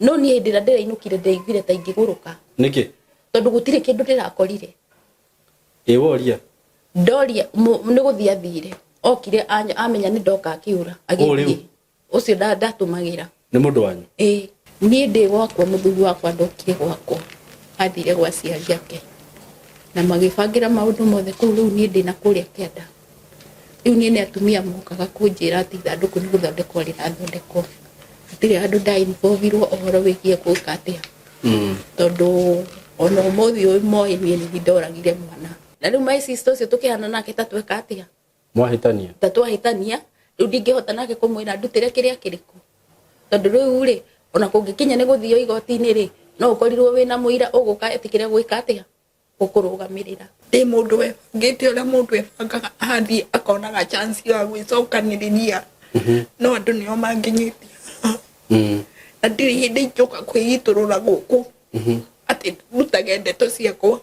No niĩ hĩndĩ ĩrĩa ndĩrainũkire ndĩraiguire ta ingĩgũrũka. Nĩkĩ? Tondũ gũtirĩ kĩndũ ndĩrakorire. Ĩ woria? Ndoria nĩ gũthiĩ athire. Okire amenya nĩ ndoka akĩũra. Ũũ rĩu? Agĩthiĩ. Ũcio ndatũmagĩra. Nĩ mũndũ wanyu? Ĩĩ. Niĩ ndĩ gwakwa mũthuri wakwa ndokire gwakwa. Athire gwa aciari ake. Na magĩbangĩra maũndũ mothe kũu rĩu niĩ ndĩna kũrĩa kĩanda. Rĩu niĩ nĩ atumia mokaga kũnjĩra atĩ ithandũkũ nĩ gũthondekwo rĩrathondekwo. Hatirĩ handũ nda involve irwo ũhoro wĩgiĩ gwĩka atĩa. Tondũ ona ũmũthĩ ũyũ moĩ niĩ nĩ niĩ ndoragire mwana. Na rĩu my sister ũcio tũkĩhana nake ta tweka atĩa? Mwahĩtania? Ta twahĩtania, rĩu ndingĩhota nake kũmwĩra ndutĩre kĩrĩa kĩrĩkũ. Tondũ rĩu rĩ, ona kũngĩkinya nĩ gũthio igoti-inĩ rĩ, no ũkorirwo wĩna mũira ũgũka etĩkĩre gwĩka atĩa? Gũkũrũgamĩrĩra. Ndĩ mũndũ webangĩte ũrĩa mũndũ ebangaga athiĩ akonaga chance ya gwĩcokanĩrĩria no andũ nĩo manginyĩtie haha. Na ndirĩ hĩndĩ ingĩũka kwĩitũrũra gũkũ atĩ ndutage ndeto ciakwa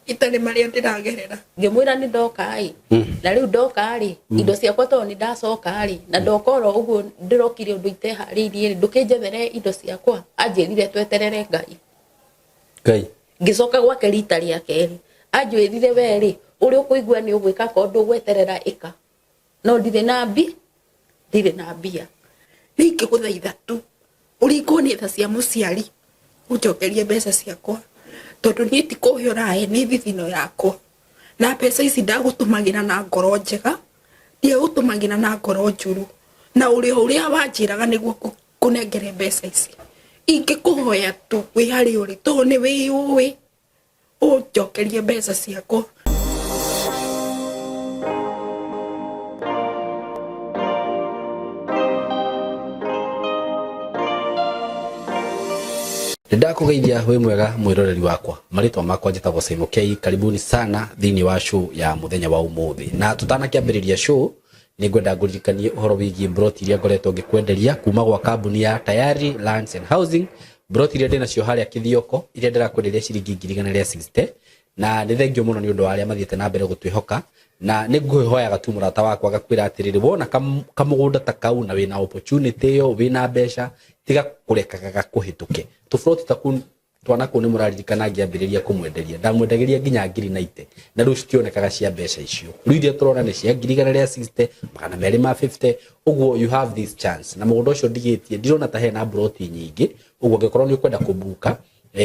itarĩ marĩa ndĩragerera. Ngĩmwĩra nĩ ndoka ĩ, na rĩu ndoka rĩ, indo ciakwa tondũ nĩ ndacoka rĩ, na ndoka oro ũguo ndĩrokire ũndũ iteharĩirie rĩ, ndũkĩnjethere indo ciakwa? Anjĩrire tweterere Ngai. Ngai. Ngĩcoka gwake rita rĩa kerĩ, anjwĩrire we rĩ, ũrĩa ũkũigua nĩ ũgwĩka akorwo ndũgweterera ĩka. No ndirĩ na mbi, ndirĩ na mbia. Niĩ ingĩgũthaitha tu ũringwo nĩ tha cia mũciari ũnjokerie mbeca ciakwa tondũ niĩ ti kũhe ũrahe nĩ thithino yakwa. Na mbeca ici ndagũtũmagĩra na ngoro njega, ndiagũtũmagĩra na ngoro njũru. Na ũrĩa ũrĩa wanjĩraga nĩguo ngũnengere mbeca ici. Ingĩkũhoya tu wĩ harĩa ũrĩ tondũ nĩ wĩyũĩ ũnjokerie mbeca ciakwa. Nĩndakũgeithia wĩ mwega mwĩroreri wakwa, marĩtwa makwa njĩtagwo Simon K. Karibuni sana thĩinĩ wa show ya mũthenya wa ũmũthĩ, na tũtanakĩambĩrĩria show nĩngwenda ngũririkanie ũhoro wĩgiĩ mburoti iria ngoretwo ngĩkwenderia kuma gwa kambuni ya Tayari Lands and Housing. Mburoti iria ndĩnacio harĩa Kĩthioko iria ndĩrakwenderia ciringi 160,000, na nĩ thengio mũno nĩ ũndũ wa arĩa mathiĩte na mbere gũtwĩhoka, na nĩ ngũhoyaga tu mũrata wakwa ngakwĩra atĩrĩrĩ, wona kamũgũnda ta kau na wĩna opportunity ĩyo, wĩna mbeca, tiga kũrekaga gakũhĩtũke. Tũburoti ta kũu twana kũu nĩ mũraririkana ngĩambĩrĩria kũmwenderia, ndamwendagĩria nginya ngiri naite, na rĩu citionekaga cia mbeca icio. Rĩu iria tũrona nĩ cia 160,000, 250,000, ũguo you have this chance. Na mũgũnda ũcio ndigĩtie, ndirona ta hena mburoti nyingĩ, ũguo angĩkorwo nĩ ũkwenda kũbuka,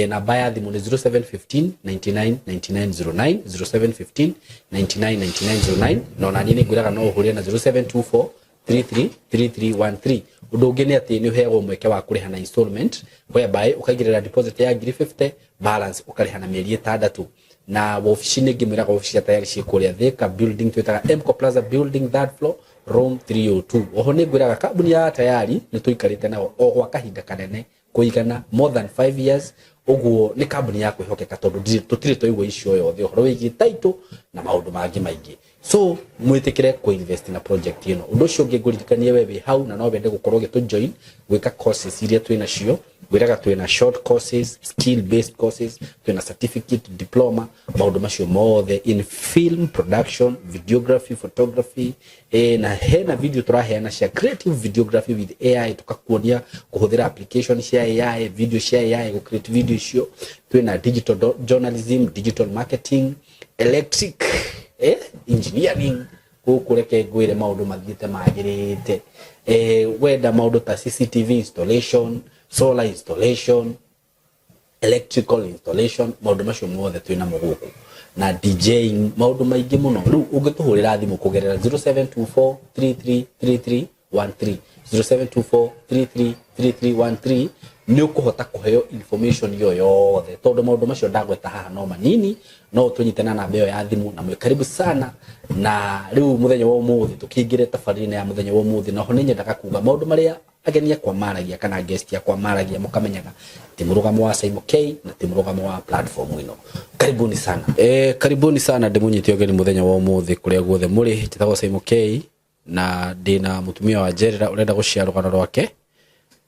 namba ya thimũ nĩ 0715 99 99 09, 0715 99 99 09, na ona niĩ nĩ ngwĩraga no ũhũrĩre na 0724 333313. Ũndũ ũngĩ nĩ atĩ nĩ ũheagwo mweke wa kũrĩha na installment, whereby ũkaigĩrĩra deposit ya ngiri 50, balance ũkarĩha na mĩeri 6. Na wabici nĩ ngĩmwĩraga wabici cia Tayari ciĩ kũrĩa Thika building, twĩtaga Mco Plaza building, third floor, room 302. Oho nĩ ngwĩraga kambuni ya Tayari nĩ tũikarĩte nao o gwa kahinda kanene kũigana more than 5 years, ũguo nĩ kambuni ya kwĩhokeka tondũ tũtirĩ twaigua icio yothe ũhoro wĩgiĩ title na maũndũ mangĩ maingĩ. So mwĩtĩkĩre kũ invest na project ĩno. Ũndũ ũcio ũngĩ ngũririkanie we wĩ hau na no wende gũkorwo ũgĩtũ join gwĩka courses iria twĩ nacio, ngwĩraga twĩ na short courses, skill based courses, twĩ na certificate, diploma, maũndũ macio mothe in film production, videography, photography, na hena video tũraheana cia creative videography with AI, tũkakuonia kũhũthĩra application cia AI, video cia AI, gũ create video icio. Twĩna digital journalism, digital marketing, electric, engineering. Gũkũ reke ngwĩre maũndũ mathiĩte magĩrĩte. Wenda maũndũ ta CCTV installation, solar installation, electrical installation, maũndũ macio mothe twĩ namo gũkũ, na DJing, maũndũ maingĩ mũno. Rĩu ũngĩtũhũrĩra thimũ kũgerera 0724 3333 13, 0724 3333 13, nĩ ũkũhota kũheo information ĩyo yothe, tondũ maũndũ macio ndagweta haha no manini. No ũtũnyite na namba ĩyo ya thimũ, na mwĩ karibu sana. Na rĩu mũthenya wa ũmũthĩ tũkĩingĩre tabarĩra-inĩ ya mũthenya wa ũmũthĩ, na oho nĩ nyendaga kuga maũndũ marĩa ageni akwa maragia kana guest akwa maragia, mũkamenyaga ti mũrũgamo wa Simon K na ti mũrũgamo wa platform ĩno. Karibuni sana, karibuni sana, ndĩmũnyite ũgeni mũthenya wa ũmũthĩ kũrĩa guothe mũrĩ. Njĩtagwo Simon K na ndĩna mũtumia wa njerera ũrenda gũshare rũgano rwake.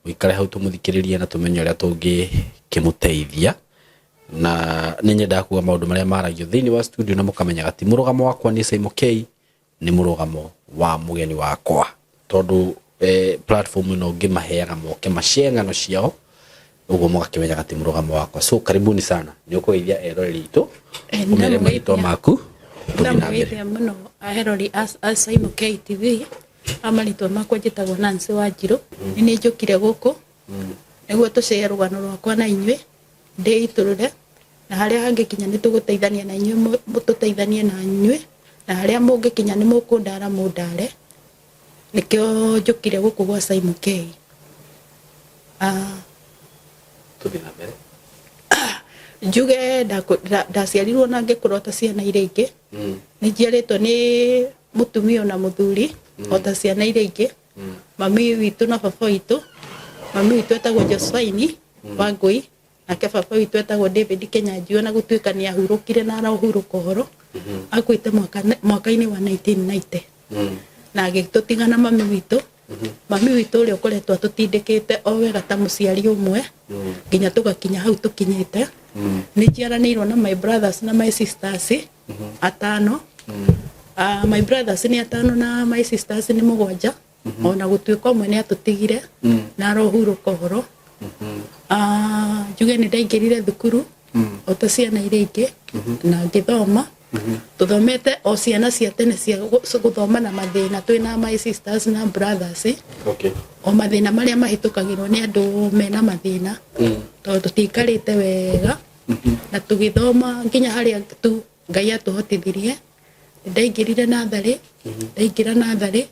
Ũikare hau tũmũthikĩrĩrie na tũmenye ũrĩa tũngĩkĩmũteithia. Na nĩ nyendaga kuga maũndũ marĩa maragio thĩinĩ wa studio na mũkamenyaga ti mũrũgamo wakwa nĩ Simon K, nĩ mũrũgamo wa mũgeni wakwa, tondũ platform ĩno ngĩmaheaga moke mashare ng'ano ciao. Uguo mugakimenyaga ti murugamo wakwa. So karibuni sana, ni ukugeithia eroreri itu, umere marĩtwa maku, tũthiĩ na mbere. Ndamũgeithia mũno aherori a Simon KTV. Amarĩtwa makwa njĩtagwo Nancy Wanjirũ. Nĩ nĩ njũkire gũkũ nĩguo tũcĩe rũgano rwakwa na inyuĩ, ndĩitũrũre, na harĩa hangĩkinya nĩ tũgũteithania na inyuĩ, tũteithanie na inyuĩ, na harĩa mũngĩkinya nĩ mũkũndara mũndare. Nĩkĩo njũkire gũkũ gwa Simon K. Tũthiĩ na mbere. Njuge ndaciarirwo na ngĩkũra ta ciana iria ingĩ. Nĩ njiarĩtwo nĩ mũtumia na mũthuri o ta ciana iria ingĩ, mami witũ na baba witũ. Mami witũ etagwo Josephine Wangũi, nake baba witũ etagwo David Kenyanjui. Na gũtuĩka nĩ ahurũkire na arahurũka ũhoro, akuĩte mwaka-inĩ wa 1990 na agĩtũtiga na mami witũ. Mami witũ ũrĩa ũkoretwo atũtindĩkĩte o wega ta mũciari ũmwe nginya tũgakinya hau tũkinyĩte. Nĩ njiaranĩirwo na my brothers na my sisters atano. My brothers nĩ atano na my sisters nĩ mũgwanja, ona gũtuĩka ũmwe nĩ atũtigire na arohurũka ũhoro. Njuge nĩ ndaingĩrire thukuru o ta ciana iria ingĩ na ngĩthoma. Tũthomete o ciana cia tene cia gũthoma na mathĩna, twĩna my sisters na brothers, o mathĩna marĩa mahĩtũkagĩrwo nĩ andũ mena mathĩna, tondũ tũtiikarĩte wega. Na tũgĩthoma nginya harĩa tu Ngai atũhotithirie. Ndaingĩrire natharĩ, ndaingĩra natharĩ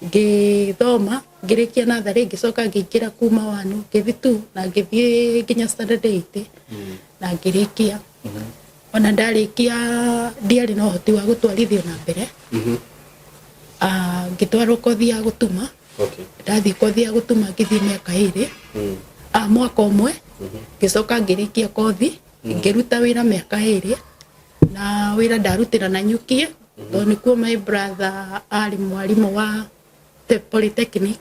ngĩthoma, ngĩrĩkia natharĩ, ngĩcoka ngĩingĩra kuma wanu, ngĩthiĩ tu na ngĩthiĩ nginya standard 8 na ngĩrĩkia. Ona ndarĩkia ndiarĩ na ũhoti wa gũtwarithio na mbere. Ngĩtwarwo kothi ya gũtuma. Ndathiĩ kothi ya gũtuma, ngĩthiĩ mĩaka 2, mwaka ũmwe, ngĩcoka ngĩrĩkia kothi, ngĩruta wĩra mĩaka 2. Na wĩra ndarutĩra na nyukie, tondũ nĩkuo my brother arĩ mwarimũ wa polytechnic.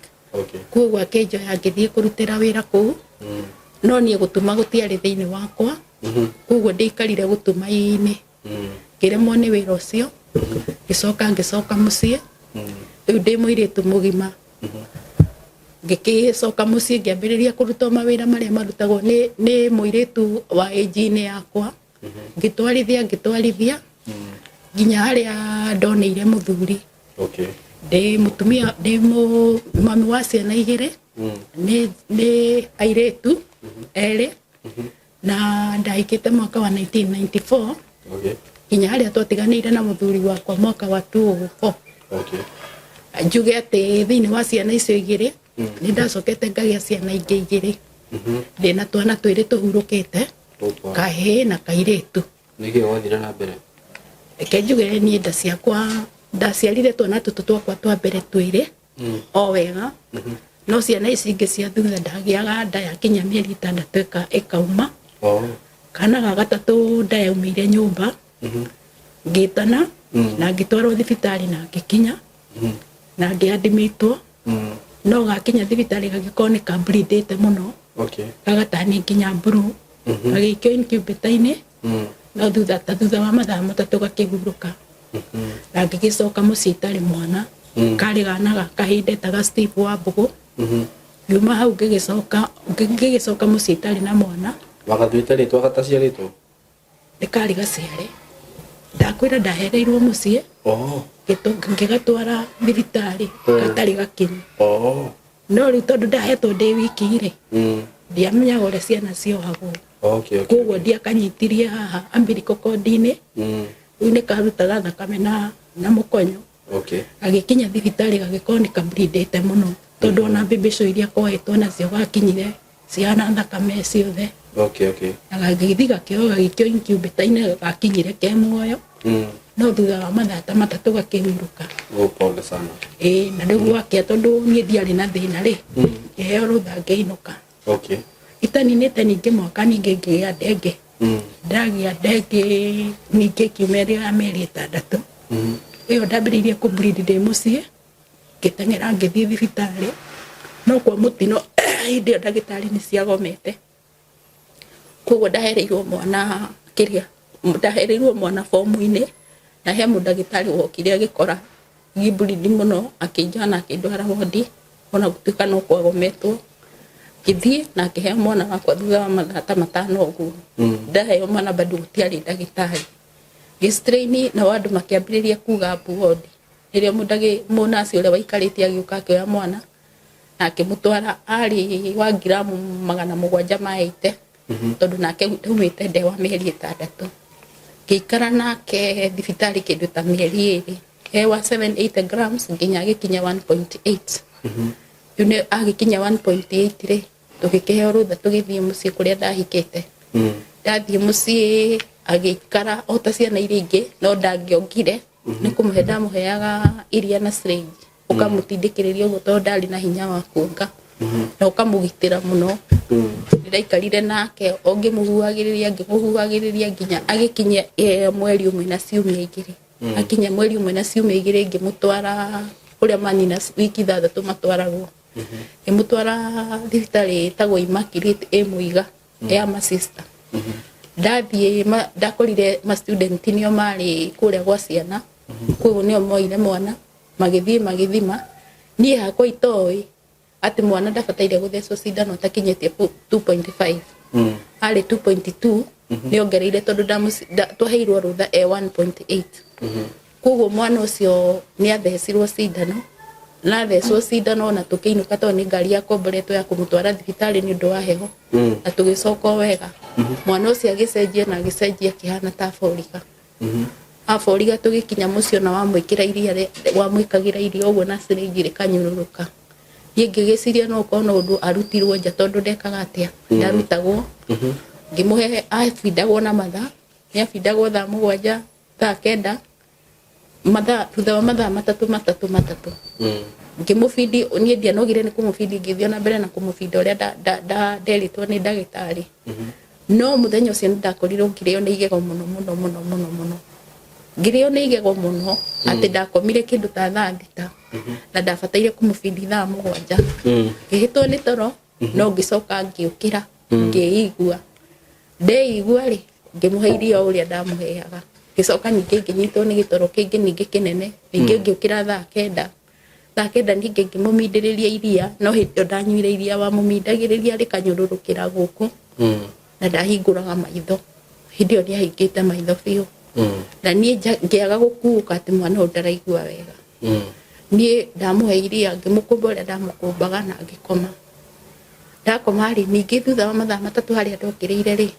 Koguo akĩnjoya ngĩthiĩ kũrutĩra wĩra kũu, no niĩ gũtuma gũtiarĩ thĩinĩ wakwa. Koguo ndĩikarire gũtuma-inĩ, ngĩremwo nĩ wĩra ũcio, ngĩcoka ngĩcoka mũciĩ. Rĩu ndĩ mũirĩtu mũgima, ngĩgĩcoka mũciĩ, ngĩambĩrĩria kũruta mawĩra marĩa marutagwo nĩ mũirĩtu wa age-inĩ yakwa. Ngĩtwarithia, ngĩtwarithia nginya harĩa ndoneire mũthuri. Ndĩ mũtumia, ndĩ mami wa ciana 2, nĩ airĩtu erĩ, na ndahikĩte mwaka wa 1994 nginya harĩa twatiganĩire na mũthuri wakwa mwaka wa 2004. Njuge atĩ thĩinĩ wa ciana icio 2 nĩ ndacokete ngagĩa ciana ingĩ 2. Ndĩna twana 2 tũhurũkĩte, kahĩĩ na kairĩtu. Nĩkĩ wathire na mbere? Reke njuge niĩ nda ciakwa, ndaciarire twana tũtũ twakwa twa mbere 2 o wega, no ciana ici ingĩ cia thutha ndagĩaga nda yakinya mĩeri 6 ĩkauma. Kana ga gatatũ nda yaumĩire nyũmba, ngĩtana na ngĩtwarwo thibitarĩ na ngĩkinya na ngĩandimitwo, no gakinya thibitarĩ gagĩkorwo nĩ kableedĩte mũno, gagatani nginya blue, gagĩikio incubator-inĩ, no thutha wa mathaa 3 gakĩhurũka. Na ngĩgĩcoka mũciĩ itarĩ mwana. Karĩ gana ga kahĩndĩ ndetaga Steve wa Mbũgũ. Ngiuma hau ngĩgĩcoka mũciĩ itarĩ na mwana. Wagatuĩte rĩtwa gataciarĩtwo? Nĩ karĩ gaciare. Ndakwĩra ndahereirwo mũciĩ. Ngĩgatwara thibitarĩ gatarĩ gakinyu. No rĩu tondũ ndahetwo ndĩ wiki rĩ, ndiamenyaga ũrĩa ciana ciohagwo. Koguo ndiakanyitirie haha umbilical cord-inĩ. Rĩu nĩ karutaga thakame na mũkonyo. Gagĩkinya thibitarĩ gagĩkorwo nĩ kableedĩte mũno, tondũ ona mbembe icio iria kohetwo nacio gakinyire cihana thakame ciothe. Na gagĩthiĩ gakĩoywo gagĩikio incubator-inĩ, gakinyire ke muoyo. No thutha wa mathaa ta 3 gakĩhurũka. Oh, pole sana. Ĩĩ, na rĩu gwakĩa, tondũ niĩ ndiarĩ na thĩna rĩ, ngĩheo rũtha ngĩinũka. Itaninĩte ningĩ mwaka ningĩ ngĩgĩa ndenge. Ndagĩa ndenge ningĩ kiumia rĩa mĩeri 6. Ĩyo ndambĩrĩirie kũ bleed ndĩ mũciĩ, ngĩteng'era ngĩthiĩ thibitarĩ, no kwa mũtino hĩndĩ ĩyo ndagĩtarĩ nĩ ciagomete. Koguo ndahereirwo mwana kĩrĩa, ndahereirwo mwana bomu-inĩ, na he mũndagĩtarĩ wokire agĩkora ngĩbleed mũno, akĩnjoha na akĩndwara wondi, ona gũtuĩka no kwagometwo. Ngĩthiĩ na ngĩheo mwana wakwa thutha wa mathaa ta 5 ũguo. Ndaheo mwana bado gũtiarĩ ndagĩtarĩ. Ngĩ-strain nao andũ makĩambĩrĩria kuga mbu wodi. Nĩrĩo mũnaci ũrĩa waikarĩte agĩũka akĩoya mwana na akĩmũtwara, arĩ wa ngiramu 780, tondũ nake ndaumĩte nda wa mĩeri 6. Ngĩikara nake thibitarĩ kĩndũ ta mĩeri 2, e wa 780 grams nginya agĩkinya 1.8. Rĩu nĩ agĩkinya 1.8 rĩ, tũgĩkĩheo rũtha tũgĩthiĩ mũciĩ kũrĩa ndahikĩte. Ndathiĩ mũciĩ agĩikara o ta ciana iria ingĩ, no ndangĩongire, nĩ kũmũhe ndamũheaga iria na syringe, ũkamũtindĩkĩrĩria ũguo tondũ ndarĩ na hinya wa kuonga, na ũkamũgitĩra mũno. Ndaikarire nake o ngĩmũhuhagĩrĩria ngĩmũhuhagĩrĩria nginya agĩkinyia mweri 1 na ciumia 2. Akinya mweri 1 na ciumia 2 ngĩmũtwara kũrĩa manyina wiki 6 matwaragwo. Ngĩmũtwara thibitarĩ ĩtagwo Immaculate ĩ Mũiga ya masista. Ndathiĩ ndakorire ma student nĩo marĩ kũrĩa gwa ciana, koguo nĩo moire mwana magĩthiĩ magĩthima. Niĩ hakwa itoĩ atĩ mwana ndabataire gũthecwo cindano atakinyĩtie 2.5. Arĩ 2.2, nĩongereire tondũ twaheirwo rũtha e 1.8. Koguo mwana ũcio nĩ athecirwo cindano, na athecwo cindano na tũkĩinũka tondũ nĩ ngari yakomboretwo ya kũmũtwara thibitarĩ nĩ ũndũ wa heho, na tũgĩcoka o wega. Mwana ũcio agĩcenjia na agĩcenjia akĩhana ta aboriga. Aboriga tũgĩkinya mũciĩ ona wamwĩkĩra iria wamwĩkagĩra iria ũguo na syringe rĩkanyũrũrũka. Niĩ ngĩgĩciria no ũkorwo no ũndũ arutirwo nja tondũ ndekaga atĩa, ndarutagwo. Ngĩmũhe abindagwo na mathaa, nĩ abindagwo thaa 7, thaa 9, mathaa thutha wa mathaa 3 3 3. Ngĩmũbindi, niĩ ndianogire nĩ kũmũbindi, ngĩthiĩ na mbere na kũmũbinda ũrĩa nderĩtwo nĩ ndagĩtarĩ. No mũthenya ũcio nĩ ndakorirwo ngĩrĩo nĩ igego mũno mũno mũno mũno mũno. Ngĩrĩo nĩ igego mũno atĩ ndakomire kĩndũ ta thaa 6 na ndabataire kũmũbindi thaa 7. Ngĩhĩtwo nĩ toro, no ngĩcoka ngĩũkĩra ngĩigua. Ndeigua rĩ, ngĩmũhe irio o ũrĩa ndamũheaga. Ngĩcoka ningĩ ngĩnyitwo nĩ gĩtoro kĩngĩ ningĩ kĩnene, ningĩ ngĩũkĩra thaa 9. Thaa 9 ningĩ ngĩmũmindĩrĩria iria, no hĩndĩ ĩyo ndanyuire iria wamũmindagĩrĩria rĩkanyũrũrũkĩra gũkũ. Na ndahingũraga maitho. Hĩndĩ ĩyo nĩahingĩte maitho biũ. Na niĩ ngĩaga gũkuũka atĩ mwana ũyũ ndaraigua wega. Niĩ ndamũhe iria ngĩmũkũmba ũrĩa ndamũkũmbaga na ngĩkoma. Ndakoma rĩ, ningĩ thutha wa mathaa 3 harĩa ndokĩrĩire rĩ,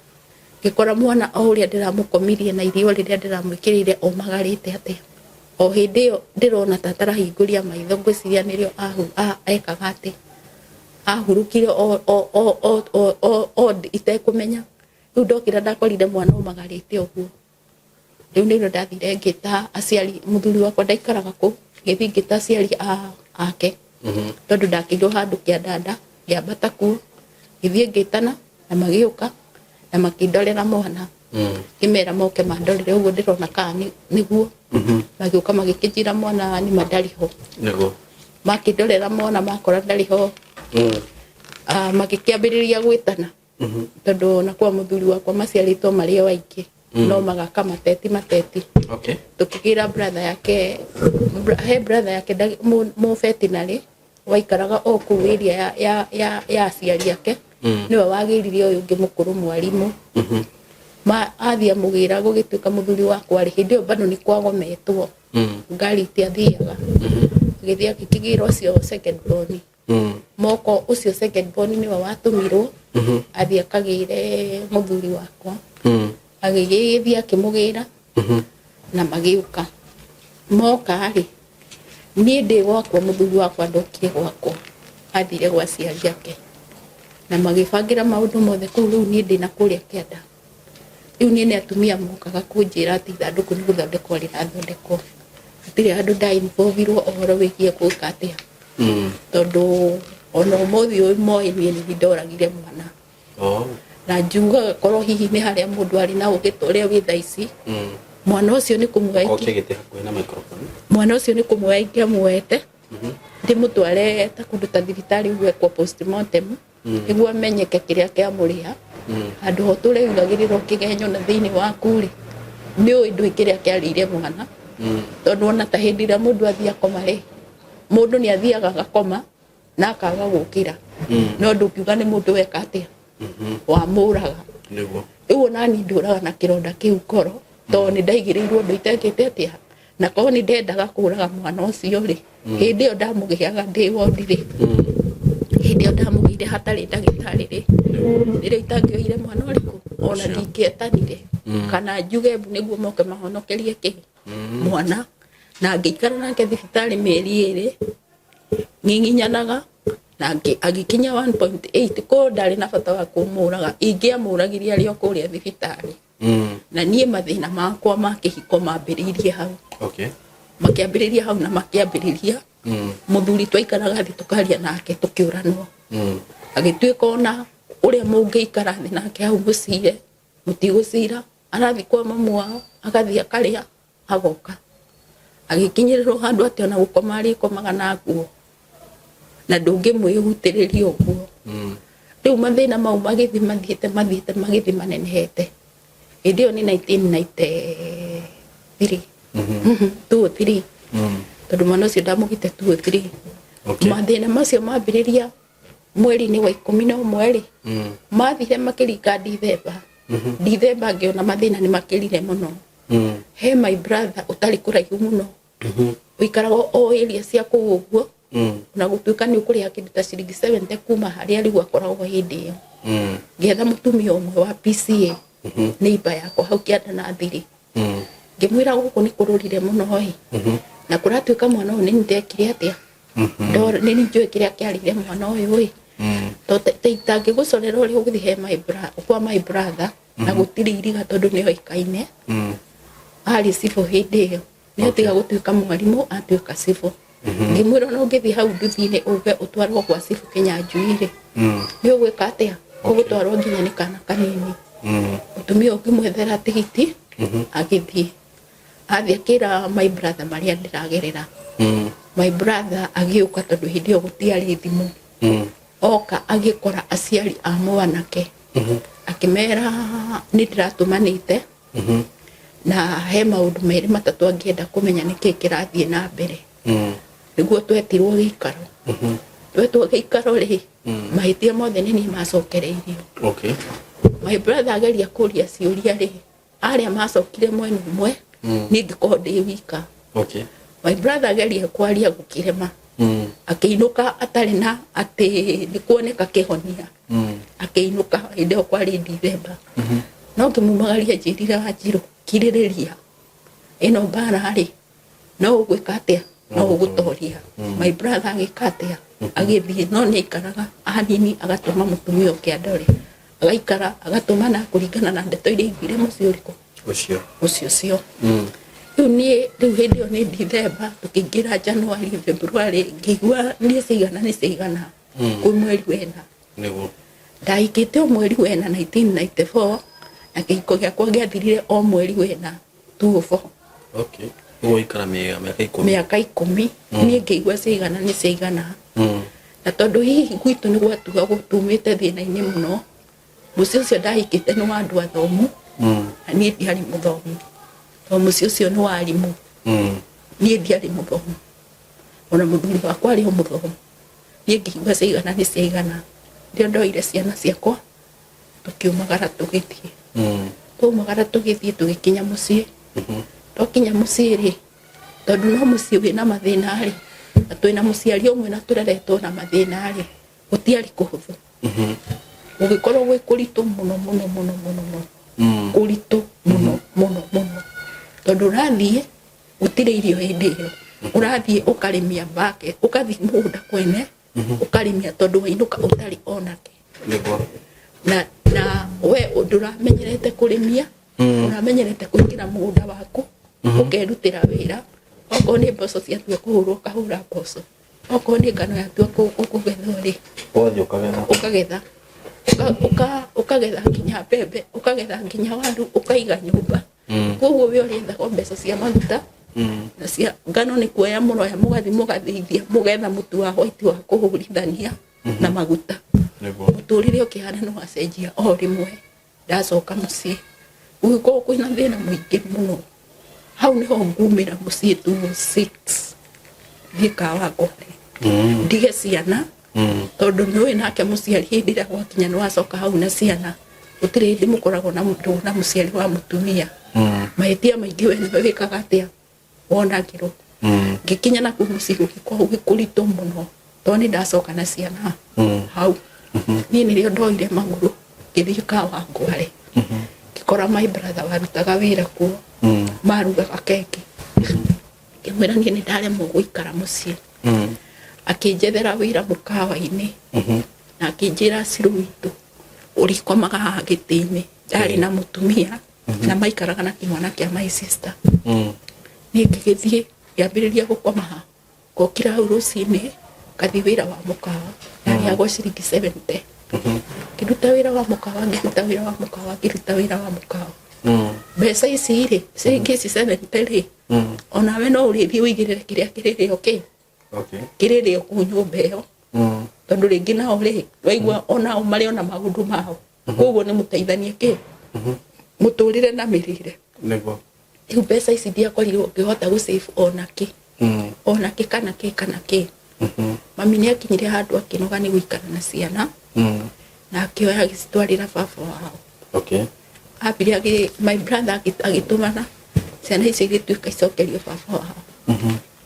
ngĩkora mwana o ũrĩa ndĩramũkomirie na irio rĩrĩa ndĩramwĩkĩrĩire omagarĩte atĩa. O hĩndĩ ĩyo ndĩrona ta atarahingũria maitho, ngwĩciria nĩrĩo ekaga atĩ ahurũkire o itekũmenya. Rĩu ndokĩra ndakorire mwana ũmagarĩte ũguo. Rĩu nĩrĩo ndathire ngĩta aciari, mũthuri wakwa ndaikaraga kũu, ngĩthiĩ ngĩta aciari ake, tondũ ndakĩirwo handũ kĩandanda, ngĩambata kuo, ngĩthiĩ ngĩtana na magĩũka na makĩndorera mwana. Ngĩmera moke mandorere ũguo ndĩrona kana nĩguo. Magĩũka magĩkĩnjĩra mwana nĩma ndarĩ ho. Nĩguo. Makĩndorera mwana makora ndarĩ ho. Magĩkĩambĩrĩria gwĩtana. Tondũ ona kwa mũthuri wakwa maciarĩtwo marĩ o aingĩ, no magaka mateti mateti. Tũkĩgĩra brother yake, he brother yake mũ veterinary waikaraga o kũu area ya aciari ake. Nĩwe wagĩrire ũyũ ũngĩ mũkũrũ mwarimũ. Athiĩ amũgĩra gũgĩtuĩka mũthuri wakwa rĩ, hĩndĩ ĩyo bado nĩ kwagometwo. Ngari itiathiaga. Agĩthiĩ agĩkĩgĩra ũcio second born. Moko ũcio second born nĩwe watũmirwo athiĩ akagĩre mũthuri wakwa. Agĩgĩthiĩ akĩmũgĩra na magĩũka. Moka rĩ, niĩ ndĩ gwakwa, mũthuri wakwa ndokire gwakwa, athire gwa aciari ake na magĩbangĩra maũndũ mothe kũu. Rĩu niĩ ndĩna kũrĩa kĩanda. Rĩu niĩ nĩ atumia mokaga kũnjĩra atĩ ithandũkũ nĩ gũthondekwo rĩrathondekwo. Hatirĩ handũ nda involve-irwo ũhoro wĩgiĩ gwĩka atĩa. Tondũ ona ũmũthĩ ũyũ moĩ niĩ nĩ niĩ ndoragire mwana. Na njugaga korwo hihi nĩ harĩa mũndũ arĩ na ũgĩ ta ũrĩa wĩ thaa ici, mwana ũcio nĩ kũmuoya Oke gĩtĩ hakuhĩ na microphone. Mwana ũcio nĩ kũmuoya ingĩamuoete, ndĩmũtware ta kũndũ ta thibitarĩ ũguo ekwo postmortem, nĩguo amenyeke kĩrĩa kĩamũrĩa. Handũ ha ũtũre ũigagĩrĩrwo kĩgenyo na thĩinĩ waku rĩ, nĩ ũĩ ndũĩ kĩrĩa kĩarĩire mwana. Tondũ ona ta hĩndĩ ĩrĩa mũndũ athiĩ akoma rĩ, mũndũ nĩ athiaga agakoma na akaga gũkĩra. No ndũngiuga nĩ mũndũ weka atĩa wamũraga. Nĩguo. Rĩu onani ndũraga na kĩronda kĩu ngoro, tondũ nĩ ndaigĩrĩirwo ũndũ itekĩte atĩa, na korwo nĩ ndendaga kũraga mwana ũcio rĩ, hĩndĩ ĩyo ndamũgĩaga ndĩ wondi rĩ, hĩndĩ ĩyo ndamũgĩire hatarĩ ndagĩtarĩ rĩ, rĩrĩa itangĩoire mwana ũrĩkũ, ona ndingĩetanire kana njuge mbu nĩguo moke mahonokerie kĩ mwana. Na ngĩikara nake thibitarĩ mĩeri 2 ng'ing'inyanaga na agĩkinya 1.8. Korwo ndarĩ na bata wa kũmũraga, ingĩamũragirie arĩ o kũrĩa thibitarĩ. Na niĩ mathĩna makwa ma kĩhiko mambĩrĩirie hau. Makĩambĩrĩria hau na makĩambĩrĩria mũthuri twaikaraga thĩ tũkaria nake tũkĩũranwo, agĩtuĩka ona ũrĩa mũngĩikara thĩ nake hau mũcire, mũtigũcira, arathiĩ kwa mamu wao, agathiĩ akarĩa, agoka agĩkinyĩrĩrwo handũ atĩ ona gũkoma arĩkomaga na nguo na ndũngĩmwĩhutĩrĩria ũguo. Rĩu mathĩna mau magĩthiĩ mathiĩte mathiĩte magĩthiĩ manenehete. Hĩndĩ ĩyo nĩ 1993, 203, tondũ mwana ũcio ndamũgĩte 203. Mathĩna macio mambĩrĩria mweri-inĩ wa 11 rĩ, mathire makĩringa Dithemba. Dithemba ngĩona mathĩna nĩ makĩrire mũno. He my brother ũtarĩ kũraihu mũno, ũikaraga o area cia kũu ũguo, ona gũtuĩka nĩ ũkũrĩha kĩndũ ta ciringi 70 kuma harĩa rĩu akoragwo hĩndĩ ĩyo. Ngĩetha mũtumia ũmwe wa PCA, neighbor yakwa hau kĩanda na thiri, ngĩmwĩra gũkũ nĩ kũrũrire mũno ĩ, na kũratuĩka mwana ũyũ nĩ ndekire atĩa, nĩ njũĩ kĩrĩa kĩarĩire mwana ũyũ ĩ, itangĩgũcorera ũrĩa ũgũthiĩ he my kwa my brother, na gũtirĩ iriga tondũ nĩ oĩkaine, arĩ cibũ hĩndĩ ĩyo, nĩ atiga gũtuĩka mwarimũ atuĩka cibũ. Ngĩmwĩra ona ũngĩthiĩ hau nduthi-inĩ uge ũtwarwo gwa cibũ Kĩnyanjui rĩ, nĩ ũgwĩka atĩa, ũgũtwarwo nginya nĩ kana kanini. Mũtumia ũngĩmwethera tigiti, agĩthiĩ, athiĩ akĩra my brother marĩa ndĩragerera. My brother agĩũka, tondũ hĩndĩ ĩyo gũtiarĩ thimũ. Oka agĩkora aciari a mwanake, akĩmera nĩ ndĩratũmanĩte na he maũndũ merĩ matatũ angĩenda kũmenya nĩkĩ kĩrathiĩ na mbere. Nĩguo twetirwo gĩikaro. Twetwo gĩikaro rĩ, mahĩtia mothe nĩ niĩ macokereirio. My brother ageria kũria ciũria rĩ, arĩa macokire mwena ũmwe, niĩ ngĩkorwo ndĩ wika. My brother ageria kwaria gũkĩrema, akĩinũka atarĩ na atĩ nĩ kuoneka kĩhonia. Akĩinũka hĩndĩ ĩyo kwarĩ Dithemba. No ngĩmumagaria, njĩrire, "Wanjirũ, kirĩrĩria, ĩno mbara rĩ, no ũgwĩka atĩa, no ũgũtoria." My brother agĩka atĩa, agĩthiĩ, no nĩ aikaraga hanini agatũma mũtumia ũngĩ andore, agaikara agatũmana kũringana na ndeto iria aiguire mũciĩ ũrĩkũ. Ũcio. Mũciĩ ũcio. Rĩu niĩ rĩu hĩndĩ ĩyo nĩ Dithemba, tũkĩingĩra January, February, ngĩigua niĩ ciaigana nĩ ciaigana. Kwĩ mweri wena. Nĩguo. Ndahikĩte o mweri wena 1994, na kĩhiko gĩakwa gĩathirire o mweri wena 2004. Ũguo waikara mĩaka 10. Mĩaka 10. Niĩ ngĩigua ciaigana nĩ ciaigana. Na tondũ hihi gwitũ nĩ gwatuagwo tumĩte thĩna-inĩ mũno, mũciĩ ũcio ndahikĩte nĩ wa andũ athomu, na niĩ ndiarĩ mũthomu, tondũ mũciĩ ũcio nĩ wa arimũ. Niĩ ndiarĩ mũthomu, ona mũthuri wakwa arĩ o mũthomu. Niĩ ngĩigua ciaigana nĩ ciaigana. Ndio ndoire ciana ciakwa, tũkiumagara tũgĩthiĩ. Twaumagara tũgĩthiĩ, tũgĩkinya mũciĩ. Twakinya mũciĩ rĩ, tondũ no mũciĩ wĩna mathĩna rĩ, na twĩna mũciari ũmwe na tũreretwo na mathĩna rĩ, gũtiarĩ kũhũthũ. Gũgĩkorwo gwĩ kũritũ mũno mũno mũno mũno mũno, kũritũ mũno mũno mũno, tondũ ũrathiĩ gũtirĩ irio hĩndĩ ĩyo, ũrathiĩ ũkarĩmia mbake, ũgathiĩ mũgũnda kwene ũkarĩmia, tondũ wainũka ũtarĩ onake. Nĩguo. Na we ndũramenyerete kũrĩmia, ũramenyerete kũingĩra mũgũnda waku ũkerutĩra wĩra, okorwo nĩ mboco ciatua kũhũrwo ũkahũra mboco, okorwo nĩ ngano yatua kũgethwo rĩ, ũgathiĩ ũkagetha. Ũkagetha. Ũkagetha nginya mbembe, ũkagetha nginya waru, ũkaiga nyũmba. Koguo we ũrĩethagwo mbeca cia maguta na cia ngano nĩ kuoya mũroya, mũgathiĩ mũgathĩithia, mũgetha mũtu wa white wa kũhũrithania na maguta. Nĩguo. Mũtũrĩre ũkĩhana nĩ wacenjia o rĩmwe. Ndacoka mũciĩ gũgĩkorwo kwĩna thĩna mũingĩ mũno. Hau nĩho ngumĩra mũciĩ 206, thiĩ Kawangware, ndige ciana. Tondũ nĩ ũĩ nake mũciari hĩndĩ ĩrĩa gwakinya nĩ wacoka hau na ciana, gũtirĩ hĩndĩ mũkoragwo na mũndũ na mũciari wa mũtumia. Mahĩtia maingĩ we nĩwe wĩkaga atĩa, wonagĩrwo. Ngĩkinya na kũu mũciĩ gũgĩkorwo gwĩ kũritũ mũno tondũ nĩ ndacoka na ciana hau. Niĩ nĩrĩo ndoire magũrũ ngĩthiĩ Kawangware, ngĩkora my brother warutaga wĩra kuo, marugaga keki. Ngĩmwĩra niĩ nĩ ndaremwo gũikara mũciĩ. Akĩnjethera wĩra mũkawa-inĩ na akĩnjĩra Cirũ witũ ũrĩkomaga haha gĩtĩ-inĩ. Ndarĩ na mũtumia na maikaraga na kĩmwana kĩa my sister. Niĩ ngĩgĩthiĩ ngĩambĩrĩria gũkoma ha, ngokĩra hau rũcinĩ ngathiĩ wĩra wa mũkawa, ndarĩhagwo ciringi 70. Ngĩruta wĩra wa mũkawa, ngĩruta wĩra wa mũkawa, ngĩruta wĩra wa mũkawa. Mbeca ici rĩ, ciringi ici 70 rĩ, onawe no ũrĩthiĩ ũigĩrĩre kĩrĩa kĩrĩrĩo kĩ kĩrĩrĩo kũu nyũmba ĩyo, tondũ rĩngĩ nao rĩ, waigua onao marĩ ona maũndũ mao, koguo nĩ mũteithanie kĩ mũtũrĩre na mĩrĩre. Nĩguo. Rĩu mbeca ici ndiakorirwo ngĩhota gũ save ona kĩ, ona kĩ kana kĩ kana kĩ. Mami nĩ akinyire handũ akĩnoga nĩ gũikara na ciana na akĩoya agĩcitwarĩra baba wao. Ambire my brother agĩtũmana ciana icio igĩtuĩka icokerio baba wao.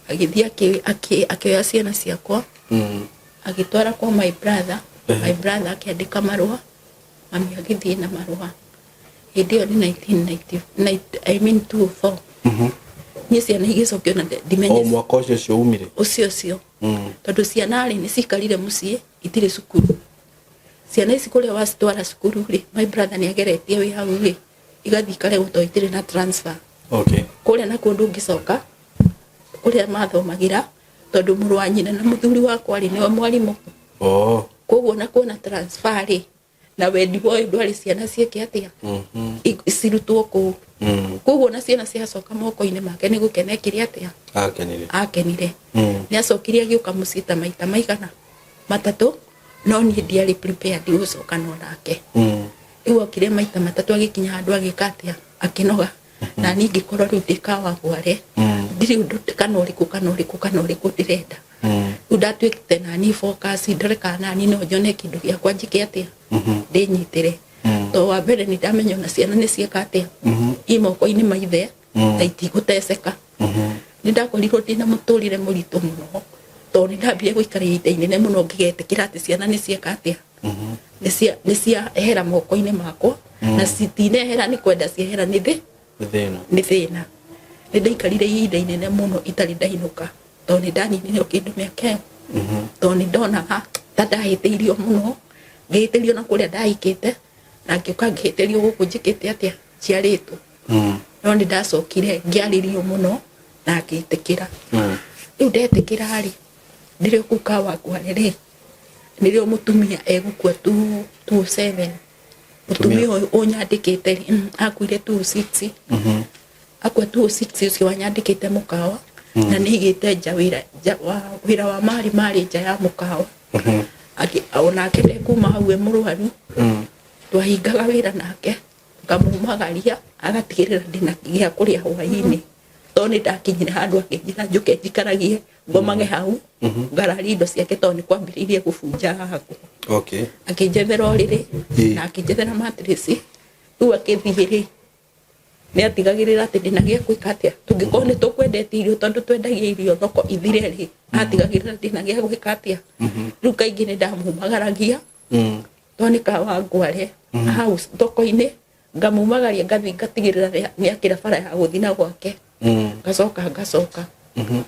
Agĩthiĩ akĩoya ciana ciakwa agĩtwara kwa my brother. My brother akĩandĩka marũa, mami agĩthiĩ na marũa. Hĩndĩ ĩyo nĩ 1990, I mean 2004. Niĩ ciana igĩcokio na ndimenye. O mwaka ũcio ũcio umire? Ũcio ũcio. Tondũ ciana rĩ, nĩ cikarire mũciĩ itirĩ cukuru. Ciana ici kũrĩa wacitwara cukuru rĩ, my brother nĩ ageretie wĩ hau rĩ, igathiĩ ikaregwo tondũ itirĩ na transfer. Kũrĩa nakuo ndũngĩcoka kũrĩa mathomagĩra, tondũ mũrũ wa nyina na mũthuri wakwa rĩ, nĩwe mwarimũ. Koguo na kuona transfer rĩ, na wendi wa ũyũ ndwarĩ ciana ciĩke atĩa, cirutwo kũu. Koguo na ciana ciacoka moko-inĩ make nĩ gũkena ekire atĩa? Akenire. Akenire. Nĩ acokire agĩũka mũciĩ ta maita maigana matatũ, no niĩ ndiarĩ prepared gũcoka no nake. Rĩu okire maita matatũ, agĩkinya handũ agĩka atĩa, akĩnoga, na niĩ ngĩkorwo rĩu ndĩ Kawangware, ndirĩ ũndũ kana ũrĩkũ kana ũrĩkũ kana ũrĩkũ ndĩrenda. Rĩu ndatuĩkĩte nani focus ndore kana nani no nyone kĩndũ gĩakwa njĩke atĩa, ndĩnyitĩre. To wa mbere nĩ ndamenya ona ciana nĩ cieka atĩa, i moko-inĩ ma ithe na itigũteceka. Nĩ ndakorirwo ndĩna mũtũrĩre mũritũ mũno tondũ nĩ ndambire gũikara ihinda inene mũno ngĩgetĩkĩra atĩ ciana nĩ cieka atĩa, nĩ ciahera moko-inĩ makwa, na citinehera nĩ kwenda ciehera, nĩ thĩ Nĩ thĩna. Nĩ thĩna. Nĩ ndaikarire ihinda inene mũno itarĩ ndainũka tondũ nĩ ndaninire o kĩndũ mĩaka ĩyo, tondũ nĩ ndonaga ta ndahĩtĩirio mũno, ngĩhĩtĩrio na kũrĩa ndahikĩte, na ngĩũka ngĩhĩtĩrio gũkũ njĩkĩte atĩa, njiarĩtwo. No nĩ ndacokire ngĩarĩrio mũno na ngĩtĩkĩra. Rĩu ndetĩkĩra rĩ, ndĩrĩ o kũu Kawangware rĩ, nĩrĩo mũtumia egũkua 2 7. Mũtumia ũyũ ũnyandĩkĩte rĩ, akuire 2 6. Akua 2 6, ũcio wanyandĩkĩte mũkawa na nĩ aigĩte nja wĩra nja wa wĩra wa marĩ marĩ nja ya mũkawa. Onake ndekuma hau e mũrwaru. Twahingaga wĩra nake, ngamumagaria agatigĩrĩra ndĩna gĩa kũrĩa hwaĩ-inĩ, tondũ nĩ ndakinyire handũ akĩnjĩra njũke njikaragie ngomage hau ngararia indo ciake, tondũ nĩ kwambĩrĩirie gũbunja hakwa. Akĩnjethera ũrĩrĩ na akĩnjethera mattress. Rĩu akĩthiĩ rĩ, nĩ atigagĩrĩra atĩ ndĩna gĩa gwĩka atĩa, tũngĩkorwo nĩ tũkwendete irio, tondũ twendagia irio thoko ithire rĩ, atigagĩrĩra ndĩna gĩa gwĩka atĩa. Rĩu kaingĩ nĩ ndamumagaragia tondũ nĩ Kawangware hau thoko-inĩ, ngamumagaria ngathiĩ ngatigĩrĩra nĩ akĩra bara ya gũthiĩ na gwake. Ngacoka ngacoka,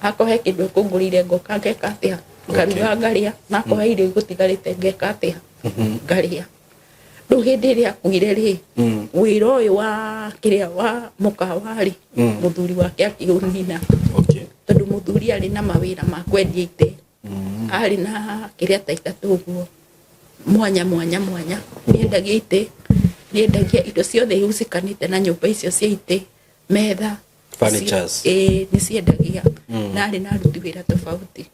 akorwo he kĩndũ ekũngũrĩire, ngoka ngeka atĩa, ngaruga ngarĩa, na akorwo he irio igũtigarĩte ngeka atĩa, ngarĩa. Rĩu hĩndĩ ĩrĩa akuire rĩ, wĩra ũyũ wa kĩrĩa wa mũkawa rĩ, mũthuri wake akĩũnina. Tondũ mũthuri arĩ na mawĩra ma kwendia itĩ, arĩ na kĩrĩa ta itatũ ũguo mwanya mwanya mwanya, nĩendagia itĩ, nĩendagia indo ciothe ihucikanĩte na nyũmba icio cia itĩ, metha. Furnitures. Ĩĩ, nĩ ciendagia, na arĩ na aruti wĩra tofauti.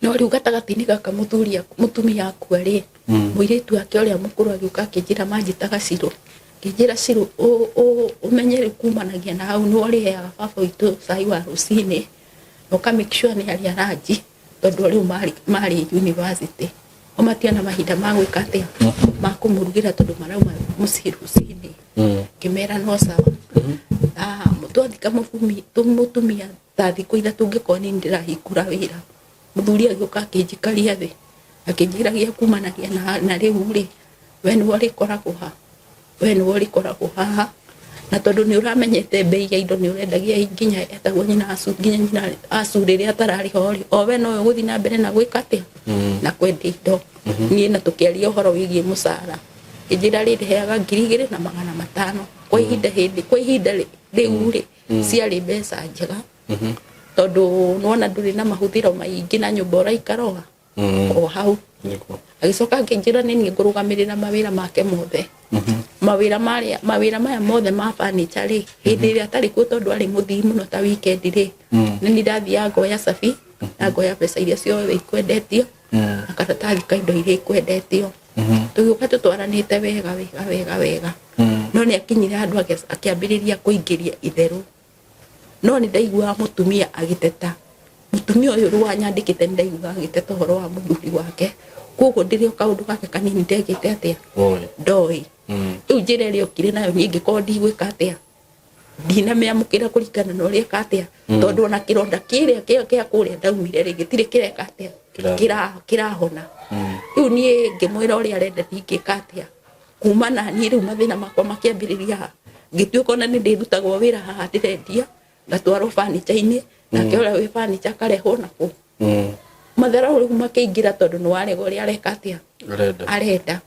No rĩu gatagatĩ-inĩ gaka mũthuri mũtumia akua rĩ, mũirĩtu wake ũrĩa mũkũrũ agĩũka akĩnjĩra, manjĩtaga Cirũ, akĩnjĩra, "Cirũ, ũmenye rĩu kumanagia na hau nĩwe ũrĩheaga baba witũ cai wa rũcinĩ na ũka make sure nĩ arĩa ranji." Tondũ rĩu marĩ university, o matiana mahinda ma gwĩka atĩa, ma kũmũrugĩra, tondũ marauma mũciĩ rũcinĩ. Ngĩmera no sawa. Ah, twathika mũtumia ta thikũ 3, ngĩkorwo nĩ ndĩrahingũra wĩra, mũthuri agĩũka akĩnjikaria thĩ, akĩnjĩra gĩa kumanagia na rĩu rĩ, we nĩwe ũrĩkoragwo ha, we nĩwe ũrĩkoragwo haha, na tondũ nĩ ũramenyete mbei ya indo, nĩ ũrendagia nginya etagwo nyina acu, nginya nyina acu rĩrĩa atararĩ ho rĩ, o we nowe ũgũthiĩ na mbere na gwĩka atĩa, na kwendia indo. Niĩ na tũkĩaria ũhoro wĩgiĩ mũcara, ngĩnjĩra rĩrĩ heaga 2500 kwa ihinda, hĩndĩ kwa ihinda rĩu rĩ, ciarĩ mbeca njega, tondũ nĩwona ndũrĩ na mahũthĩro maingĩ na nyũmba ũraikara o hau. Agĩcoka akĩnjĩra nĩ niĩ ngũrũgamĩrĩra mawĩra make mothe, mawĩra marĩa, mawĩra maya mothe ma furniture rĩ, hĩndĩ ĩrĩa atarĩ kuo, tondũ arĩ mũthii mũno ta weekend rĩ, nĩ niĩ ndathiaga ngoya cabi na ngoya mbeca iria ciothe ikwendetio na karatathi ka indo iria ikwendetio. Tũgĩũka tũtwaranĩte wega wega wega wega, no nĩ akinyire handũ akĩambĩrĩria kũingĩria itherũ. No nĩ ndaiguaga mũtumia agĩteta, mũtumia ũyũ rĩu wanyandĩkĩte, nĩ ndaiguaga agĩteta ũhoro wa mũthuri wake, koguo ndĩrĩ o kaũndũ gake kanini ndekĩte atĩa? Oĩ. Ndoĩ. Rĩu njĩra ĩrĩa okire nayo, niĩ ngĩkorwo ndigwĩka atĩa, ndinamĩamũkĩra kũringana na ũrĩa eka atĩa, tondũ ona kĩronda kĩrĩa kĩa kũrĩa ndaumire rĩ, gĩtirĩ kĩreka atĩa? Kĩrahona. Rĩu niĩ ngĩmwĩra ũrĩa arenda ndingĩka atĩa kuma na niĩ. Rĩu mathĩna makwa makĩambĩrĩria haha, ngĩtuĩka ona nĩ ndĩrutagwo wĩra haha ndĩrendia, ngatwarwo furniture-inĩ, nake ũrĩa wĩ furniture akarehwo na kũu. Matharau rĩu makĩingĩra, tondũ nĩ warega ũrĩa areka atĩa? Arenda. Arenda.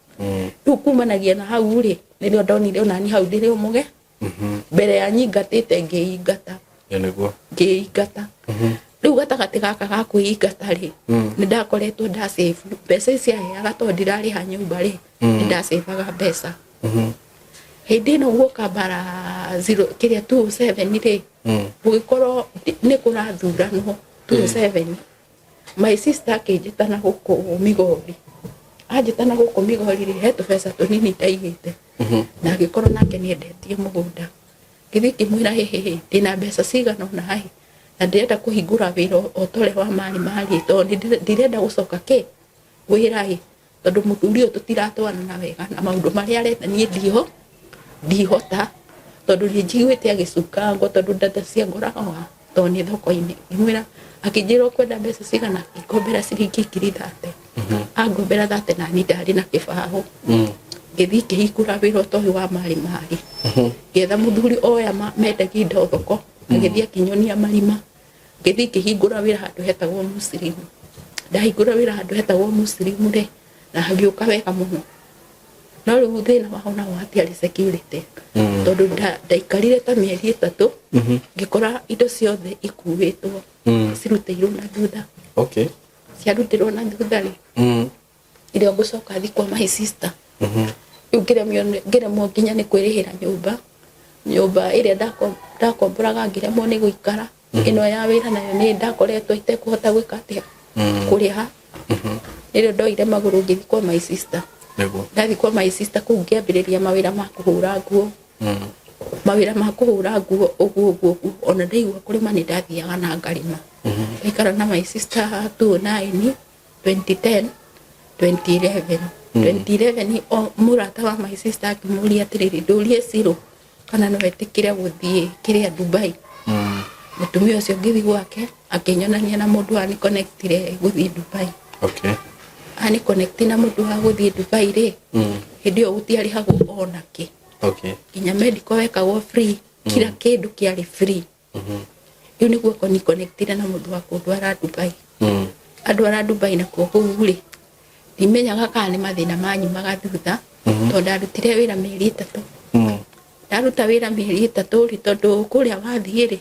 Rĩu kumanagia na hau rĩ, nĩrĩo ndonire onani hau ndĩrĩ ũmũge mbere ya nyingatĩte, ngĩingata. Ĩ nĩguo. Ngĩingata. Rĩu gatagatĩ gaka ga kwĩingata rĩ, nĩ ndakoretwo ndasave mbeca ici aheaga, tondũ ndirarĩha nyũmba rĩ, nĩ ndacebaga mbeca. Hĩndĩ ĩno guoka mbara zero kĩrĩa 27 rĩ, gũgĩkorwo nĩ kũrathuranwo 27, my sister akĩnjĩta na gũkũ Migori. Anjĩta na gũkũ Migori rĩ, he tũbeca tũnini ndaigĩte, na agĩkorwo nake nĩ endetie mũgũnda. Ngĩthiĩ ngĩmwĩra, hĩhĩhĩ, ndĩna mbeca cigana ũna ĩ, na ndĩrenda kũhingũra wĩra o ta ũrĩa wa marĩ marĩ, tondũ ndirenda gũcoka kĩ wĩra ĩ, tondũ mũthuri ũyũ tũtiratwarana wega na maũndũ marĩa arenda niĩ ndiho ndihota, tondũ nĩ njiguĩte agĩcukangwo, tondũ ndata ciangoraga haha tondũ nĩ thoko-inĩ. Ngĩmwĩra, akĩnjĩra ũkwenda mbeca cigana, ngĩkombera ciringi 30,000. Angombera 30, na niĩ ndarĩ na kĩbaũ. Ngĩthiĩ ngĩhingũra wĩra ta ũyũ wa marĩ marĩ, ngĩetha mũthuri oya mendagia indo thoko, agĩthiĩ akĩnyonia marima. Ngĩthiĩ ngĩhingũra wĩra handũ hetagwo Muslim. Ndahingũra wĩra handũ hetagwo Muslim rĩ, na hagĩũka wega mũno, no rĩu thĩna waho naho hatiarĩ security, tondũ ndaikarire ta mĩeri 3, ngĩkora indo ciothe ikuĩtwo, cirutĩirwo na thutha. Ciarutĩrwo na thutha rĩ, ĩrĩa ngũcoka thiĩ kwa my sister. Rĩu ngĩremwo nginya nĩ kwĩrĩhĩra nyũmba, nyũmba ĩrĩa ndakomboraga, ngĩremwo nĩ gũikara. Ĩno ya wĩra nayo nĩ ndakoretwo itekũhota gwĩka atĩa, kũrĩha. Nĩrĩo ndoire magũrũ ngĩthiĩ kwa my sister. Ndathiĩ kwa my sister kũu, ngĩambĩrĩria mawĩra ma kũhũra nguo, mawĩra ma kũhũra nguo ũguo ũguo ũguo. Ona ndaigua kũrĩma nĩ ndathiaga na ngarĩma. Ndaikara na my sister 2009, 2010, 2011. 2011 o mũrata wa my sister akĩmũria atĩrĩrĩ, ndũrie Ciro kana no etĩkĩre gũthiĩ kĩrĩa Dubai. Mũtumia ũcio ngĩthiĩ gwake, akĩnyonania na mũndũ wani connectire gũthiĩ Dubai. Ani connect na mũndũ wa gũthiĩ Dubai rĩ, hĩndĩ ĩyo gũtiarĩhagwo ona kĩ. Nginya medical wekagwo free, kila kĩndũ kĩarĩ free. Rĩu nĩguo koni connectire na mũndũ wa kũndwara Dubai. Andwara Dubai, nakuo kũu rĩ, ndimenyaga kana nĩ mathĩna manyumaga thutha, tondũ ndarutire wĩra mĩeri 3. Ndaruta wĩra mĩeri 3 rĩ, tondũ kũrĩa wathiĩ rĩ,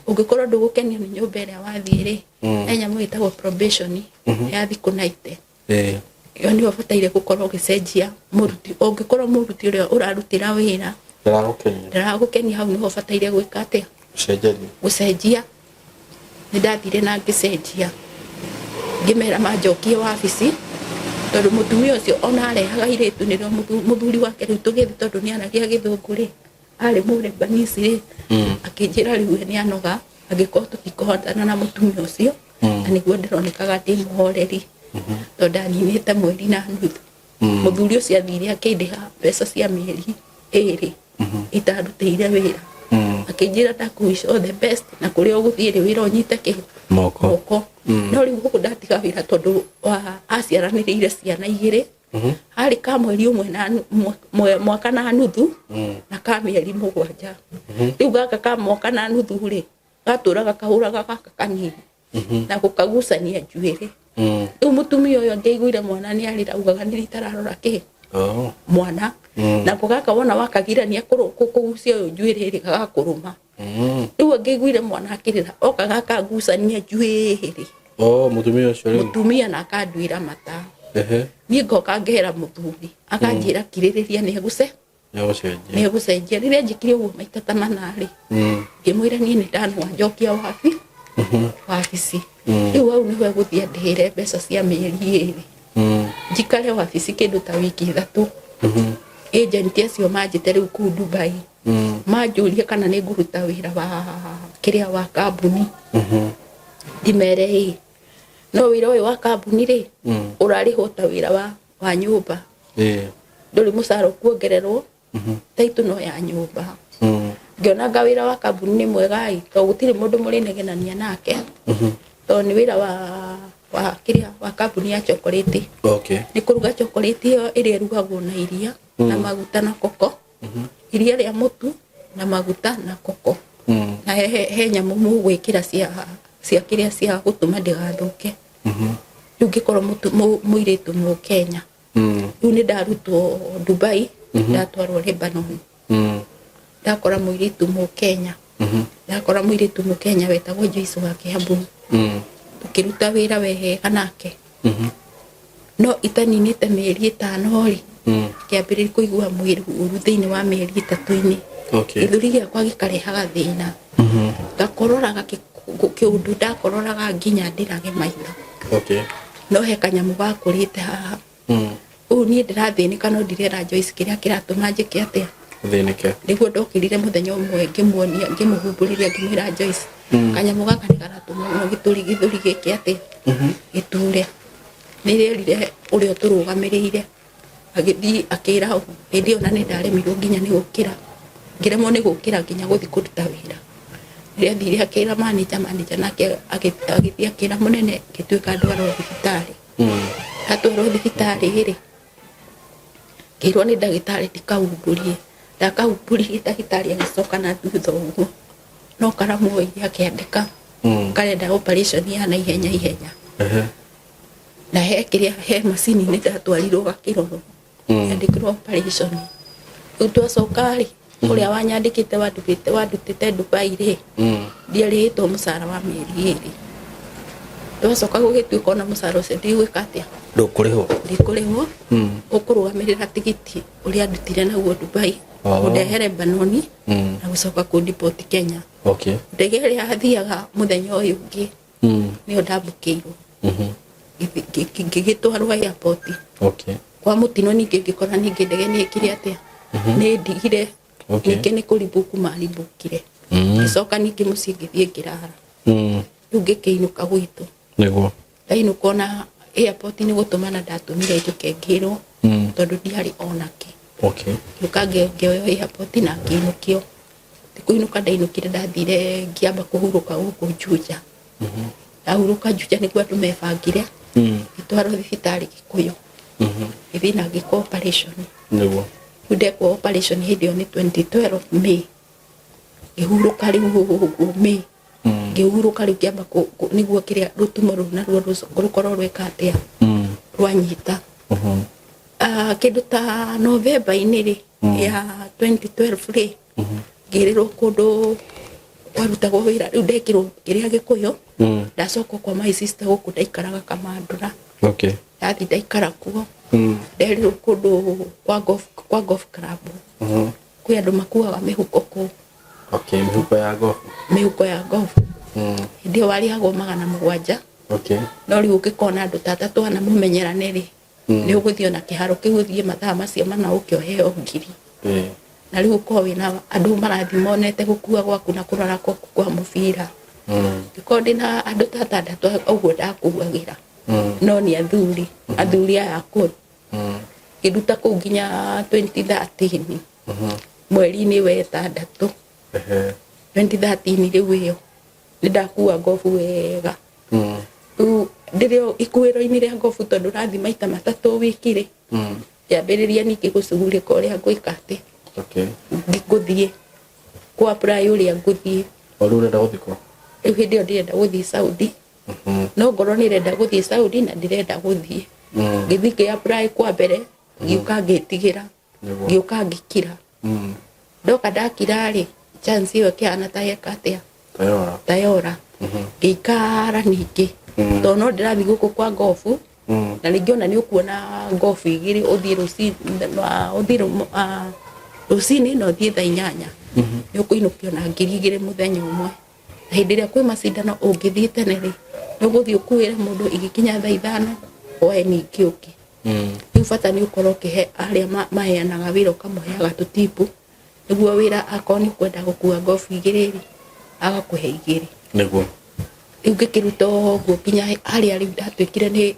ũngĩkorwo ndũgũkenio nĩ nyũmba ĩrĩa wathiĩ rĩ, he nyamũ ĩtagwo probation ya thikũ 90. Ĩyo nĩyo ũbataire gũkorwo ũgĩcenjia mũruti, ũngĩkorwo mũruti ũrĩa ũrarutĩra wĩra Ndĩragũkenia. Ndĩragũkenia, hau nĩho ũbataire gwĩka atĩa? Gũcenjeria. Gũcenjia. Nĩ ndathire na ngĩcenjia, ngĩmera manjokie wabici, tondũ mũtumia ũcio ona arehaga airĩtu, nĩrĩo mũthuri wake rĩu tũgĩthiĩ, tondũ nĩ aragia gĩthũngũ rĩ, arĩ mũrebanisi rĩ, akĩnjĩra rĩu we nĩ anoga, angĩkorwo tũtikũhotana na mũtumia ũcio. Na nĩguo ndĩronekaga ndĩ mũhoreri, tondũ ndaninĩte mweri na nuthu. Mũthuri ũcio athire akĩndĩha mbeca cia mĩeri 2 itarutĩire wĩra. Akĩnjĩra ndakũ wish all the best, na kũrĩa ũgũthiĩ rĩ, wĩra ũnyite kĩ moko. Moko. No rĩu gũkũ ndatiga wĩra tondũ wa aciaranĩrĩire ciana 2, harĩ ka mweri 1 na mwaka na nuthu na ka mĩeri 7. Rĩu gaka ka mwaka na nuthu rĩ, gatũraga kahũraga gaka kanini na gũkagucania njuĩrĩ. Rĩu mũtumia ũyũ angĩaiguire mwana nĩ arĩra, augaga nĩ itararora kĩ mwana. Nako gaka wona wakagirania kũgucia ũyũ njuĩrĩ rĩ, gagakũrũma. Rĩu angĩaiguire mwana akĩrĩra, okaga akangucania njuĩrĩ. Oh, mũtumia ũcio rĩu. Mũtumia na akanduĩra mata. Ehe. Niĩ ngoka ngera mũthuri, akanjĩra kirĩrĩria nĩ nĩegũcenjia. Nĩegũcenjia. Rĩrĩa njĩkire ũguo maita ta 4 rĩ, ngĩmwĩra niĩ nĩ ndanoa, njokia wabici. Rĩu hau nĩho egũthiĩ andĩhĩre mbeca cia mĩeri 2. Njikare wabici kĩndũ ta wiki 3. Agent acio manjĩte rĩu kũu Dubai, manjũrie kana nĩ ngũruta wĩra wa kĩrĩa wa kambuni. Ndimere ĩ, no wĩra ũyũ wa kambuni rĩ, ũrarĩhwo ta wĩra wa nyũmba. Ndũrĩ mũcara ũkuongererwo, taitũ no ya nyũmba. Ngĩona nga wĩra wa kambuni nĩ mwega ĩ, tondũ gũtirĩ mũndũ mũrĩnegenania nake, tondũ nĩ wĩra wa kĩrĩa wa kambuni ya chocolate. Nĩ kũruga chocolate ĩyo ĩrĩa ĩrugagwo na iria na maguta na koko, iria rĩa mũtu na maguta na koko, na he nyamũ mũgwĩkĩra cia kĩrĩa cia gũtũma ndĩgathũke. Rĩu ngĩkorwo mũirĩtu Mũkenya. Rĩu nĩ ndarutwo Dubai, ndatwarwo Lebanon. Ndakora mũirĩtu Mũkenya. Ndakora mũirĩtu Mũkenya wetagwo Joyce wa Kiambu. Tũkĩruta wĩra wega nake. No itaninĩte mĩeri 5 rĩ, ngĩambĩrĩria kũigua mwĩrĩ ũru thĩinĩ wa mĩeri 3-inĩ. Gĩthũri gĩakwa gĩkarehaga thĩna. Ngakororaga kĩũndũ ndakororaga nginya ndĩrage maitho. No he kanyamũ gakũrĩte haha. Ũũ niĩ ndĩrathĩnĩka no ndirera Joyce kĩrĩa kĩratũma njĩke atĩa. Ũthĩnĩke. Nĩguo ndokĩrire mũthenya ũmwe ngĩmuonia, ngĩmũhumbũrĩria, ngĩmwĩra Joyce, kanyamũ gaka nĩ karatũma mũno gĩthũri gĩkĩ atĩa, gĩture. Nĩrerire ũrĩa ũtũrũgamĩrĩire, agĩthiĩ akĩra ũ, hĩndĩ ĩyo na nĩ ndaremirwo nginya nĩ gũkĩra. Ngĩremwo nĩ gũkĩra nginya gũthiĩ kũruta wĩra. Rĩrĩa athire akĩra manager, manager nake agĩthiĩ akĩra mũnene, ngĩtuĩka ndwarwo thibitarĩ. Ndatwarwo thibitarĩ rĩ, ngĩrwo nĩ ndagĩtarĩ ndikaumbũrie. Ndakaumbũririe ndagĩtarĩ agĩcoka na thutha ũguo, no karamu oire akĩandĩka, karenda operation ya naihenya ihenya. Na he kĩrĩa, he macini-inĩ ndatwarirwo gakĩrorwo, nyandĩkĩrwo operation. Rĩu twacoka rĩ, ũrĩa wanyandĩkĩte wandutĩte Dubai rĩ, ndiarĩhĩtwo mũcara wa mĩeri 2. Twacoka gũgĩtuĩka ona mũcara ũcio ndigwĩka atĩa? Ndũkũrĩhwo. Ndikũrĩhwo. Ũkũrũgamĩrĩra tigiti ũrĩa ndutire naguo Dubai, kũndehe Lebanon, na gũcoka kũndipoti Kenya. Ndege ĩrĩa yathiaga mũthenya ũyũ ũngĩ, nĩyo ndambũkĩirwo. Ngĩgĩtwarwo airport. Kwa mũtino ningĩ ngĩkora ningĩ ndege nĩ ĩkire atĩa? Nĩ ndigire. Ningĩ nĩ kũribuku maribukire. Ngĩcoka ningĩ mũciĩ ngĩthiĩ ngĩrara. Rĩu ngĩkĩinũka gwitũ. Ndainũka ona airport nĩ gũtũmana ndatũmire njũke ngĩrwo, tondũ ndiarĩ onake. Ngĩũka ngĩoywo airport na ngĩinũkio. Ti kũinũka ndainũkire, ndathire ngĩamba kũhurũka gũkũ Juja. Ndahurũka Juja nĩguo andũ mebangire. Ngĩtwarwo thibitarĩ Gĩkũyũ. Ngĩthiĩ na ngĩkwo operation. Rĩu ndekwo operation hĩndĩ ĩyo nĩ 2012 May. Ngĩhurũka rĩu ũguo May. Ngĩhurũka rĩu ngĩamba nĩguo kĩrĩa rũtumo rũu naruo rũkorwo rweka atĩa? Rwanyita. Kĩndũ ta November-inĩ rĩ, ya 2012 rĩ, ngĩrĩrwo kũndũ kwarutagwo wĩra. Rĩu ndekirwo kĩrĩa Gĩkũyũ, ndacoka kwa my sister gũkũ ndaikaraga Kamandũra. Ndathiĩ ndaikara kuo. Nderirwo kũndũ kwa golf club. Kwĩ andũ makuaga mĩhuko kũu. Mĩhuko ya golf. Mĩhuko ya golf. Hĩndĩ ĩyo warĩhagwo 700. No rĩu ũngĩkona andũ ta atatũ ana mũmenyerane rĩ, nĩ ũgũthiĩ ona kĩharo kĩu ũthiĩ mathaa macio 4 ũke ũheo 1000. Na rĩu ũkorwo wĩna andũ marathiĩ monete gũkua gwaku na kũrora gwaku kwa mũbira. Ngĩkorwo ndĩna andũ ta atandatũ ũguo ndakuagĩra, no nĩ athuri, athuri aya akũrũ. Ngĩruta kũu nginya 2013 mweri-inĩ wa ĩtandatũ. 2013 rĩu ĩyo nĩ ndakua ngobu wega. Rĩu ndĩrĩ o ikuĩro-inĩ rĩa ngobu, tondũ rathiĩ maita matatũ wiki rĩ, ngĩambĩrĩria ningĩ gũcugurĩka ũrĩa ngwĩka atĩ ngũthiĩ kũ apply, ũrĩa ngũthiĩ. O rĩu ũrenda gũthiĩ kũ? Rĩu hĩndĩ ĩyo ndĩrenda gũthiĩ Saudi, no ngorwo nĩ ndĩrenda gũthiĩ Saudi na ndĩrenda gũthiĩ. Ngĩthiĩ ngĩ apply kwa mbere, ngĩũka ngĩtigĩra. Ngĩũka ngĩkira. Ndoka ndakira rĩ, chance ĩyo ĩkĩhana ta yeka atĩa? Tayora. Tayora. Ngĩikara ningĩ, tondũ no ndĩrathiĩ gũkũ kwa ngobu, na rĩngĩ ona nĩ ũkuona ngobu igĩrĩ, ũthiĩ rũcinĩ, ũthiĩ rũcinĩ na ũthiĩ thaa 8, nĩ ũkũinũkio na 2000 mũthenya ũmwe. Na hĩndĩ ĩrĩa kwĩ macindano, ũngĩthiĩ tene rĩ, nĩ ũgũthiĩ ũkuĩre mũndũ, igĩkinya thaa 5 woe ningĩ ũngĩ. Rĩu bata nĩ ũkorwo ũkĩhe arĩa maheanaga wĩra, ũkamũheaga tũtipu nĩguo wĩra, akorwo nĩ ũkwenda gũkua ngobu igĩrĩ rĩ, agakũhe igĩrĩ. Rĩu ngĩkĩruta ũguo nginya harĩa rĩu ndatuĩkire nĩ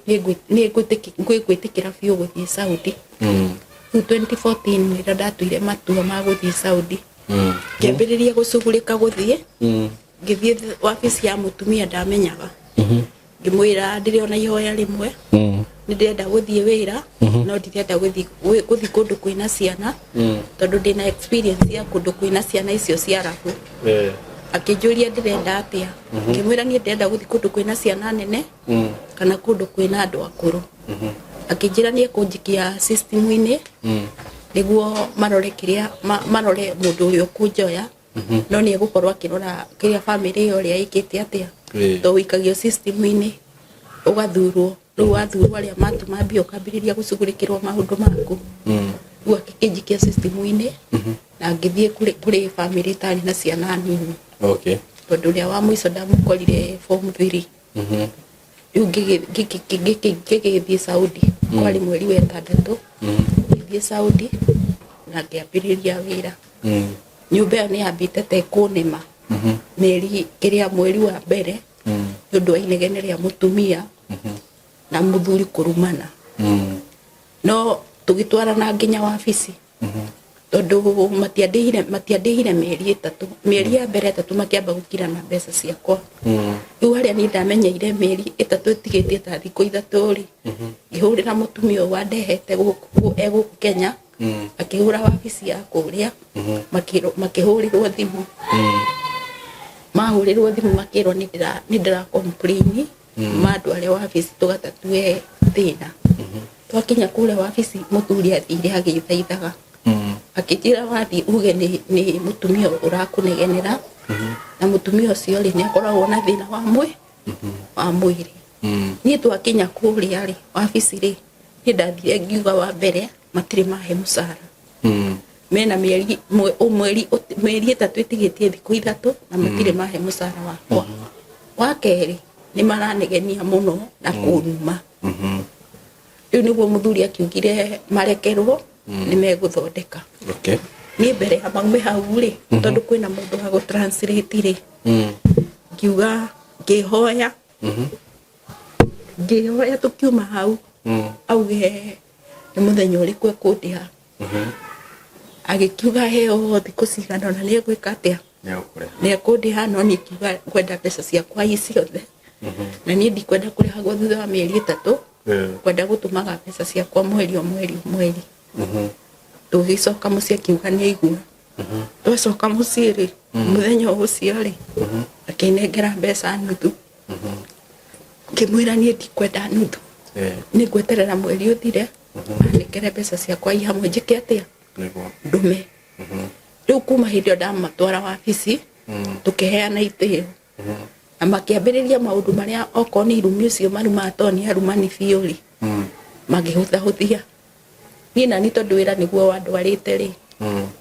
ngwĩtĩkĩra biũ gũthiĩ Saudi. Rĩu 2014 nĩrĩo ndatuire matua ma gũthiĩ Saudi. Ngĩambĩrĩria gũcugurĩka gũthiĩ. Ngĩthiĩ wabici ya mũtumia ndamenyaga, ngĩmwĩra ndĩrĩ ona ihoya rĩmwe, nĩ ndĩrenda gũthiĩ wĩra, no ndirenda gũthiĩ kũndũ kwĩna ciana, tondũ ndĩna experience ya kũndũ kwĩna ciana icio cia arabu. Akĩnjũria ndĩrenda atĩa. Ngĩmwĩra niĩ ndĩrenda gũthiĩ kũndũ kwĩna ciana nene kana kũndũ kwĩna andũ akũrũ. Akĩnjĩra nĩ ekũnjikia system-inĩ nĩguo marore kĩrĩa marore mũndũ ũrĩa ũkũnjoya, no nĩ egũkorwo akĩrora kĩrĩa bamĩrĩ ĩyo ũrĩa ĩkĩte atĩa, to ũikagio system-inĩ ũgathurwo. Rĩu wathurwo, arĩa matuma mbia, ũkambĩrĩria gũcugurĩkĩrwo maũndũ maku. Rĩu akĩnjikia system-inĩ na ngĩthiĩ kũrĩ bamĩrĩ ĩtarĩ na ciana nini, tondũ ũrĩa wa mũico ndamũkorire form 3. Rĩu ngĩgĩthiĩ Saudi, kwarĩ mweri wa ĩtandatũ. Ngĩthiĩ Saudi na ngĩambĩrĩria wĩra. Nyũmba ĩyo nĩ yambĩte ta ĩkũnĩma mĩeri kĩrĩa mweri wa mbere, nĩ ũndũ wa inegene rĩa mũtumia na mũthuri kũrumana, no tũgĩtwarana nginya wabici, tondũ matiandĩhire mĩeri 3. Mĩeri ya mbere 3 makĩamba gũkira na mbeca ciakwa. Rĩu harĩa niĩ ndamenyeire mĩeri 3 ĩtigĩtie ta thikũ 3 rĩ, ngĩhũrĩra mũtumia ũyũ wandehete gũkũ, e gũkũ Kenya, akĩhũra wabici ya kũrĩa, makĩhũrĩrwo thimũ. Mahũrĩrwo thimũ makĩrwo nĩ ndĩra complain, mandware wabici tũgatatue thĩna. Twakinya kũrĩa wabici, mũthuri athire agĩthaithaga, akĩnjĩra wathiĩ uge nĩ mũtumia ũrakũnegenera, na mũtumia ũcio rĩ, nĩ akoragwo na thĩna wa mwĩrĩ. Niĩ twakinya kũrĩa rĩ, wabici rĩ, niĩ ndathire ngiuga wa mbere matirĩ mahe mũcara, mena mĩeri mweri mĩeri 3 ĩtigĩtie thikũ 3 na matirĩ mahe mũcara wakwa. Wa kerĩ, nĩ maranegenia mũno na kũnuma. Rĩu nĩguo mũthuri akiugire marekerwo, nĩ megũthondeka. Niĩ mbere ya maume hau rĩ, tondũ kwĩna mũndũ wa gũ translate rĩ, ngiuga ngĩhoya ngĩhoya tũkiuma hau auge nĩ mũthenya ũrĩkũ ekũndĩha. Agĩkiuga heo thikũ cigana ona nĩ egwĩka atĩa, nĩ ekũndĩha, no niĩ ngiuga ngwenda mbeca ciakwa i ciothe, na niĩ ndikwenda kũrĩhagwo thutha wa mĩeri 3, ngwenda gũtũmaga mbeca ciakwa mweri o mweri o mweri. Tũgĩcoka mũciĩ, akiuga nĩ aigua. Twacoka mũciĩ rĩ, mũthenya o ũcio rĩ, akĩnengera mbeca nuthu. Ngĩmwĩra niĩ ndikwenda nuthu, nĩ ngweterera mweri ũthire anengere mbeca ciakwa i hamwe, njĩke atĩa? Ndume. Rĩu kuma hĩndĩ ĩyo ndamatwara wabici, tũkĩheana itĩo na makĩambĩrĩria maũndũ marĩa okorwo nĩ irumi ũcio marumaga, tondũ nĩ arumani biũ rĩ, makĩhũthahũthia niĩ nani, tondũ wĩra nĩguo wandwarĩte rĩ,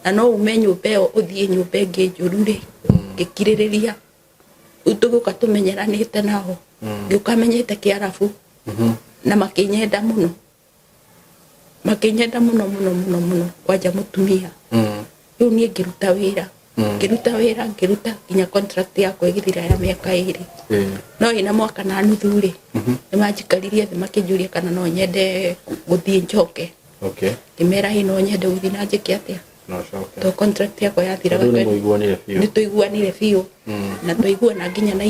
na no ume nyũmba ĩyo ũthiĩ nyũmba ĩngĩ njũru rĩ, ngĩkirĩrĩria. Rĩu tũgĩũka tũmenyeranĩte nao, ngĩũka menyete kĩarabu na makĩnyenda mũno, makĩnyenda mũno mũno mũno mũno, kwanja mũtumia. Rĩu niĩ ngĩruta wĩra. Ngĩruta wĩra, ngĩruta nginya contract yakwa ĩgĩthira ya mĩaka 2. No ĩna mwaka na nuthu rĩ, nĩ manjikaririe thĩ makĩnjũria kana no nyende gũthiĩ njoke. Ngĩmera ĩ, no nyende gũthiĩ na njĩke atĩa to contract yakwa yathiraga. Rĩu nĩ mũiguanire biũ. Nĩ tũiguanire biũ na twaiguana nginya na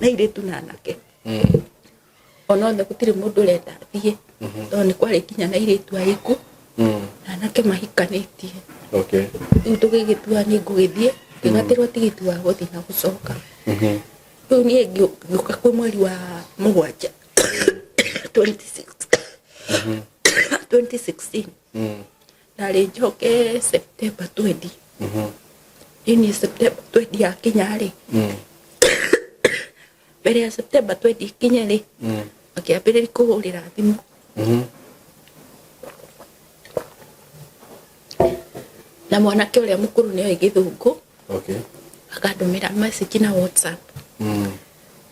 airĩtu na anake ona othe, gũtirĩ mũndũ ũrenda thiĩ tondũ nĩ kwarĩ nginya na airĩtu aĩku na anake mahikanĩtie. Rĩu tũgĩgĩtua nĩ ngũgĩthiĩ, ngĩgatĩrwo tigiti wa gũthiĩ na gũcoka. Rĩu niĩ ngĩũka kwĩ mweri wa mũgwanja 26 2016. Ndarĩ njoke September 20. Rĩu niĩ September 20 yakinya rĩ, mbere ya September 20 ikinye rĩ, makĩambĩrĩria kũhũrĩra thimũ na mwanake ũrĩa mũkũrũ nĩoĩ gĩthũngũ, akandũmĩra message na WhatsApp.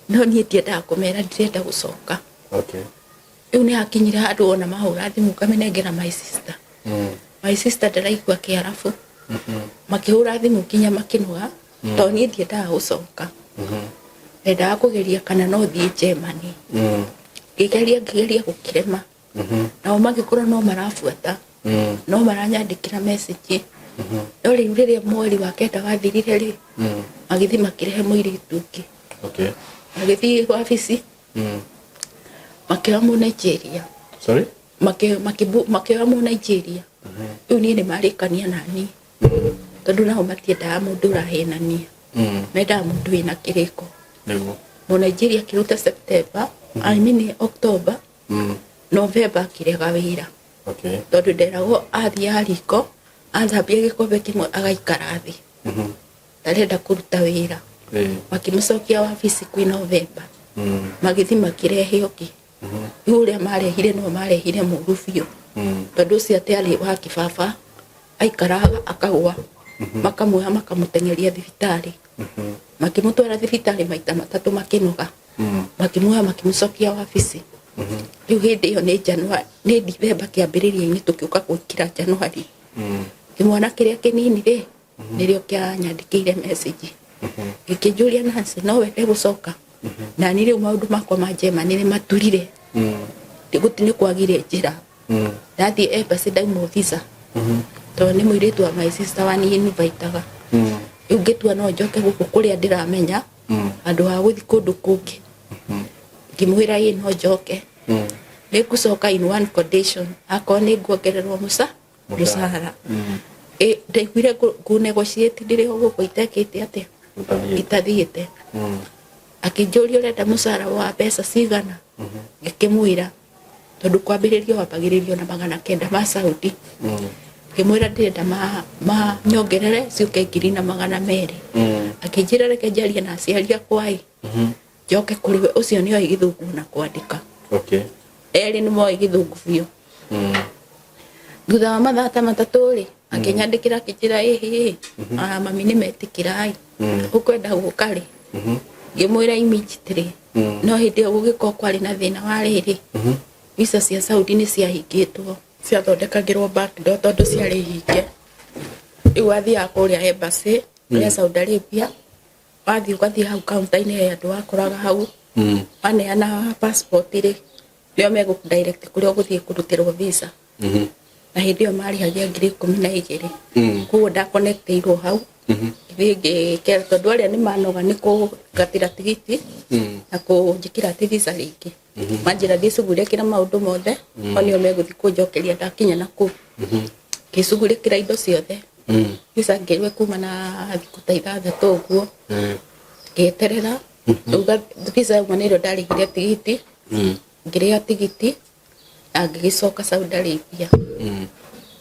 No niĩ ndiendaga kũmera ndirenda gũcoka. Rĩu nĩ hakinyire handũ ona mahũra thimũ ngamĩnengera my sister. My sister ndaraigua kĩarabu. Makĩhũra thimũ nginya makĩnoga, tondũ niĩ ndiendaga gũcoka, ndendaga kũgeria kana no thiĩ Germany. Ngĩgeria, ngĩgeria gũkĩrema. Nao magĩkorwo no marabuata, no maranyandĩkĩra message. No rĩu rĩrĩa mweri wa kenda wathirire rĩ, magĩthiĩ makĩrehe mũirĩtu ũngĩ. Magĩthiĩ wabici, makĩoya mũ Nigeria. Sorry? Makĩoya mũ Nigeria. Rĩu niĩ nĩ marĩkania nani, tondũ nao matiendaga mũndũ ũrahenania, mendaga mũndũ wĩna kĩrĩko. Mũ Nigeria akĩruta September, I mean October, November akĩrega wĩra, tondũ nderagwo athiĩ riko athambia gĩkombe kĩmwe agaikara thĩ, ndarenda kũruta wĩra. Makĩmũcokia wabici kwĩ November. Magĩthiĩ makĩrehe ũngĩ. Rĩu ũrĩa marehire no marehire mũru biũ, tondũ ũcio atĩ arĩ wa kĩbaba, aikaraga akagwa, makamuoya makamũteng'eria thibitarĩ. Makĩmũtwara thibitarĩ maita matatũ, makĩnoga, makĩmuoya makĩmũcokia wabici. Rĩu hĩndĩ ĩyo nĩ January, nĩ Dithemba kĩambĩrĩria-inĩ, tũkĩũka gwĩkĩra January. Kĩmwana kĩrĩa kĩnini rĩ, nĩrĩo kĩanyandĩkĩire message gĩkĩnjũria, "Nancy, no wende gũcoka?" Na niĩ rĩu maũndũ makwa ma Germany nĩ maturire. Gũti nĩ kwagire njĩra. Ndathiĩ embassy ndaimwo visa, tondũ nĩ mũirĩtu wa my sister wani invitaga. Rĩu ngĩtua no njoke gũkũ kũrĩa ndĩramenya handũ ha gũthiĩ kũndũ kũngĩ. Ngĩmwĩra ĩ, no njoke, nĩ ngũcoka in one condition, akorwo nĩ nguongererwo mũcara. Ĩ, ndaiguire ngũ negotiate ndĩrĩ o gũkũ itekĩte atĩa. Ũtathiĩte. Itathiĩte. Akĩnjũria, "Ũrenda mũcara wa mbeca cigana?" Ngĩkĩmwĩra, tondũ kwambĩrĩrio wambagĩrĩrio na 900 ma Saudi. Ngĩmwĩra ndĩrenda ma nyongerere ciũke 1,200. Akĩnjĩra reke njarie na aciari akwa ĩ, njoke kũrĩ we. Ũcio nĩ oĩ gĩthũngũ na kwandĩka. Erĩ nĩ moĩ gĩthũngũ biũ. Thutha wa mathaa ta 3 rĩ, akĩnyandĩkĩra akĩnjĩra, "Ĩhĩ, mami nĩ metĩkĩra ĩ, ũkwenda gũka rĩ?" Ngĩmwĩra immediately. No hĩndĩ ĩyo gũgĩkorwo kwarĩ na thĩna wa rĩrĩ, visa cia Saudi nĩ ciahingĩtwo, ciathondekagĩrwo back door tondũ ciarĩ hinge. Rĩu wathiaga kũrĩa embassy ya Saudi Arabia, wathiĩ ũgathiĩ hau counter-inĩ he andũ wakoraga hau, waneana passport rĩ, nĩo megũ direct kũrĩa ũgũthiĩ kũrutĩrwo visa. Na hĩndĩ ĩyo marĩhagia 12,000. Koguo ndakonectĩirwo hau, ngĩthiĩ ngĩkera, tondũ arĩa nĩ manoga nĩ kũngatĩra tigiti na kũnjĩkĩra atĩ visa rĩngĩ. Manjĩra thiĩ cugurĩkĩra maũndũ mothe, o nĩo megũthiĩ kũnjokeria ndakinya na kũu. Ngĩcugurĩkĩra indo ciothe. Visa ngĩrwo kuma na thikũ ta 6 ũguo. Ngĩeterera. Rĩu visa yauma nĩrĩo ndarĩhire tigiti. Ngĩrĩha tigiti na ngĩgĩcoka Saudi Arabia.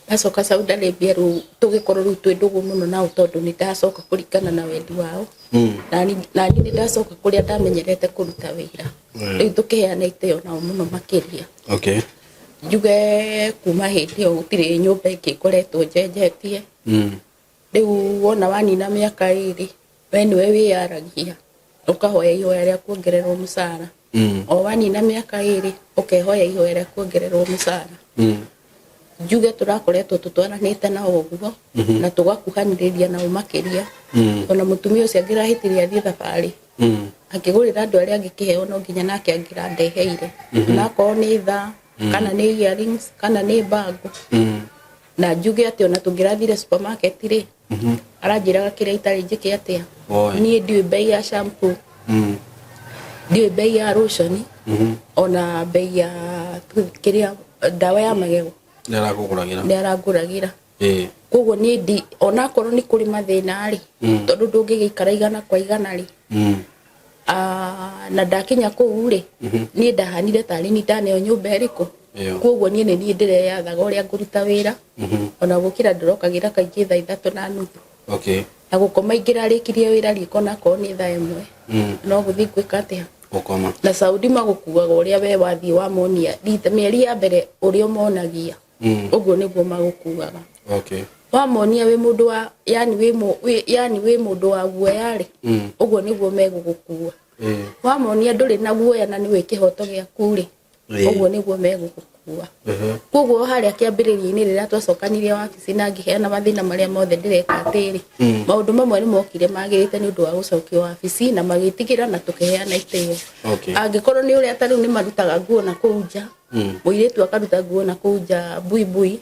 Ndacoka Saudi Arabia rĩu tũgĩkorwo rĩu twĩ ndũgũ mũno nao, tondũ nĩ ndacoka kũringana na wendi wao. Na niĩ nĩ ndacoka kũrĩa ndamenyerete kũruta wĩra. Rĩu tũkĩheana itĩo nao mũno makĩria. Njuge kuma hĩndĩ ĩyo gũtirĩ nyũmba ĩngĩ ngoretwo njenjetie. Rĩu wona wanina mĩaka 2, we nĩwe wĩyaragia ũkahoya ihoya rĩa kuongererwo mũcara. O wanina mĩaka 2 ũkehoya ihoya rĩa kuongererwo mũcara. Njuge tũrakoretwo tũtwaranĩte nao ũguo na tũgakuhanĩrĩria nao makĩria. Ona mũtumia ũcio angĩrahĩtirie athiĩ thabarĩ, akĩgũrĩra andũ arĩa angĩ kĩheo, no nginya nake angĩrandeheire, onakorwo nĩ thaa kana nĩ earrings kana nĩ bango. Na njuge atĩ ona tũngĩrathire supermarket rĩ, aranjĩraga kĩrĩa itarĩ njĩke atĩa. Oe. Niĩ ndiũĩ bei ya shampoo, ndiũĩ bei ya lotion, ona bei ya kĩrĩa, ndawa ya magego. Nĩ arakũgũragĩra? Nĩ arangũragĩra. Koguo niĩ ndi onakorwo nĩ kũrĩ mathĩna rĩ, tondũ ndũngĩgĩikara igana kwa igana rĩ, na ndakinya kũu rĩ, niĩ ndahanire tarĩ ni ndaneo nyũmba ĩrĩkũ. Ĩyo. Koguo niĩ nĩ niĩ ndĩreyathaga ũrĩa ngũruta wĩra. Ona gũkĩra ndĩrokagĩra kaingĩ 3:30. Na gũkoma ingĩrarĩkirie wĩra riko nakorwo nĩ 1:00, no gũthiĩ gwĩka atĩa? Gũkoma. Na Saudi magũkuaga ũrĩa we wathiĩ wamonia rita mĩeri ya mbere, ũrĩa ũmonagia, ũguo nĩguo magũkuaga. Wamonia wĩ mũndũ wa yani wĩ yani wĩ mũndũ wa guoya rĩ, ũguo nĩguo megũgũkua. Wamonia ndũrĩ na guoya na nĩwĩ kĩhoto gĩaku rĩ, ũguo nĩguo megũgũkua. Koguo harĩa kĩambĩrĩria-inĩ rĩrĩa twacokanirie wabici na ngĩheana mathĩna marĩa mothe ndĩreka atĩrĩ, maũndũ mamwe nĩ mokire magĩrĩte nĩ ũndũ wa gũcokio wabici na magĩtigĩra na tũkĩheana itĩo. Angĩkorwo nĩ ũrĩa ta rĩu nĩ marutaga nguo na kũu nja, mũirĩtu akaruta nguo na kũu nja buibui,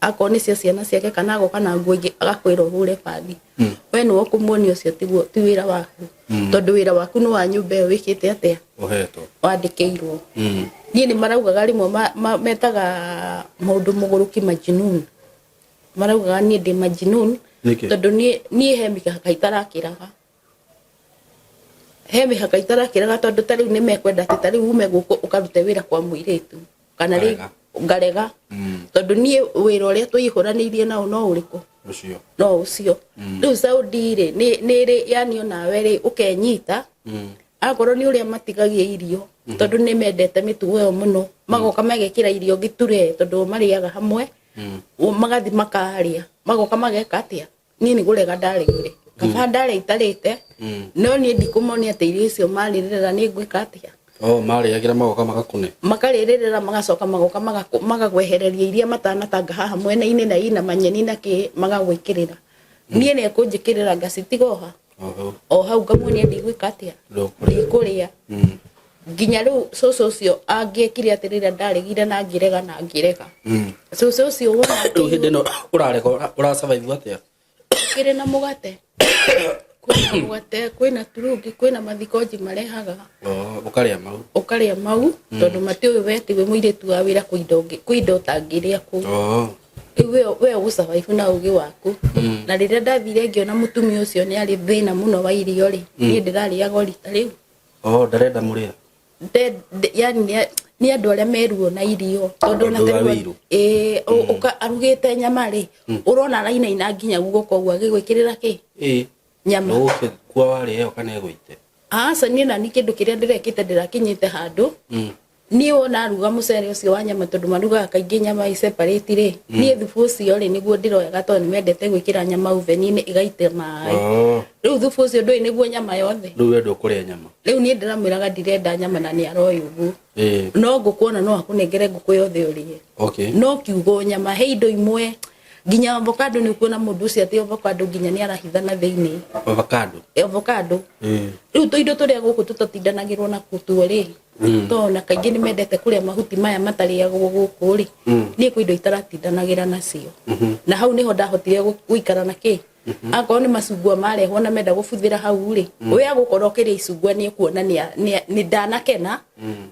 akorwo nĩ cia ciana ciake, kana agoka na nguo ingĩ agakwĩra ũhũre bathi, we nĩwe ũkũmuonia ũcio tiguo ti wĩra waku, tondũ wĩra waku nĩ wa nyũmba ĩyo wĩkĩte atĩa? Ũhetwo. Wandĩkĩirwo. Niĩ nĩ maraugaga rĩmwe metaga mũndũ mũgũrũki majinun, maraugaga niĩ ndĩ majinun. Nĩkĩ? Tondũ niĩ he mĩhaka itarakĩraga, he mĩhaka itarakĩraga, tondũ ta rĩu nĩ mekwenda atĩ ta rĩu ume gũkũ ũkarute wĩra kwa mũirĩtu kana rĩ. Ngarega. Ngarega, tondũ niĩ wĩra ũrĩa twĩihũranĩirie nao no ũrĩkũ? Ũcio. No ũcio. Rĩu Saudi rĩ, nĩ rĩ yani onawe rĩ ũkenyita, akorwo nĩ ũrĩa matigagia irio, tondũ nĩ mendete mĩtugo ĩyo mũno, magoka magekĩra irio gĩture, tondũ marĩaga hamwe, magathi makarĩa, magoka mageka atĩa. Niĩ nĩ kũrega ndaregire, kaba ndarĩa itarĩte, no niĩ ndikũmonia atĩ irio icio marĩrĩra nĩ ngwĩka atĩa. Oh, marĩagĩra magoka magakũne. Makarĩrĩra, magacoka magoka magakwehereria iria matanatanga haha mwena-inĩ na ina manyeni na kĩ, magagwĩkĩrĩra. Niĩ nĩ ekũnjĩkĩrĩra ngacitiga oha Oho. o hau, ngamuonia ndigwĩka atĩa. Ndũkũrĩa. Ndikũrĩa. Nginya rĩu cũcũ ũcio angĩekire atĩ rĩrĩa ndaregire na ngĩrega na ngĩrega, cũcũ ũcio wona Rĩu hĩndĩ ĩno ũrarega ũra survive atĩa? Kĩrĩ na mũgate, kwĩna mũgate, kwĩna turungi, kwĩna mathikoji marehaga. Oh, ũkarĩa mau. Ũkarĩa mau, tondũ matiũĩ we tiwe mũirĩtu wa wĩra, kwĩ indo kwĩ indo ũtangĩrĩa kũu. Rĩu we ũgũsurvive na ũgĩ waku. Na rĩrĩa ndathire ngĩona mũtumia ũcio nĩ arĩ thĩna mũno wa irio rĩ, niĩ ndĩrarĩaga o rita rĩu. Oh, ndarenda mũrĩa. Yani nĩ andũ arĩa meruo na irio, tondũ ona Ũndũ wa ta rĩu wĩiru. Ĩĩ, arugĩte nyama rĩ, ũrona arainaina nginya guoko ũguo agĩgwĩkĩrĩra kĩ nyama. Ndũgũkĩkua warĩa ĩyo kana ĩgũite? Aca, niĩ nani kĩndũ kĩrĩa ndĩrekĩte ndĩrakinyĩte handũ, niĩ wona aruga mũcere ũcio wa nyama, tondũ marugaga kaingĩ nyama i separate rĩ, niĩ thubu ũcio rĩ nĩguo ndĩroyaga, tondũ nĩ mendete gwĩkĩra nyama oven-inĩ ĩgaita maĩ. Rĩu thubu ũcio ndũĩ nĩguo nyama yothe. Rĩu we ndũkũrĩa nyama. Rĩu niĩ ndĩramwĩraga ndirenda nyama na nĩ aroĩ ũguo. No ngũkũ ona no akũnengere ngũkũ yothe ũrĩe, no kiugo nyama he indo imwe nginya avocado nĩ ũkuona mũndũ ũcio atĩ avocado nginya nĩ arahitha na thĩinĩ. Avocado. Avocado. Rĩu tũindo tũrĩa gũkũ tũtatindanagĩrwo na tuo rĩ, tondũ na kaingĩ nĩ mendete kũrĩa mahuti maya matarĩagwo gũkũ rĩ, niĩ kwĩ indo itaratindanagĩra nacio, na hau nĩho ndahotire gũikara na kĩ. Akorwo nĩ macungwa marehwo na menda gũbuthĩra hau rĩ, we agũkorwo ũkĩrĩa icungwa nĩ ekuona nĩ ndanakena,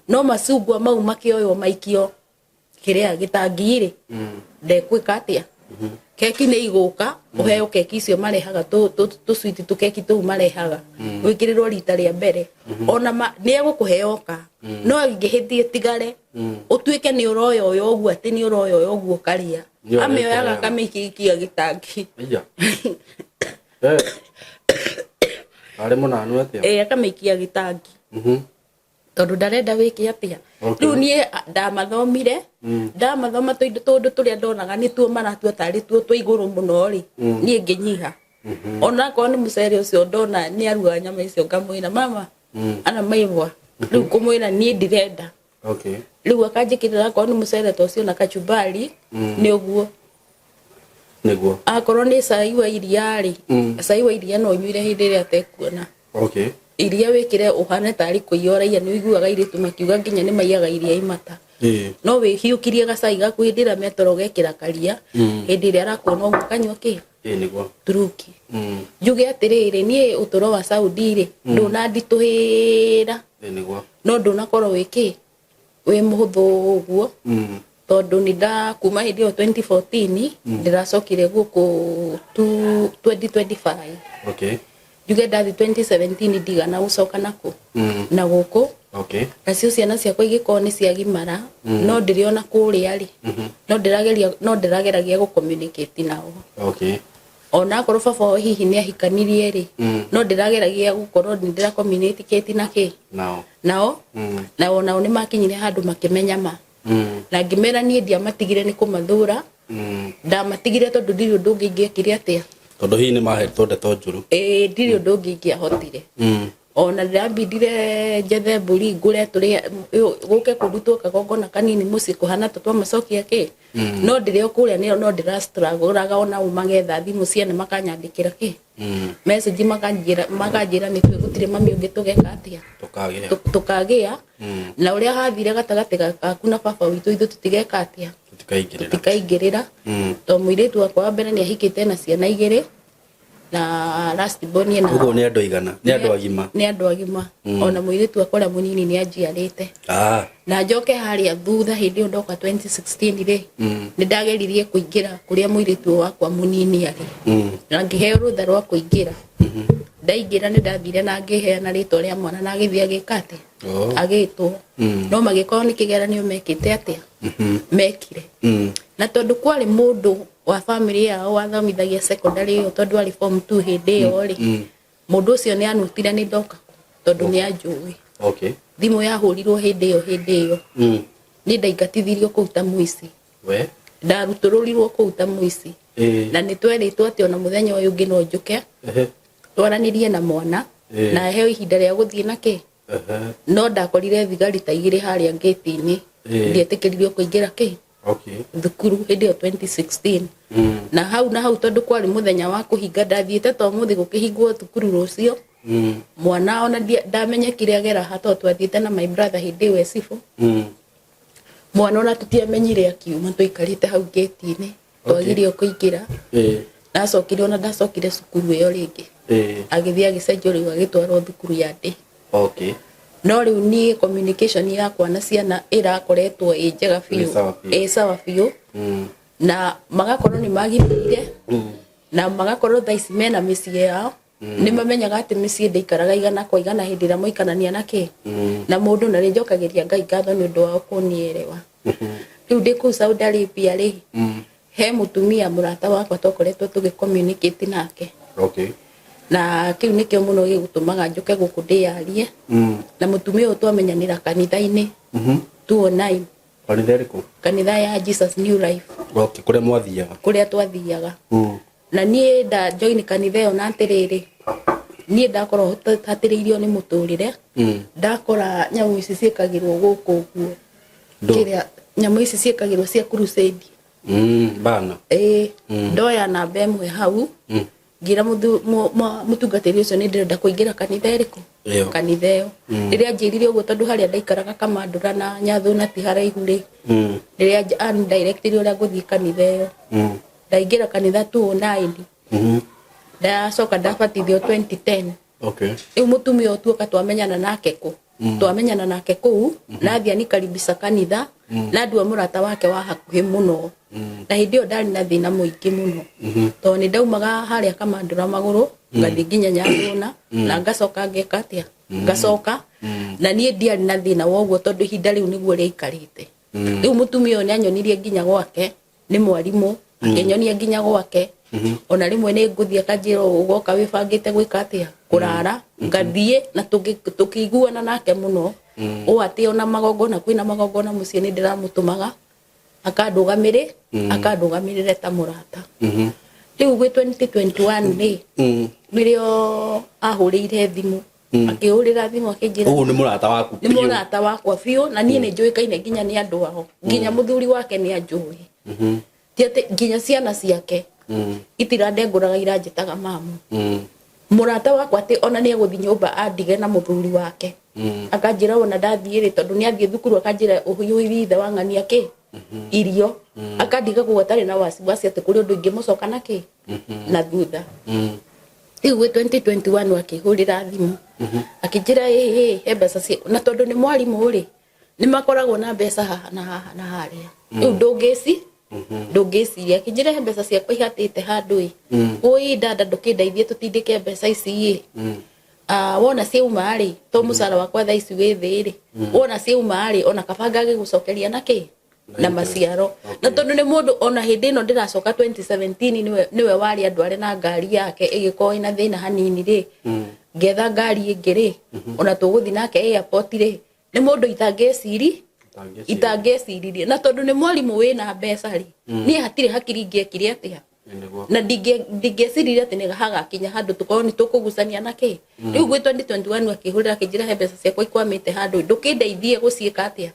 no macungwa mau makĩoywo maikio kĩrĩa gĩtangi rĩ, ndekwĩka atĩa. Keki nĩ igũka ũheo keki icio marehaga tũcwiti, tũkeki tũu marehaga wĩkĩrĩrwo rita rĩa mbere, ona nĩ egũkũhe oka, no ingĩhĩtie tigare ũtuĩke nĩ ũroyoya ũguo, atĩ nĩ ũroyoya ũguo ũkarĩa. Nĩ ũrĩa Amĩoyaga ĩkarĩa. akamĩikia gĩtangi. Ija. Eh. Arĩ mũnanu atĩa? Ĩ, akamĩikia gĩtangi, tondũ ndarenda wĩke atĩa. Rĩu niĩ ndamathomire, ndamathoma tũindo tũndũ tũrĩa ndonaga nĩtuo maratua tarĩ tuo twa igũrũ mũno rĩ, niĩ ngĩnyiha. Ona akorwo nĩ mũcere ũcio ndona nĩ aruga nyama icio, ngamwĩra mama ana maigua rĩu kũmwĩra niĩ ndirenda. Okay. Rĩu akanjĩkĩrĩra akorwo nĩ mũcere ta ũcio na kachumbari, nĩ ũguo. Nĩguo. Akorwo nĩ cai wa iria rĩ, cai wa iria no nyuire hĩndĩ ĩrĩa atekuona. Okay. Iria wĩkĩre ũhane tarĩ kũiya ũraiya, nĩ ũiguaga airĩtu makiuga nginya nĩ maiyaga iria imata. No wĩhiũkirie gacai gaku hĩndĩ ĩrĩa metoro ũgekĩra karia, hĩndĩ ĩrĩa arakuona ũguo kanyua kĩ? Ĩĩ nĩguo. Turuki. Njuge atĩrĩrĩ, niĩ ũtũro wa Saudi rĩ, ndũnanditũhĩra. Ĩĩ nĩguo. No ndũnakorwo wĩ kĩ? Wĩ mũhũthũ ũguo. Tondũ nĩ nda kuma hĩndĩ ĩyo 2014 ndĩracokire gũkũ 2025. Okay. Njuge ndathi 2017 ndigana gũcoka nakũ na gũkũ. Okay. Nacio ciana ciakwa igĩkorwo nĩ ciagimara, no ndĩrĩ ona kũrĩa rĩ, no ndĩrageria, no ndĩrageragia gũ communicate nao. Okay. Ona akorwo baba wao hihi nĩ ahikanirie rĩ, no ndĩrageragia gũkorwo nĩ ndĩra communicate na kĩ? Nao. Nao. Na onao nĩ makinyire handũ makĩmenya ma. Na ngĩmera niĩ ndiamatigire nĩ kũmathũra. Ndamatigire tondũ ndirĩ ũndũ ũngĩ ingĩekire atĩa. Tondũ hihi nĩ mahetwo ndeto njũru. Ĩĩ, ndirĩ ũndũ ũngĩ ingĩahotire. Ona ndĩrambindire njethe mbũri ngũre tũrĩe, gũke kũrutwo kagongona kanini mũciĩ kũhana ta twamacokia kĩ. No ndĩrĩ o kũrĩa nĩo no ndĩra struggle ona o magetha thimũ ciene makanyandĩkĩra kĩ? Message makanjĩra, makanjĩra nĩ twĩ gũtirĩ mami ũngĩ tũgeka atĩa? Tũkagĩa. Tũkagĩa. Na ũrĩa hathire gatagatĩ gaku na baba witũ ithuĩ tũtigeka atĩa? Tũtikaingĩrĩra. Tũtikaingĩrĩra. To mũirĩtu wakwa wa mbere nĩ ahikĩte na ciana igĩrĩ na last born ena. Ũguo nĩ andũ aigana? Nĩ andũ agima? Nĩ andũ agima. Ona mũirĩtu wakwa ũrĩa mũnini nĩ anjiarĩte. Na njoke harĩa thutha hĩndĩ ĩyo ndoka 2016 rĩ, nĩ ndageririe kũingĩra kũrĩa mũirĩtu wakwa mũnini arĩ. Na ngĩheo rũtha rwa kũingĩra. Ndaingĩra nĩ ndathire na ngĩheana rĩtwa rĩa mwana na agĩthiĩ agĩka atĩa? Agĩtwo. No magĩkorwo nĩ kĩgeranio mekĩte atĩa? Mekire. Na tondũ kwarĩ mũndũ wa family yao wathomithagia secondary ĩyo tondũ arĩ form 2 hĩndĩ ĩyo rĩ, mũndũ ũcio nĩ anutire nĩ ndoka tondũ nĩ anjũĩ. Okay. Thimũ yahũrirwo hĩndĩ ĩyo, hĩndĩ ĩyo. Nĩ ndaingatithirio kũu ta mũici. We? Ndarutũrũrirwo kũu ta mũici. Na nĩ twerĩtwo atĩ ona mũthenya ũyũ ũngĩ no njũke. Twaranĩrie na mwana. Na heo ihinda rĩa gũthiĩ na kĩ? No ndakorire thigari ta igĩrĩ harĩa ngĩti-inĩ. Ndietĩkĩririo kũingĩra kĩ? Okay. Thukuru hĩndĩ ĩyo 2016. Na hau na hau tondũ kwarĩ mũthenya wa kũhinga ndathiĩte to mũthĩ gũkĩhingwo thukuru rũciũ. Mwana ona ndamenyekire agera ha tondũ twathiĩte na my brother hĩndĩ ĩyo ecibũ. Mwana ona tũtiamenyire akiuma twaikarĩte hau gate-inĩ. Twagirio kũingĩra. Ndacokire ona ndacokire cukuru ĩyo rĩngĩ. Agĩthiĩ agĩcenjio rĩu agĩtwarwo thukuru ya ndĩ. Okay. No rĩu niĩ communication yakwa na ciana ĩrakoretwo ĩ njega biũ. Ĩ sawa biũ. Ĩ sawa biũ. Na magakorwo nĩ magimarire. Na magakorwo thaa ici mena mĩciĩ yao. Nĩ mamenyaga atĩ mĩciĩ ndĩikaraga igana kwa igana hĩndĩ ĩrĩa maikarania na kĩ? Na mũndũ na nĩnjokagĩria Ngai ngatho nĩ ũndũ wao kũnielewa. Rĩu ndĩ kũu Saudi Arabia rĩ, he mũtumia mũrata wakwa twakoretwo tũgĩ communicate nake. Okay. Na kĩu nĩkĩo mũno gĩgũtũmaga njũke gũkũ ndĩyarie. Na mũtumia ũyũ twamenyanĩra kanitha-inĩ. 209. Kanitha ĩrĩkũ? Kanitha ya Jesus New Life. Okay, kũrĩa mwathiaga? Kũrĩa twathiaga. Na niĩ nda join kanitha ĩyo na atĩrĩrĩ, niĩ ndakorwo hatĩrĩirio nĩ mũtũrĩre. Ndakora nyamũ ici ciĩkagĩrwo gũkũ ũguo. Ndũ? Kĩrĩa nyamũ ici ciĩkagĩrwo cia crusade. Bana. Ĩĩ, ndoya namba ĩmwe hau. Ngĩra mũtungatĩri ũcio nĩ ndĩrenda kũingĩra kanitha ĩrĩkũ? Ĩyo. Kanitha ĩyo. Rĩrĩa anjĩrire ũguo tondũ harĩa ndaikaraga Kamandũra na Nyathuna ti haraihu rĩ. Rĩrĩa andirectire ũrĩa ngũthiĩ kanitha ĩyo. Ndaingĩra kanitha 209. Ndacoka ndabatithio 2010. Okay. Rĩu mũtumia ũyũ tuoka twamenyana nake kũ? Twamenyana nake kũu, na athiĩ anikaribisha kanitha, na ndua mũrata wake wa hakuhĩ mũno. Na hĩndĩ ĩyo ndarĩ na thĩna mũingĩ mũno. Tondũ nĩ ndaumaga harĩa Kamandũra magũrũ, ngathiĩ nginya Nyathuna, na ngacoka ngeka atĩa? Ngacoka. Na niĩ ndiarĩ na thĩna wa ũguo tondũ ihinda rĩu nĩguo rĩaikarĩte. Rĩu mũtumia ũyũ nĩ anyonirie nginya gwake, nĩ mwarimũ, akĩnyonia nginya gwake. Ona rĩmwe nĩ ngũthiĩ akanjĩra ũgoka wĩbangĩte gwĩka atĩa? Kũrara. Ngathiĩ na tũkĩiguana nake mũno. Ũũ atĩ ona magongona, kwĩna magongona mũciĩ nĩ ndĩramũtũmaga, akandũgamĩrĩre ta mũrata. Rĩu gwĩ 2021 rĩ, nĩrĩo ahũrĩire thimũ. Akĩhũrĩra thimũ akĩnjĩra. Ũguo nĩ mũrata waku? Nĩ mũrata wakwa biũ, na niĩ nĩ njũĩkaine nginya nĩ andũ ao, nginya mũthuri wake nĩ anjũĩ. Ti atĩ nginya ciana ciake itirandengũraga, iranjĩtaga mamu. Mũrata wakwa atĩ ona nĩ egũthiĩ nyũmba andige na mũthuri wake, akanjĩra ona ndathiĩ rĩ, tondũ nĩ athiĩ thukuru, akanjĩra ũhiũhĩrie ithe wa ng'ania kĩ irio, akandiga kũu atarĩ na wasiwasi atĩ kũrĩ ũndũ ingĩmũcoka na kĩ na thutha. Rĩu gwĩ 2021 akĩhũrĩra thimũ akĩnjĩra ĩĩ he mbeca cia, na tondũ nĩ mwarimũ rĩ, nĩ makoragwo na mbeca haha na haha na harĩa, rĩu ndũngĩciria. Akĩnjĩra he mbeca ciakwa ihatĩte handũ ĩ, ũi dada, ndũkĩndeithie tũtindĩke mbeca ici ĩ. Ah, wona ciauma rĩ, to mũcara wakwa thaa ici wĩ thĩ rĩ, wona ciauma rĩ, ona kaba ngagĩgũcokeria na kĩ na maciaro. Na tondũ nĩ mũndũ ona hĩndĩ ĩno ndĩracoka 2017 nĩwe warĩ andũ arĩa na ngari yake ĩgĩkorwo ĩna thĩna hanini rĩ, ngetha ngari ĩngĩ rĩ, ona tũgũthiĩ nake airport rĩ, nĩ mũndũ itangĩeciririe. Na tondũ nĩ mwarimũ wĩna mbeca rĩ, niĩ hatirĩ hakiri ingĩekire atĩa na ndingĩeciririe atĩ nĩ hagakinya handũ tũkorwo nĩ tũkũgucania na kĩ. Rĩu gwĩ 2021 akĩhũrĩra akĩnjĩra he mbeca ciakwa ikwamĩte handũ, ndũkĩndeithie gũciĩka atĩa,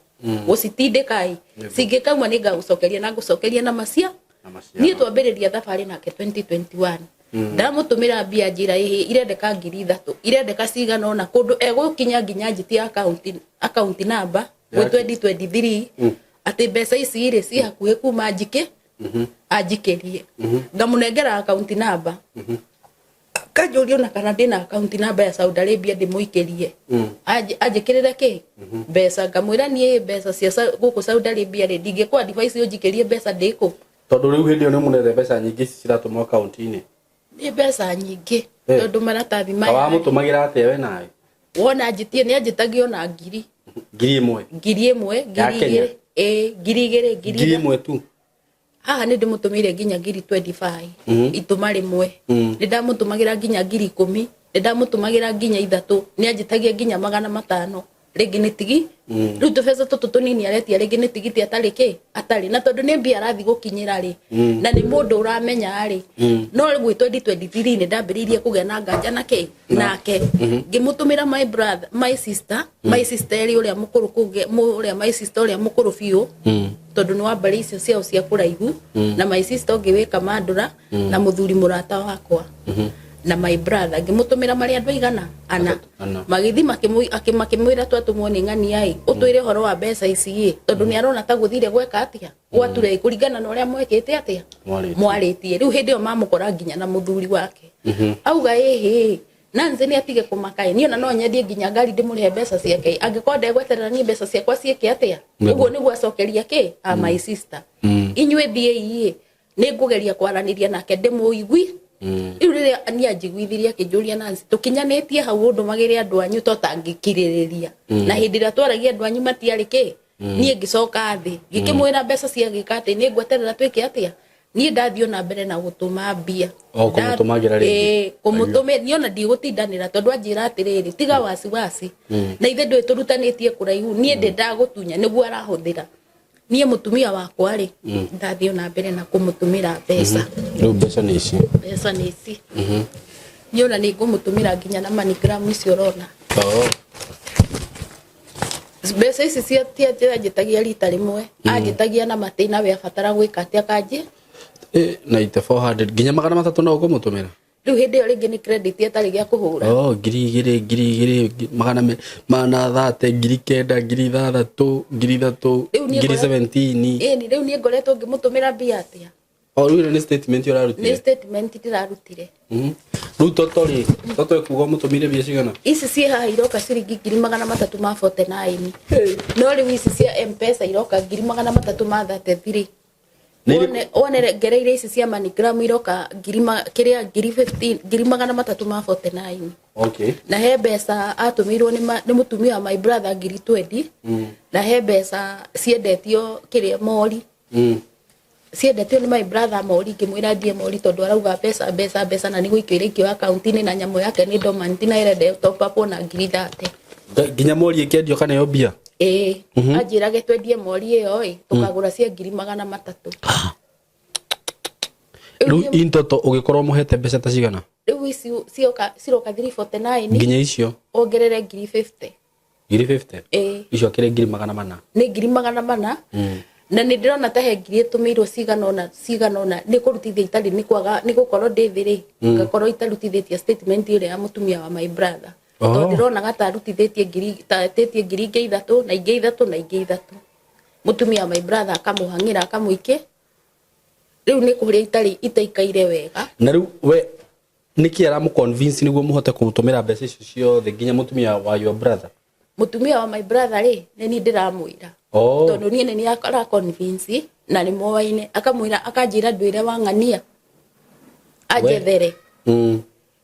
gũcitindĩka ĩ, cingĩkauma nĩ ngagũcokeria na ngũcokeria na macia. Niĩ twambĩrĩria thabarĩ nake 2021, ndamũtũmĩra mbia, njĩra ĩhĩ irendeka 3000, irendeka cigana ũna, kũndũ egũkinya nginya njitie account number gwĩ 2023 atĩ mbeca ici rĩ ci hakuhĩ kuma njike anjikĩrie, ngamũnengera account number, kanjũria ona kana ndĩna account number ya Saudi Arabia ndĩmũikĩrie anjĩkĩrĩre kĩ mbeca. Ngamwĩra niĩ mbeca cia gũkũ Saudi Arabia rĩ, ndingĩkũ advice ũnjikĩrie mbeca ndĩkũ. Tondũ rĩu hĩndĩ ĩyo nĩ mũnete mbeca nyingĩ ici ciratũmwo akaunti-inĩ? Nĩ mbeca nyingĩ. Tondũ maratathi maya Wamũtũmagĩra atĩa we nawe? Wona njĩtie nĩ anjĩtagia ona ngiri. 1000? 1000. Ya ngiri Kenya? 2, ĩ, 2000, ngiri 1000 tu? Haha nĩ ndĩmũtũmĩire nginya ngiri 25 itũma rĩmwe. Nĩ ndamũtũmagĩra nginya 10,000, nĩ ndamũtũmagĩra nginya 3, nĩ anjĩtagia nginya 500. Rĩngĩ nĩ tigi rĩu tũbeca tũtũ tũnini aretia, rĩngĩ nĩ tigiti atarĩ kĩ atarĩ na, tondũ nĩ mbia arathiĩ gũkinyĩra rĩ, na nĩ mũndũ ũramenya rĩ. No gwĩ 2023 nĩ ndambĩrĩirie kũgĩa na nganja na kĩ nake, ngĩmũtũmĩra my brother, my sister, my sister erĩ, ũrĩa mũkũrũ kũu ũrĩa my sister ũrĩa mũkũrũ biũ, tondũ nĩ wa mbarĩ icio ciao cia kũraihu, na my sister ũngĩ wĩ Kamandũra, na mũthuri mũrata wakwa, na my brother. Ngĩmũtũmĩra marĩ andũ aigana ana. Ana. Magĩthiĩ makĩmwĩra twatũmwo nĩ ng'ania ĩ, ũtwĩre ũhoro wa mbeca ici ĩ, tondũ nĩ arona ta gũthire gweka atĩa gwature kũringana na ũrĩa mwekĩte atĩa. Mwarĩtie. Mwarĩtie. Rĩu hĩndĩ ĩyo mamũkora nginya na mũthuri wake, auga ĩhĩ Nancy nĩ atige kũmaka ĩ, niĩ ona no nyendie nginya ngari ndĩmũrĩhe mbeca ciake angĩkorwo ndegweterera niĩ mbeca ciakwa ciĩke atĩa. Ũguo nĩguo acokeria kĩ a my sister, inyuĩ thiĩi ĩ, nĩ ngũgeria kwaranĩria nake ndĩmũigui. Rĩu rĩrĩa niĩ anjiguithirie akĩnjũria, Nancy, tũkinyanĩtie hau ũndũmagĩre andũ anyu to tangĩkirĩrĩria, na hĩndĩ ĩrĩa twaragia andũ anyu matiarĩ kĩ. Niĩ ngĩcoka thĩ ngĩkĩmwĩra mbeca ciagĩka atĩ nĩ ngweterera twĩke atĩa. Niĩ ndathiĩ ona mbere na gũtũma mbia. O kũmũtũmagĩra rĩngĩ? Ĩĩ, kũmũtũmĩra. Niĩ ona ndigũtindanĩra tondũ anjĩra atĩrĩrĩ, tiga wasiwasi na ithe ndũĩ tũrutanĩtie kũraihu, niĩ ndĩ ndagũtunya nĩguo arahũthĩra. Niĩ mũtumia wakwa rĩ, ndathiĩ ona mbere na kũmũtũmĩra mbeca. Rĩu mbeca nĩ ici? Mbeca nĩ ici. Niĩ ona nĩ ngũmũtũmĩra nginya na MoneyGram icio ũrona. Oh. Mbeca ici cia anjĩtagia rita rĩmwe, anjĩtagia na matĩ we abatara gwĩka atĩa kanjĩ. 9400 nginya 300 no ũkũmũtũmĩra? Rĩu hĩndĩ ĩyo rĩngĩ nĩ credit ĩtarĩ gĩa kũhũra. Oh, 2000, 2000, magana 300, 9000, 6000, 3000. Rĩu niĩ ngiri 17. Ĩni, rĩu niĩ ngoretwo ngĩmũtũmĩra mbia atĩa? O rĩu ĩno nĩ statement Nĩ ũrarutire? Statement ndĩrarutire. Rĩu toto rĩ, toto ĩkuga ũmũtũmĩire mbia cigana? Ici ciĩ haha iroka ciringi 349,000, no rĩu ici cia Mpesa iroka 333,000. Nĩ irĩkũ? Wone ngereire ici cia MoneyGram iroka ngiri kĩrĩa ngiri 15, 349,000. Na he mbeca atũmĩirwo nĩ mũtumia wa my brother 20,000, na he mbeca ciendetio kĩrĩa mori, ciendetio nĩ my brother mori. Ngĩmwĩra ndie mori tondũ arauga mbeca mbeca mbeca na nĩ gũikio iraikio akaunti-inĩ na nyamũ yake nĩ dormant na ĩrenda top up na 30,000. Nginya mori ĩkĩendio kana yo mbia? Ĩĩ, anjĩrage twendie mori ĩyo ĩ, tũkagũra cia 300,000. Rĩu in total ũgĩkorwo mũhete mbeca ta cigana? Rĩu ici cioka ciroka 349. Nginya icio. Ongerere ngiri 50. Ngiri 50? Ĩĩ. Icio akĩrĩ 400,000. Nĩ 400,000. Na nĩ ndĩrona ta he ngiri ĩtũmĩirwo cigana ũna cigana ũna nĩ kũrutithia itarĩ, nĩ kwaga, nĩ gũkorwo ndĩ thĩ rĩ, ngakorwo itarutithĩtie statement ĩrĩa ya mũtumia wa my brother. Oh. Tondũ ndĩronaga ta arutithĩtie ngiri, ta etĩtie ngiri ingĩ ithatũ na ingĩ ithatũ na ingĩ ithatũ. Mũtumia wa my brother akamũhang'ĩra akamũikia. Rĩu nĩ kũrĩa itarĩ itaikaire wega. Na rĩu we nĩkĩ aramũ convince nĩguo mũhote kũmũtũmĩra mbeca icio ciothe nginya mũtumia wa your brother? Mũtumia wa my brother rĩ, nĩ niĩ ndĩramwĩra. Oh. Tondũ niĩ nĩ niĩ ara convince na nĩ moaine, akamwĩra, akanjĩra ndwĩre wang'ania anjethere.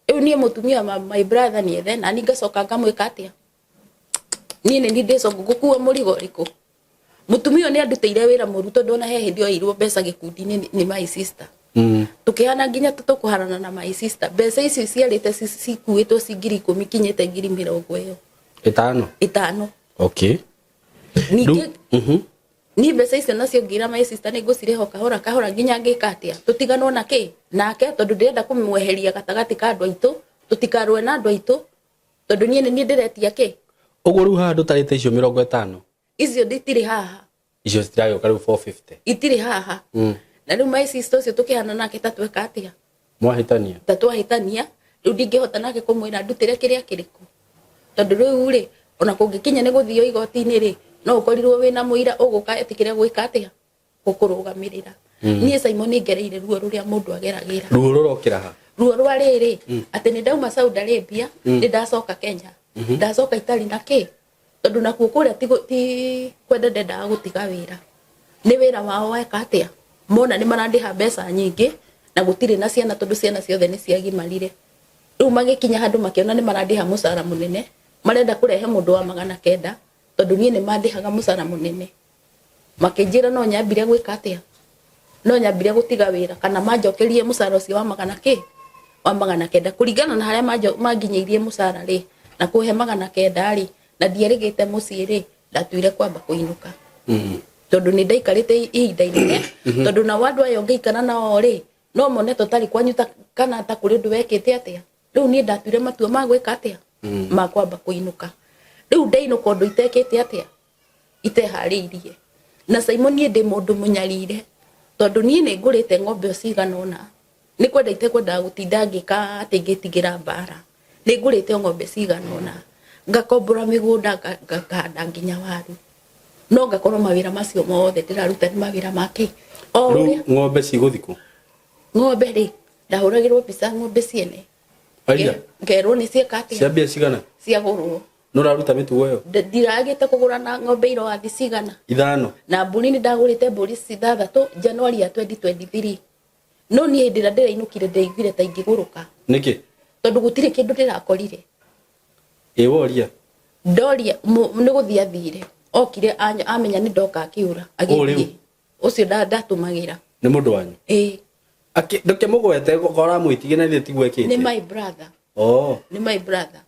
Rĩu niĩ mũtumia wa my brother nĩethe, na niĩ ngacoka ngamwĩka atĩa? Niĩ nĩ niĩ ndĩcoka ngũkua mũrigo ũrĩkũ? Mũtumia ũyũ nĩ andutĩire wĩra mũru, tondũ ona he hĩndĩ oirwo mbeca gĩkundi-inĩ nĩ my sister. Tũkĩhana nginya tũkũharana na my sister. Mbeca icio ciarĩte cikuĩtwo ci 10,000 kinyĩte ngiri mĩrongo ĩyo. Ĩtano? Ĩtano. Okay. Ningĩ niĩ mbeca icio nacio ngĩra my sister nĩ ngũcirĩha o kahora kahora nginya ngĩka atĩa, tũtiganwo na kĩ nake, tondũ ndĩrenda kũmweheria gatagatĩ ka andũ aitũ, tũtikarũe na andũ aitũ, tondũ niĩ nĩ niĩ ndĩretia kĩ. Ũguo rĩu haha ndũtarĩte icio 50? Icio itirĩ haha. Icio citiragĩũka rĩu 450. Itirĩ haha. Na rĩu my sister ũcio tũkĩhana nake ta tweka atĩa? Mwahĩtania? Ta twahĩtania. Rĩu ndingĩhota nake kũmwĩra ndutĩre kĩrĩa kĩrĩkũ, tondũ rĩu rĩ, ona kũngĩkinya nĩ gũthio igoti-inĩ rĩ, no ũkorirwo wĩna mũira ũgũka etĩkĩre gwĩka atĩa, gũkũrũgamĩrĩra. Niĩ Simon ngereire ruo rũrĩa mũndũ ageragĩra. Ruo rũrokĩra ha? Ruo rwa rĩrĩ, atĩ nĩ ndauma Saudi Arabia, nĩ ndacoka Kenya, ndacoka itarĩ na kĩ, tondũ nakuo kũrĩa ti kwenda ndendaga gũtiga wĩra. Nĩ wĩra wao weka atĩa, mona nĩ marandĩha mbeca nyingĩ na gũtirĩ na ciana, tondũ ciana ciothe nĩ ciagimarire. Rĩu magĩkinya handũ makĩona nĩ marandĩha mũcara mũnene, marenda kũrehe mũndũ wa 900, tondũ niĩ nĩ mandĩhaga mũcara mũnene. Makĩnjĩra no nyambire gwĩka atĩa, no nyambire gũtiga wĩra kana manjokerie mũcara ũcio wa magana kĩ, wa 900, kũringana na harĩa manginyĩirie mũcara rĩ, na kũhe 900 rĩ, na ndierĩgĩte mũciĩ rĩ, ndatuire kwamba kũinũka. Tondũ nĩ ndaikarĩte ihinda inene, tondũ nao andũ aya ũngĩikara nao rĩ, no mone tũtarĩ kwanyu ta, kana ta kũrĩ ũndũ wekĩte atĩa. Rĩu niĩ ndatuire matua ma gwĩka atĩa, ma kwamba kũinũka. Rĩu ndainũka ũndũ itekĩte atĩa, iteharĩirie. Na Simon niĩ ndĩ mũndũ mũnyarire, tondũ niĩ nĩ ngũrĩte ng'ombe o cigana ũna, nĩ kwenda itekwendaga gũtinda ngĩka atĩ ngĩtigĩra mbara. Nĩ ngũrĩte o ng'ombe cigana ũna, ngakombora mĩgũnda, ngahanda nginya waru, no ngakorwo mawĩra macio mothe ndĩraruta nĩ mawĩra make. O Rĩu ũrĩa ng'ombe cigũthikwo? Ng'ombe rĩ, ndahũragĩrwo mbica ng'ombe ciene. Aia. Ngerwo nĩ cieka atĩa? Cia mbia cigana? Ciagũrwo. Nĩ ũraruta mĩtugo ĩyo? Ndiragĩte kũgũra na ng'ombe iroathi cigana? Ithano. Na mbũri nĩ ndagũrĩte mbũri ithathatũ January ya 2023. No niĩ hĩndĩ ĩrĩa ndĩrainũkire ndĩraiguire ta ingĩgũrũka. Nĩkĩ? Tondũ gũtirĩ kĩndũ ndĩrakorire. Ĩ woria? Ndoria, nĩ gũthiĩ athire. Okire amenya nĩ ndoka akĩũra, Ũũ rĩu? agĩthiĩ. Ũcio ndatũmagĩra. Nĩ mũndũ wanyu? Ĩ. Akĩ, ndũkĩmũgwete, ũkora mũitige na ithuĩ tiguo ekĩte. Nĩ my brother. Oh. Nĩ my brother.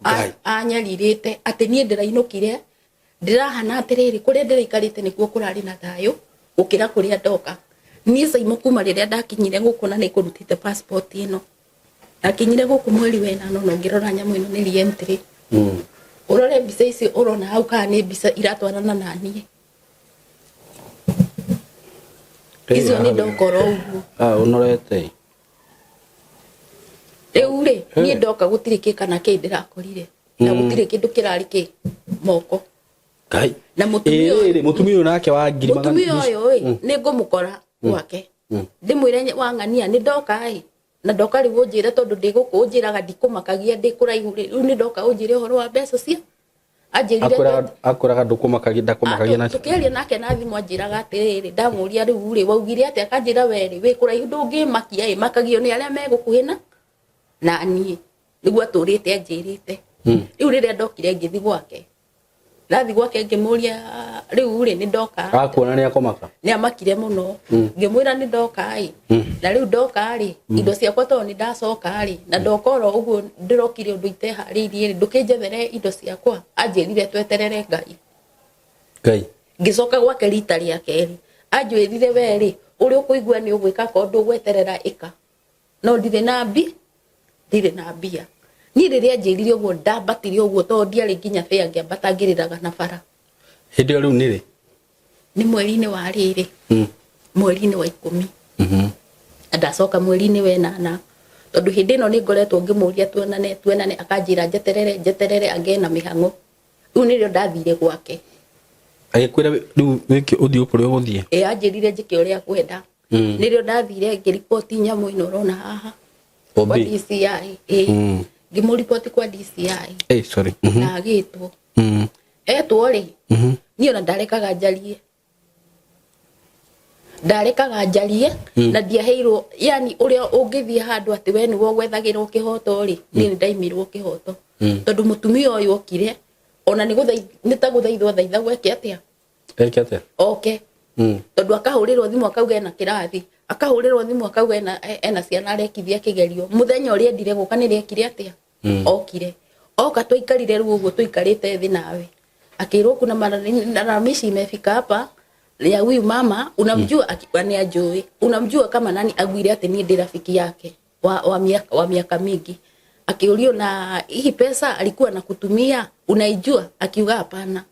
Ngai. Anyarirĩte atĩ niĩ ndĩrainũkire, ndĩrahana atĩrĩrĩ, kũrĩa ndĩraikarĩte nĩkuo kũrarĩ na thayũ gũkĩra kũrĩa ndoka. Niĩ Simon kuma rĩrĩa ndakinyire gũkũ na nĩngũrutĩte passport ĩno. Ndakinyire gũkũ mweri wa ĩnana, na ũngĩrora nyamũ ĩno nĩ re-entry. Ũrore mbica icio ũrona hau kana nĩ mbica iratwarana na niĩ. Icio nĩ ndokora ũguo. Ũnorete. Rĩu rĩ, niĩ ndoka gũtirĩ kĩ kana kĩ ndĩrakorire. Na gũtirĩ kĩndũ kĩrarĩ kĩ moko. Ngai. Na mũtumia Ĩ, rĩ, mũtumia ũyũ nake wa ngiri magana Mũtumia ũyũ ĩ, nĩ ngũmũkora gwake. Ndĩmwĩre wang'ania nĩ ndoka ĩ. Na ndoka rĩu ũnjĩre tondũ ndĩ gũkũ ũnjĩraga ndikũmakagia ndĩ kũraihu rĩ. Rĩu nĩ ndoka ũnjĩre ũhoro wa mbeca cia. Anjĩrire Akwĩraga ndũkũmakagia, ndakũmakagia na Tũkĩaria nake na thimũ anjĩraga atĩrĩrĩ, ndamũria rĩu rĩ, waugire atĩa? Akanjĩra we rĩ, wĩ kũraihu ndũngĩmakia ĩ, makagio nĩ arĩa me gũkuhĩ na niĩ. Nĩguo atũrĩte anjĩrĩte. Rĩu rĩrĩa ndokire ngĩthiĩ gwake. Ndathiĩ gwake ngĩmũria rĩu rĩ, nĩ ndoka. Akuona nĩ akomaka? Nĩ amakire mũno. Ngĩmwĩra nĩ ndoka ĩ. Na rĩu ndoka rĩ, indo ciakwa tondũ nĩ ndacoka rĩ, na ndoka oro ũguo ndĩrokire ũndũ iteharĩirie rĩ, ndũkĩnjethere indo ciakwa. Anjĩrire tweterere Ngai. Ngai. Ngĩcoka gwake rita rĩa kerĩ. Anjĩrire we rĩ, ũrĩa ũkũigua nĩ ũgwĩka, korwo ndũgweterera ĩka. No ndirĩ na mbi. Ndirĩ na mbia. Niĩ rĩrĩa anjĩrire ũguo ndambatire ũguo tondũ ndiarĩ nginya bĩa ngĩambata ngĩrĩraga na bara. Hĩndĩ ĩyo rĩu nĩ rĩ? Nĩ mweri-inĩ wa rĩrĩ, mweri-inĩ wa 10. Na ndacoka mweri-inĩ wa 8 tondũ hĩndĩ ĩno nĩ ngoretwo ngĩmũria tuonane tuonane, akanjĩra njeterere njeterere angĩe na mĩhang'o. Rĩu nĩrĩo ndathire gwake. Agĩkwĩra rĩu wĩke ũthiĩ kũrĩa ũgũthiĩ? Ĩĩ, anjĩrire njĩke ũrĩa ngwenda. Nĩrĩo ndathire ngĩriboti nyamũ ĩno ũrona haha kwa DCI. Ĩĩ, ngĩmũriboti kwa DCI. Eh, sorry. Na agĩtwo. Etwo rĩ, niĩ ona ndarekaga njarie, ndarekaga njarie na ndiaheirwo, yani ũrĩa ũngĩthiĩ handũ atĩ we nĩwe ũgwethagĩrwo kĩhoto rĩ, niĩ nĩ ndaimirwo kĩhoto tondũ mũtumia ũyũ okire ona nĩ ta gũthaithwo athaithagwo eke atĩa? Eke atĩa? Oke. Tondũ akahũrĩrwo thimũ akauga ena kĩrathi, akahũrĩrwo thimũ akauga ena ciana arekithia kĩgerio. Mũthenya ũrĩa endire gũka nĩ rĩekire atĩa? Okire. Oka twaikarire rĩu ũguo tũikarĩte thĩ nawe, akĩrwo kuna malalamishi imefika hapa ya huyu mama, unamjua? Akiwa nĩ anjũĩ. Unamjua kama nani? Aguire atĩ niĩ ndĩ rafiki yake wa miaka mingi. Akiulio na hii pesa alikuwa nakutumia unaijua? Akiuga hapana.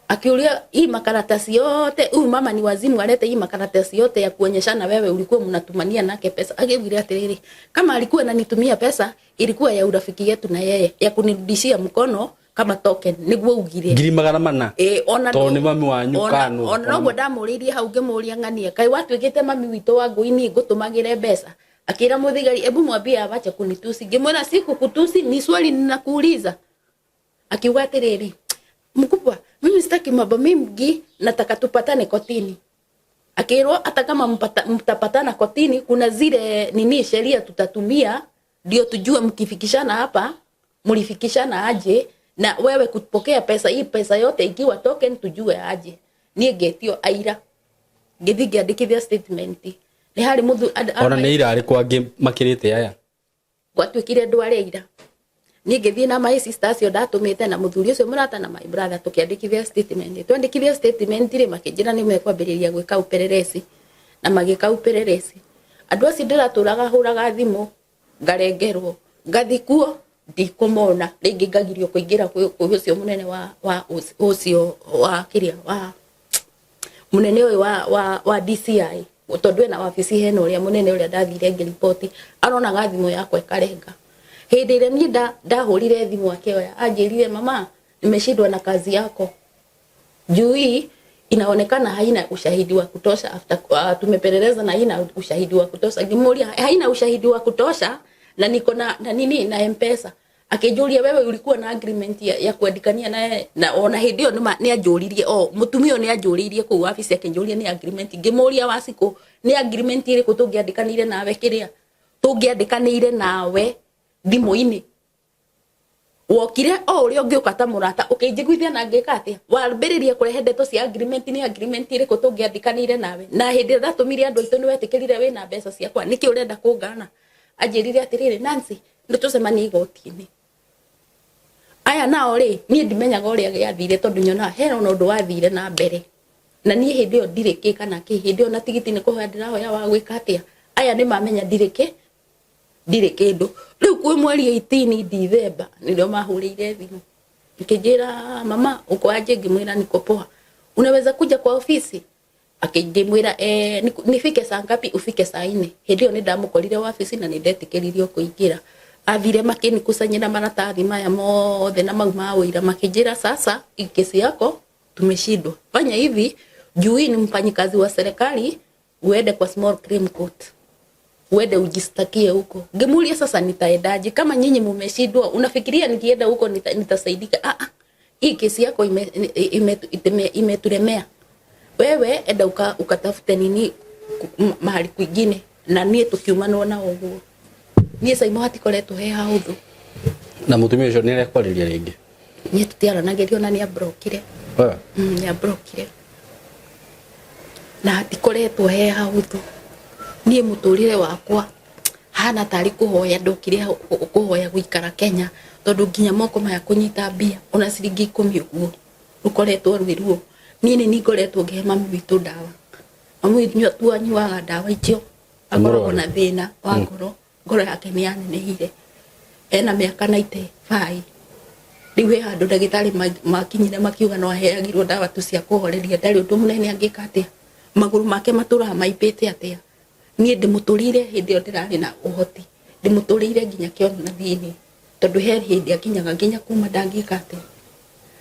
Akiulia hii makaratasi yote, huyu mama ni wazimu, alete hii makaratasi yote ya kuonyeshana wewe ulikuwa mnatumania nake pesa. Akiulia atiriri, kama alikuwa ananitumia pesa ilikuwa ya urafiki yetu na yeye, ya kunirudishia mkono kama token, niguo ugire. 400,000. Ĩ, ona Tondũ nĩ mami wanyu kanu. Ona noguo ndamũrĩirie hau ngĩmũria, ng'ania kaĩ watuĩkĩte mami witũ wa ngũi, niĩ ngũtũmagĩre mbeca? Akĩra mũthigari, ebu mwambie awache kunitusi. Ngĩmwĩra si kukutusi, ni swali ninakuuliza. Akiuga atĩrĩrĩ, mkubwa, mimi sitaki mambo mingi, nataka tupatane kotini. Akĩrwo hata kama mtapatana kotini, kuna zile nini sheria tutatumia ndio tujue mkifikishana hapa mlifikishana aje, na wewe kupokea pesa hii, pesa yote ikiwa token, tujue aje. Niĩ ngetio aira, ngĩthiĩ ngĩandĩkithia statement nĩ harĩ mũthu Ona nĩ ira arĩkũ angĩ makĩrĩte aya? Gwatuĩkire ndware ira, niĩ ngĩthiĩ na my sister acio ndatũmĩte na mũthuri ũcio mũrata na my brother, tũkĩandĩkithia statement. Twandĩkithia statement rĩ, makĩnjĩra nĩ mekwambĩrĩria gwĩka upelelezi, na magĩka upelelezi. Andũ acio ndĩratũraga hũraga thimũ ngarengerwo, ngathi kuo ndikũmona rĩngĩ, ngagirio kũingĩra kwĩ ũcio mũnene wa ũcio wa kĩrĩa wa mũnene ũyũ wa DCI, tondũ ena wabici hena ũrĩa mũnene ũrĩa ndathire ngĩriboti, aronaga thimũ yakwa ĩkarenga. Hĩndĩ ĩrĩa niĩ ndahũrire thimũ akĩoya, anjĩrire, mama, nimeshindwa na kazi yako juu hii inaonekana haina ushahidi wa kutosha, after tumepeleleza na haina ushahidi wa kutosha. Ngimuuria haina ushahidi wa kutosha na niko na nini na M-Pesa. Akĩnjũria wewe ulikuwa na agreement ya kuandikania naye? Na ona hĩndĩ ĩyo nĩ anjũririe, o mũtumia ũyũ nĩ anjũrĩirie kũu wabici, akĩnjũria nĩ agreement. Ngĩmũria, Wacikũ, nĩ agreement ĩrĩkũ tũngĩandĩkanĩire nawe, kĩrĩa tũngĩandĩkanĩire nawe thimũ-inĩ? Wokire o ũrĩa ũngĩũka ta mũrata ũkĩnjiguithia na ngĩka atĩa, wambĩrĩria kũrehe ndeto cia agreement. Nĩ agreement ĩrĩkũ tũngĩandĩkanĩire nawe, na hĩndĩ ĩrĩa ndatũmire andũ aitũ nĩ wetĩkĩrire wĩna mbeca ciakwa? Nĩkĩ ũrenda kũngana? Anjĩrire atĩrĩrĩ, Nancy, nĩ tũcemanie igoti-inĩ. Aya nao rĩ, niĩ ndimenyaga ũrĩa gĩathire tondũ nyonaga hena ona ũndũ wathire na mbere na niĩ hĩndĩ ĩyo ndirĩ kĩ kana kĩ. Hĩndĩ ĩyo na tigiti nĩ kũhoya ndĩrahoya wa gwĩka atĩa. Aya nĩ mamenya ndirĩ kĩ, ndirĩ kĩndũ. Rĩu kwĩ mweri 18 Dithemba nĩrĩo mahũrĩire thimũ nikĩnjĩra, mama, uko aje? Ngĩmwĩra niko poa. Unaweza kuja kwa ofisi? Akĩngĩmwĩra eh, nifike saa ngapi? Ufike saa 4. Hĩndĩ ĩyo nĩ ndamũkorire wabici na nĩ ndetĩkĩririo kũingĩra. Athire makĩnikusanyĩra maratathi maya mothe na mau ma ũira, makĩnjĩra, sasa hii kesi yako tumeshindwa, fanya hivi, juu hii ni mfanyikazi wa serikali, uende kwa small claim court, uende ujistakie huko. Ngimuulia, sasa nitaendaje kama nyinyi mumeshindwa? Unafikiria nikienda huko nitasaidika? Ah, ah, hii kesi yako imetulemea, wewe enda ukatafute nini mahali kwingine. Na niĩ tũkiumanwo na ũguo, niĩ Saimo hatikoretwo he haũthũ. Na mũtumia ũcio nĩ arekwarĩria rĩngĩ? Niĩ tũtiaranagĩrio na nĩ ambrokire. We? Nĩ ambrokire na hatikoretwo he haũthũ. Niĩ mũtũrĩre wakwa hana tarĩ kũhoya ndokire kũhoya gũikara Kenya, tondũ nginya moko maya kũnyita mbia ona ciringi 10 ũguo rũkoretwo rwĩ ruo. Niĩ nĩ niĩ ngoretwo ngĩhe mami witũ ndawa. Mami witũ anyuaga ndawa icio, akoragwo na thĩna wa ngoro. Ngoro yake nĩ yanenehire. Ena mĩaka 95. Rĩu he handũ ndagĩtarĩ makinyire makiuga no aheagirwo ndawa tu cia kũhoreria, ndarĩ ũndũ mũnene angĩka atĩa. Magũrũ make matũraga maimbĩte atĩa. Niĩ ndĩmũtũrĩire hĩndĩ ĩyo ndĩrarĩ na ũhoti, ndĩmũtũrĩire nginya kĩono na thĩinĩ, tondũ he hĩndĩ akinyaga nginya kuma ndangĩka atĩa.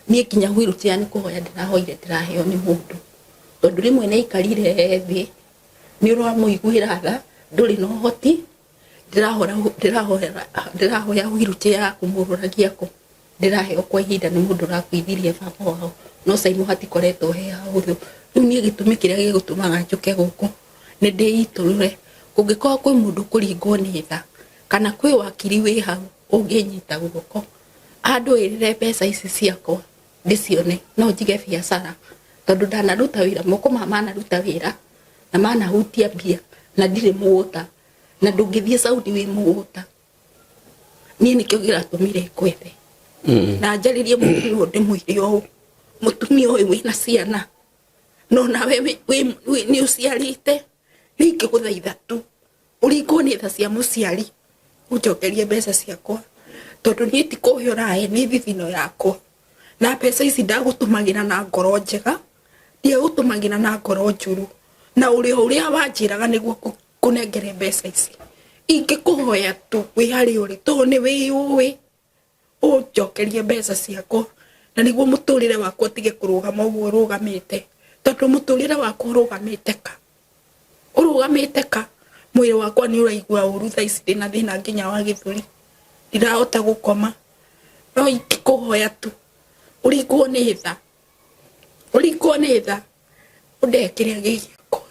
Niĩ nginya wheelchair nĩ kũhoya ndĩrahoire ndĩraheo nĩ mũndũ, tondũ rĩmwe nĩ aikarire thĩ, nĩ ũramũiguĩra tha, ndũrĩ na ũhoti, ndĩrahoya wheelchair ya kũmũrũragia kũ, ndĩraheo kwa ihinda nĩ mũndũ ũrakuithirie baba wao, no Simon hatikoretwo he hahũthũ. Rĩu niĩ gĩtũmi kĩrĩa gĩgũtũmaga njũke gũkũ nĩ ndĩitũrũre, kũngĩkorwo kwĩ mũndũ ũkũringwo nĩ tha, kana kwĩ wakiri wĩ hau ũngĩnyita guoko, andũĩrĩre mbeca ici ciakwa ndĩcione, no njige biacara, tondũ ndanaruta wĩra, moko maya manaruta wĩra na manahutia mbia na ndirĩ mũgũta, na ndũngĩthiĩ Saudi wĩ mũgũta. Niĩ nĩkĩo kĩratũmire ngwethe na njarĩrie mũtumia ũyũ ndĩmwĩre ũũ, mũtumia ũyũ wĩna ciana no nawe nĩ ũciarĩte, niĩ ingĩgũthaitha tu ũringwo nĩ tha cia mũciari ũnjokerie mbeca ciakwa, tondũ niĩ ti kũhe ũrahe, nĩ thithino yakwa, na mbeca ici ndagũtũmagĩra na ngoro njega, ndiagũtũmagĩra na ngoro njũru, na ũrĩa ũrĩa wanjĩraga nĩguo ngũnengere mbeca ici, ingĩkũhoya tu wĩ harĩa ũrĩ, tondũ nĩ wĩyũĩ, ũnjokerie mbeca ciakwa, na nĩguo mũtũrĩre wakwa ũtige kũrũgama ũguo ũrũgamĩte, tondũ mũtũrĩre wakwa ũrũgamĩte ka? Ũrũgamĩte ka? Mwĩrĩ wakwa nĩ ũraigua ũru thaa ici, ndĩna thĩna nginya wa gĩthũri, ndirahota gũkoma, no ingĩkũhoya tu ũringwo nĩ tha, ũringwo nĩ tha, ũndehe kĩrĩa gĩ gĩakwa.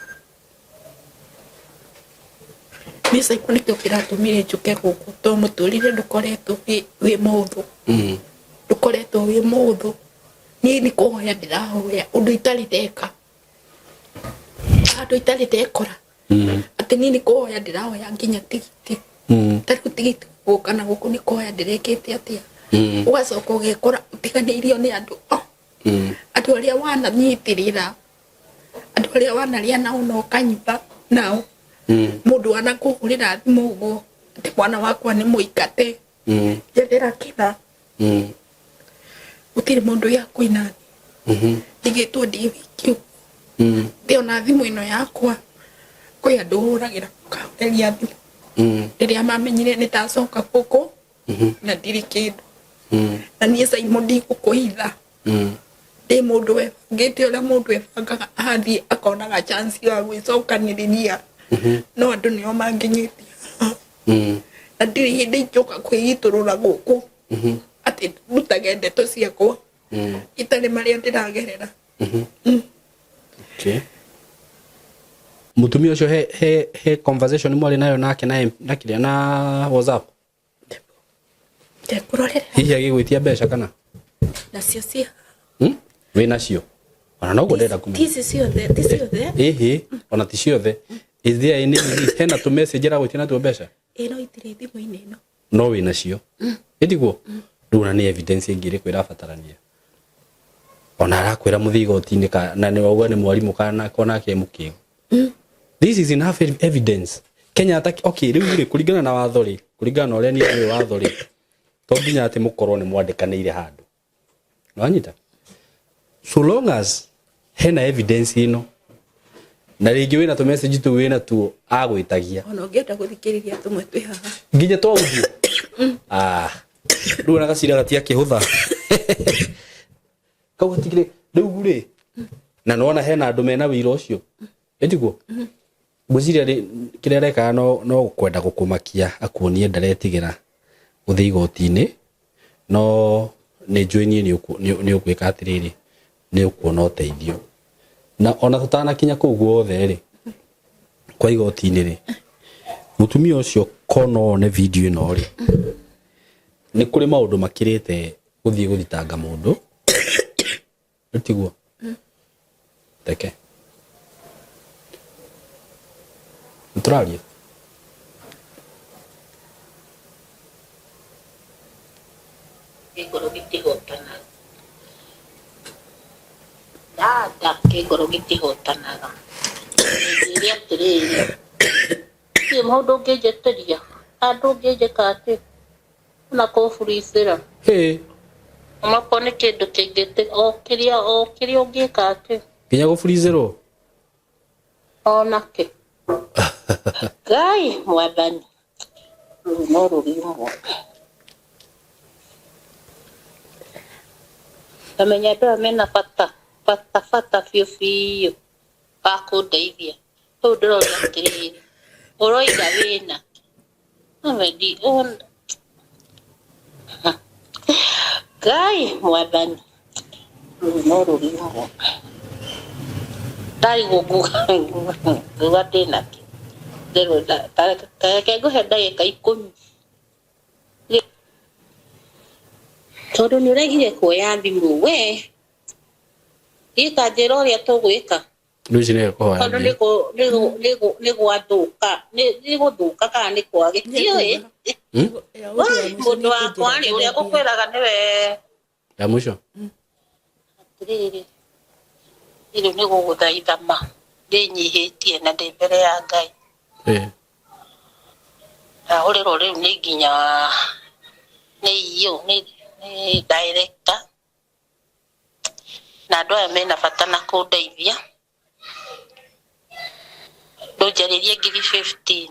Niĩ Simon nĩkĩo kĩratũmire njũke gũkũ, tondũ mũtũrĩre ndũkoretwo wĩ mũhũthũ, ndũkoretwo wĩ mũhũthũ. Niĩ nĩ kũhoya ndĩrahoya ũndũ itarĩ ndeka, handũ itarĩ ndekora, atĩ niĩ nĩ kũhoya ndĩrahoya nginya tigiti. Ta rĩu tigiti gũka na gũkũ nĩ kũhoya ndĩrekĩte atĩa, ũgacoka ũgekora ũtiganĩirio nĩ andũ, andũ arĩa wananyitĩrĩra, andũ arĩa wanarĩa nao na ũkanyua nao, mũndũ wanakũhũrĩra thimũ ũguo atĩ mwana wakwa nĩ mũingate, njethera kĩna, gũtirĩ mũndũ wĩ hakuhĩ nani, ndigĩtwo ndĩ wiki ũguo. Ndĩ ona thimũ ĩno yakwa kwĩ andũ hũragĩra makahoreria thimũ rĩrĩa mamenyire nĩ ndacoka gũkũ na ndirĩ kĩndũ. Na niĩ Simon ndigũkũhitha, ndĩ mũndũ webangĩte ũrĩa mũndũ ebangaga athiĩ akonaga chance ya gwĩcokanĩrĩria, no andũ nĩo mangĩnyĩtia haha, na ndirĩ hĩndĩ ingĩũka kwĩitũrũra gũkũ atĩ ndutage ndeto ciakwa itarĩ marĩa ndĩragerera. Okay. Mutumia ũcio he conversation mwarĩ nayo nake na kĩrĩa na WhatsApp? Ndekũrorera. Hihi agĩgwĩtia mbeca kana? Nacio cia Wĩ nacio? Ona noguo ndĩrenda kũmenya. Ti ici ciothe, ti ciothe. Ĩhĩ, ona ti ciothe. Is there any, hena tũ message aragwĩtia natuo mbeca? Ĩ no itirĩ thimũ-inĩ ĩno. No wĩ nacio. Ĩtiguo? Rĩu ona nĩ evidence ĩngĩ ĩrĩkũ ĩrabatarania? Ona arakwĩra mũthiĩ igoti-inĩ na nĩ wauga nĩ mwarimũ kana konake mũkĩgu. This is enough evidence. Kenya ata okay, rĩu rĩ, kũringana na watho rĩ, kũringana na ũrĩa niĩ njũĩ watho rĩ, to nginya atĩ mũkorwo nĩ mwandĩkanĩire handũ. Nĩwanyita? So long as hena evidence ĩno na rĩngĩ wĩna tũ message tũu wĩna tuo agwĩtagia. Ona ũngĩenda gũthikĩrĩria tũmwe twĩ haha. Nginya twa audio. Ah. Rĩu ona gacira gatiakĩhũtha. Kau gatikĩrĩ rĩu rĩ, na nĩwona hena andũ mena wĩira ũcio. Ĩtiguo? Ngwĩciria kĩrĩa arekaga no kwenda gũkũmakia akuonie ndaretigĩra gũthiĩ igoti-inĩ, no nĩ njũĩ niĩ nĩ ũgwĩka atĩrĩrĩ, nĩ ũkuona ũteithio. Na ona tũtanakinya kũu guothe rĩ, kwa igoti-inĩ rĩ, mũtumia ũcio ko no one video ĩno rĩ, nĩ kũrĩ maũndũ makĩrĩte gũthiĩ gũthitanga mũndũ. Tiguo? Reke. Nĩtũraria? Kĩngoro gĩtihotanaga. Dada kĩngoro gĩtihotanaga. Njĩre atĩrĩrĩ, gũtirĩ mũndũ ũngĩnjĩtĩria. Andũ ũngĩnjĩka atĩ ona kũburicĩra. Hey. Onakorwo nĩ kĩndũ kĩngĩ o kĩrĩa o kĩrĩa ũngĩka atĩ. Nginya gũburizĩrwo? Onake. Ngai mwathani. Rũu no rũrimwo. Ngamenya andũ aya mena bata bata bata biũ biũ wa kũndeithia. Rĩu ndĩroria atĩrĩrĩ, ũroiga wĩna Ngai mwathani, rũu no rũrimwo. Ndarigwo nguga nguga ndĩnakĩ. Reke ngũhe ndagĩka 10. Tondũ nĩ ũregire kuoya thimũ we, thiĩ ta njĩra ũrĩa tũgwĩka. Rĩu ici nĩ kũhoya Tondũ nĩ gwathũka, nĩ gũthũka kana nĩ kwagĩ, ndiũĩ. Mũndũ wakwa rĩ, ũrĩa ngũkwĩraga nĩwe. Ya mũico? Atĩrĩrĩ, rĩu nĩ gũgũthaitha ma, ndĩnyihĩtie na ndĩ mbere ya Ngai. Ndahũrĩrwo rĩu nĩ nginya nĩ iyũ, nĩ director. Na andũ aya mena bata na kũndeithia. Ndũnjarĩrie ngiri 15.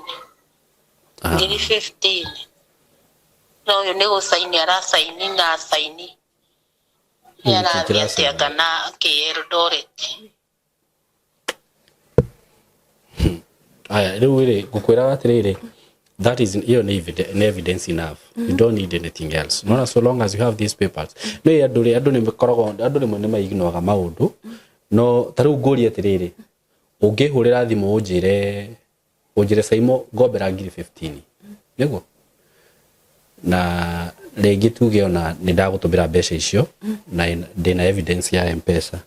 Ngiri 15. No ũyũ nĩ gũcaini aracaini na acaini. Nĩ arathiĩ atĩa kana kĩ Eldoret. Aya, rĩu rĩ, ngũkwĩraga atĩrĩrĩ, that is iyo nĩ evidence enough. You don't need anything else. No, so long as you have these papers. No andũ rĩ, andũ nĩ makoragwo, andũ rĩmwe nĩ maignoraga maũndũ. No ta rĩu ngũrie atĩrĩrĩ, ũngĩhũrĩra thimũ ũnjĩre, ũnjĩre Saimo ngombera ngiri 15. Nĩguo? Na rĩngĩ tuge ona nĩ ndagũtũmĩra mbeca icio na ndĩna evidence ya M-Pesa.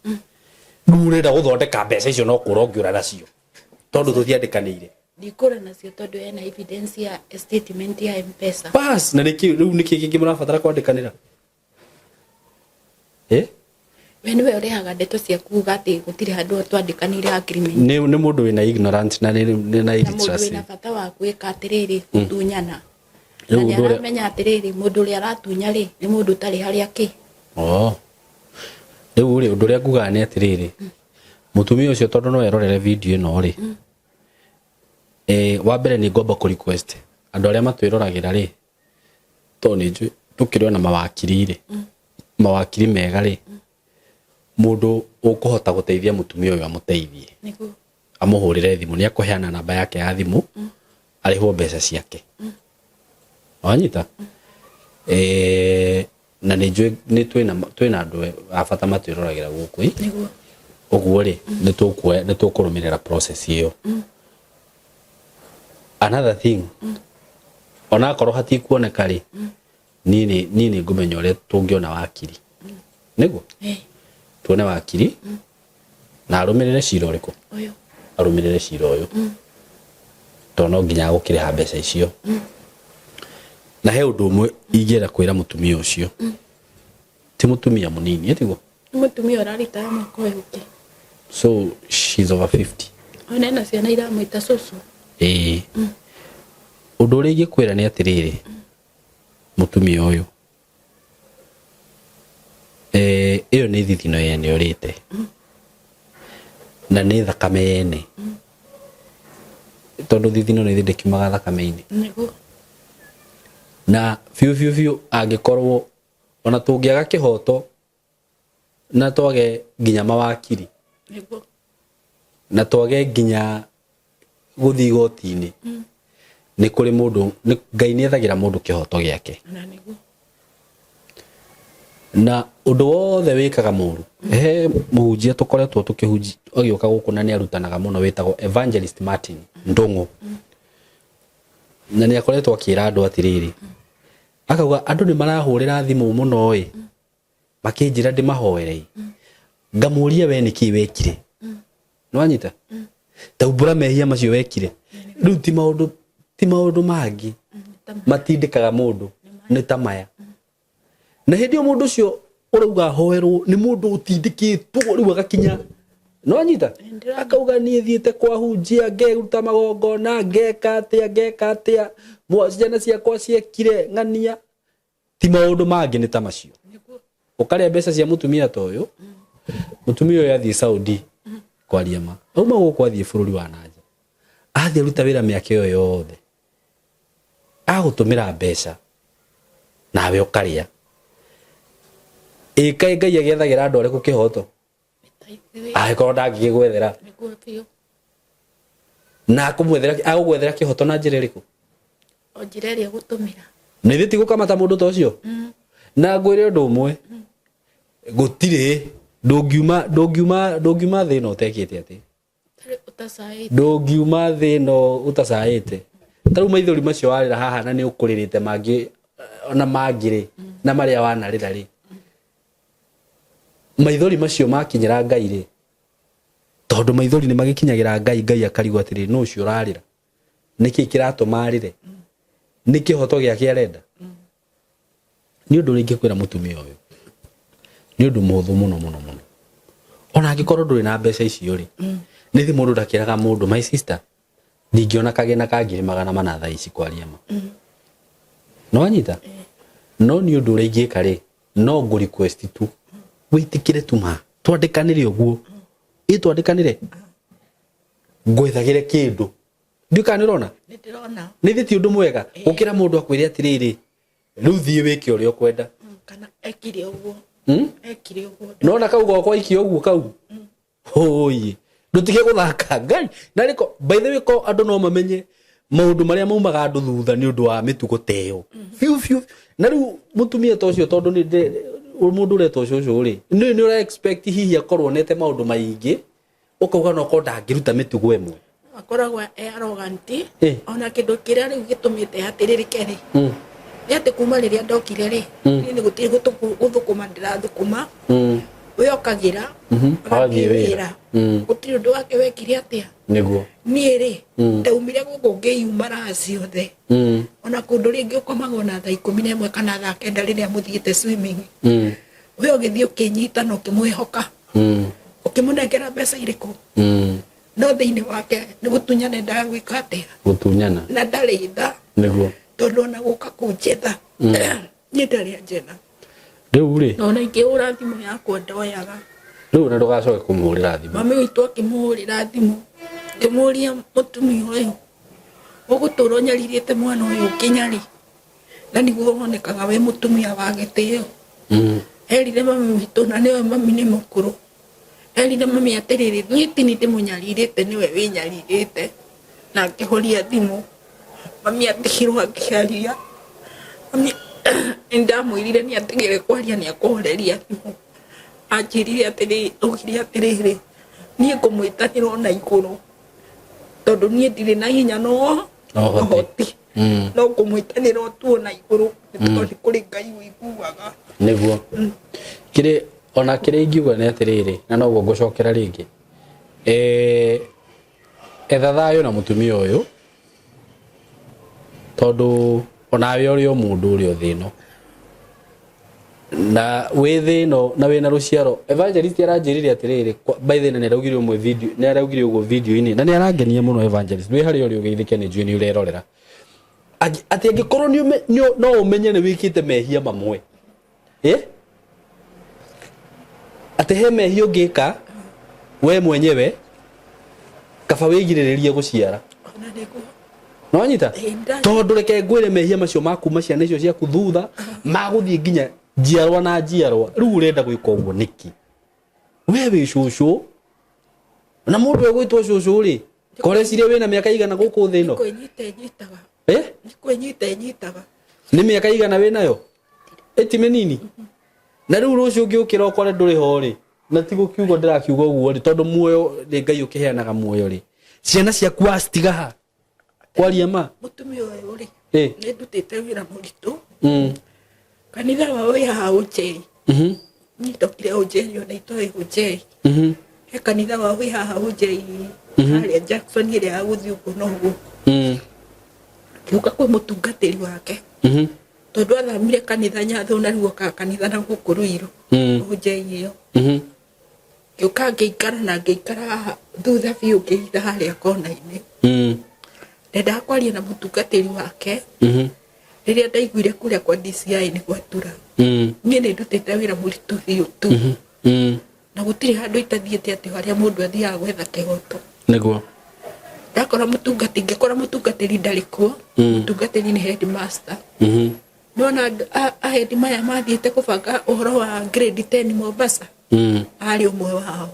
Rĩu ũrenda gũthondeka mbeca icio no kũra ũngĩũra nacio tondũ tũtiandĩkanĩire. Ndikũra nacio tondũ hena evidence ya statement ya M-Pesa. Bas, na nĩkĩ rĩu nĩkĩ kĩngĩ mũrabatara kwandĩkanĩra? We nĩwe ũrehaga ndeto cia kuga atĩ gũtirĩ handũ twandĩkanĩire agreement. Nĩ mũndũ wĩna ignorant na nĩ na illiteracy. Na mũndũ wĩna bata wa gwĩka atĩrĩrĩ gũtunyana. Na nĩ aramenya atĩrĩrĩ mũndũ ũrĩa aratunya rĩ nĩ mũndũ ũtarĩ harĩa kĩ. Oh. Rĩu rĩ ũndũ ũrĩa ngugaga nĩ atĩrĩrĩ mũtumia ũcio tondũ no erorere video ĩno rĩ wa mbere nĩ ngomba kũ request andũ arĩa matwĩroragĩra rĩ tondũ nĩ njũĩ tũkĩrĩ ona mawakiri rĩ mawakiri mega rĩ mũndũ ũkũhota gũteithia mũtumia ũyũ amũteithie amũhũrĩre thimũ nĩ akũheana namba yake ya thimũ arĩhwo mbeca ciake wanyita na nĩ njũĩ nĩ twĩna andũ a bata matwĩroragĩra gũkũ ĩ ũguo rĩ nĩ tũkũrũmĩrĩra process ĩyo. Another thing onakorwo hatikuoneka rĩ niĩ nĩ ngũmenya ũrĩa tũngĩona wakiri nĩguo tuone wakiri na arũmĩrĩre cira ũrĩkũ arũmĩrĩre cira ũyũ tondũ no nginya agũkĩrĩha mbeca icio. Na he ũndũ ũmwe ingĩenda kwĩra mũtumia ũcio ti mũtumia mũnini ĩtiguo Nĩ mũtumia ũraritaya mwaka ũyũ ũngĩ. So she's over 50. Ona ena ciana iramwĩta cũcũ. Ĩĩ. Ũndũ ũrĩa ingĩkwĩra nĩ atĩrĩrĩ mũtumia ũyũ ĩyo nĩ thithino yene ũrĩte na nĩ thakame yene tondũ thithino nĩ ndĩkiumaga thakame-inĩ. Nĩguo. Na biũ biũ biũ angĩkorwo ona tũngĩaga kĩhoto na twage nginya mawakiri nĩguo na twage nginya gũthiĩ igoti-inĩ nĩ kũrĩ mũndũ Ngai nĩ ethagĩra mũndũ kĩhoto gĩake na nĩguo na ũndũ wothe wĩkaga mũru he mũhunjia tũkoretwo tũkĩhunjia agĩũka gũkũ na nĩ arutanaga mũno wĩtagwo Evangelist Martin Ndũng'ũ na nĩ akoretwo akĩra andũ atĩrĩrĩ akauga andũ nĩ marahũrĩra thimũ mũno ĩ makĩnjĩra ndĩmahoere ngamũria we nĩkĩ wekire nĩwanyita taumbũra mehia macio wekire rĩu ti maũndũ mangĩ matindĩkaga mũndũ nĩ ta maya na hĩndĩ ĩyo mũndũ ũcio ũrauga ahoerwo nĩ mũndũ ũtindĩkĩtwo rĩu agakinya nĩwanyita akauga niĩ thiĩte kwahunjia ngeruta magongona ngeka atĩa ngeka atĩa Ciana ciakwa ciekire ng'ania ti maũndũ mangĩ nĩ ta macio. Ũkarĩa mbeca cia mũtumia ta ũyũ, mũtumia ũyũ athiĩ Saudi kwaria ma, auma gũkũ athiĩ bũrũri wa nanja, athiĩ aruta wĩra mĩaka ĩyo yothe, agũtũmĩra mbeca nawe ũkarĩa. Ĩ kaĩ Ngai agĩethagĩra andũ arĩkũ kĩhoto angĩkorwo ndangĩgĩgwethera? Na akũmwethera, agũgwethera kĩhoto na njĩra ĩrĩkũ? O njĩra ĩrĩa gũtũmĩra. Nĩ thĩ ti gũkamata mũndũ ta ũcio. Na ngwĩre ũndũ ũmwe, gũtirĩ ndũngiuma ndũngiuma ndũngiuma thĩ ĩno ũtekĩte atĩ ndũngiuma thĩ ĩno ũtacaĩte. Ta rĩu maithori macio warĩra haha na nĩ ũkũrĩrĩte mangĩ ona mangĩ rĩ, na marĩa wanarĩra rĩ, maithori macio makinyĩra Ngai rĩ, tondũ maithori nĩ magĩkinyagĩra Ngai, Ngai akarigwo atĩrĩ, nũ ũcio ũrarĩra? Nĩkĩ kĩratũma arĩre? Nĩ kĩhoto gĩake arenda? Nĩ ũndũ ũrĩa ingĩkwĩra mũtumia ũyũ, nĩ ũndũ mũhũthũ mũno mũno mũno. Ona angĩkorwo ndũrĩ na mbeca icio rĩ, nĩ thĩ mũndũ ndakĩraga mũndũ, my sister, ndingĩona kagĩna ka 400,000 thaa ici kwaria ma. No wanyita? No nĩ ũndũ ũrĩa ingĩka rĩ, no ngũ request tu wĩtĩkĩre tu ma twandĩkanĩre ũguo, ĩ twandĩkanĩre ngwethagĩre kĩndũ. Ndiũ kana nĩ ũrona? Nĩ thĩ ti ũndũ mwega gũkĩra mũndũ akwĩre atĩrĩrĩ, rĩu thiĩ wĩke ũrĩa ũkwenda. Kana ekire ũguo. Ekire ũguo. Nona kau gwakwa ikia ũguo kau hũi, ndũtige gũthaka Ngai na rĩko. By the way, ko andũ no mamenye maũndũ marĩa maumaga andũ thutha nĩ ũndũ wa mĩtugo ta ĩyo biũ biũ. Na rĩu mũtumia ta ũcio, tondũ nĩ mũndũ ũretwo cũcũ rĩ, nĩ ũra expect hihi akorwo onete maũndũ maingĩ, ũkauga no korwo ndangĩruta mĩtugo ĩmwe. Akoragwo e arrogant. Ona kĩndũ kĩrĩa rĩu gĩtũmĩte hatĩrĩrĩke rĩ, nĩ atĩ kuma rĩrĩa ndokire rĩ, niĩ nĩ gũtirĩ gũthũkũma ndĩrathũkũma. We okagĩra agathiĩ wĩra. Gũtirĩ ũndũ wake wekire atĩa. Nĩguo. Niĩ rĩ, ndaumire gũkũ ngĩyuma raha ciothe. Ona kũndũ rĩngĩ ũkomaga ona thaa 11 kana thaa 9 rĩrĩa mũthiĩte swimming. We ũgĩthiĩ ũkĩnyita na ũkĩmwĩhoka, ũkĩmũnengera mbeca irĩkũ? No thĩinĩ wake nĩ gũtunyana endaga gwĩka atĩa? Gũtunyana. Na ndarĩ tha. Nĩguo. Tondũ ona gũka kũnjetha, niĩ ndarĩ anjetha. Rĩu rĩ, na ona ingĩhũra thimũ yakwa ndoyaga. Rĩu na ndũgacoke kũmũhũrĩra thimũ. Mami witũ akĩmũhũrĩra thimũ, ngĩmũria, mũtumia ũyũ, ũgũtũra ũnyarirĩte mwana ũyũ nginya rĩ? Na nĩguo wonekaga wĩ mũtumia wa gĩtĩo. Erire mami witũ, na nĩwe mami nĩ mũkũrũ, erire mami atĩrĩrĩ, niĩ ti niĩ ndĩmũnyarirĩte, nĩwe wĩnyarirĩte. Na akĩhoria thimũ. Mami atigirwo akĩaria. Mami nĩndamwĩrire nĩ atigire kwaria, nĩ akũhoreria thimũ. Anjĩrire atĩrĩrĩ, augire atĩrĩrĩ, niĩ ngũmwĩtanĩra ona igũrũ, tondũ niĩ ndirĩ na hinya no ũhoti, no ngũmwĩtanĩra o tu ona igũrũ, nĩ tondũ nĩ kũrĩ Ngai ũiguaga. Nĩguo. Kĩrĩ ona kĩrĩa ingiuga nĩ atĩrĩrĩ, na noguo ngũcokera rĩngĩ, etha thayũ na mũtumia ũyũ, tondũ onawe ũrĩ o mũndũ ũrĩ o thĩ ĩno, na wĩ thĩ ĩno na wĩna rũciaro. Evangelist aranjĩrire atĩrĩrĩ, by the way, na nĩ araugire ũmwe video, nĩ araugire ũguo video-inĩ na nĩ arangenia mũno. Evangelist, wĩ harĩa ũrĩ ũgeithĩke, nĩ njũĩ nĩ ũrerorera. Atĩ angĩkorwo no ũmenye nĩ wĩkĩte mehia mamwe, atĩ he mehia ũngĩka we mwenyewe, kaba wĩgirĩrĩrie gũciara. Ona nĩguo. No wanyita? Tondũ reke ngwĩre, mehia macio makuma ciana icio ciaku thutha magũthiĩ nginya njiarwa na njiarwa. Rĩu ũrenda gwĩka ũguo nĩkĩ? We wĩ cũcũ, na mũndũ egwĩtwo cũcũ rĩ, korecirie wĩna mĩaka igana gũkũ thĩ ĩno? Kwĩnyita ĩnyitaga. Nĩ kwĩnyita ĩnyitaga. Nĩ mĩaka igana wĩ nayo, ĩti mĩnini. Na rĩu rũciũ ũngĩũkĩra ũkore ndũrĩ ho rĩ, na ti gũkiuga ndĩrakiuga ũguo rĩ, tondũ muoyo nĩ Ngai ũkĩheanaga muoyo rĩ, ciana ciaku wacitiga ha kwaria ma? Mũtumia ũyũ rĩ, nĩ ndutĩte wĩra mũritũ. Kanitha wao wĩ haha Ũnjei. Niĩ ndokire Ũnjei ona itoĩ Ũnjei. He kanitha wao wĩ haha Ũnjei, harĩa Jackson ĩrĩa ya gũthiĩ ũguo na ũguo. Ngĩũka kwĩ mũtungatĩri wake, tondũ athamire kanitha Nyathũ na rĩu okaga kanitha na gũkũ Ruiru, Ũnjei ĩyo. Ngĩũka ngĩikara na ngĩikara haha thutha biũ, ngĩhitha harĩa kona-inĩ. Ndendaga kwaria na mũtungatĩri wake. Rĩrĩa ndaiguire kũrĩa kwa DCI nĩ gwatura, niĩ nĩ ndutĩte wĩra mũritũ biũ tu, na gũtirĩ handũ itathiĩte atĩ harĩa mũndũ athiaga gwetha kĩhoto. Ndakora mũtungati, ngĩkora mũtungatĩri ndarĩ kuo. Mũtungatĩri nĩ headmaster. Nĩwona a head maya mathiĩte kũbanga ũhoro wa grade 10 Mombasa, arĩ ũmwe wao.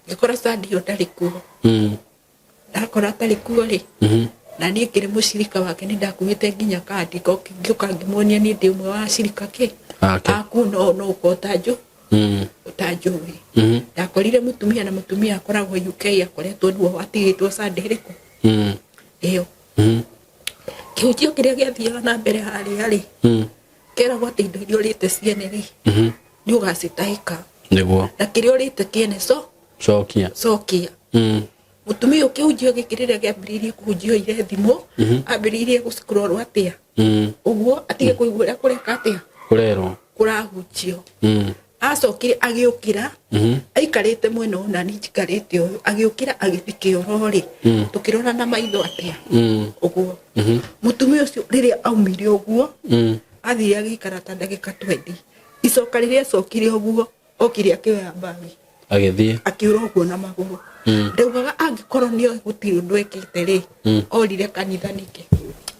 Ngĩkora Sadio ndarĩ kuo. Ndakora atarĩ kuo rĩ, na niĩ ngĩrĩ mũcirika wake, nĩ ndakuĩte nginya kandi, ngĩũka ngĩmuonia niĩ ndĩ ũmwe wa acirika kĩ Ake. Aku no ũkorwo ũtanjũ ũtanjũĩ. Ndakorire mũtumia, na mũtumia akoragwo UK, akoretwo nĩwe watigĩtwo Sunday ĩrĩkũ ĩyo. Kĩhunjio kĩrĩa gĩathiaga na mbere harĩa rĩ, keragwo atĩ indo iria ũrĩte ciene rĩ, nĩ ũgacitahĩka, na kĩrĩa ũrĩte kĩene so cokia. Cokia. Mũtumia ũyũ, kĩhunjio gĩkĩ rĩrĩa kĩambĩrĩirie kũhunjio ire thimũ, ambĩrĩirie gũcicrorwo atĩa ũguo atige kũigua ũrĩa kũreka atĩa. Kũrerwo. Kũrahunjio. Acokire agĩũkĩra, aikarĩte mwena ũyũ na niĩ njikarĩte ũyũ, agĩũkĩra agĩthiĩ kĩoro rĩ, tũkĩrora na maitho atĩa ũguo. Mũtumia ũcio rĩrĩa aumire ũguo, athire agĩikara ta ndagĩka 20. Icoka rĩrĩa acokire ũguo, okire akĩoya mbagi, agĩthiĩ. Akĩũra ũguo na magũrũ. Ndaugaga angĩkorwo nĩoĩ gũtirĩ ũndũ ekĩte rĩ, orire kanitha nĩkĩ?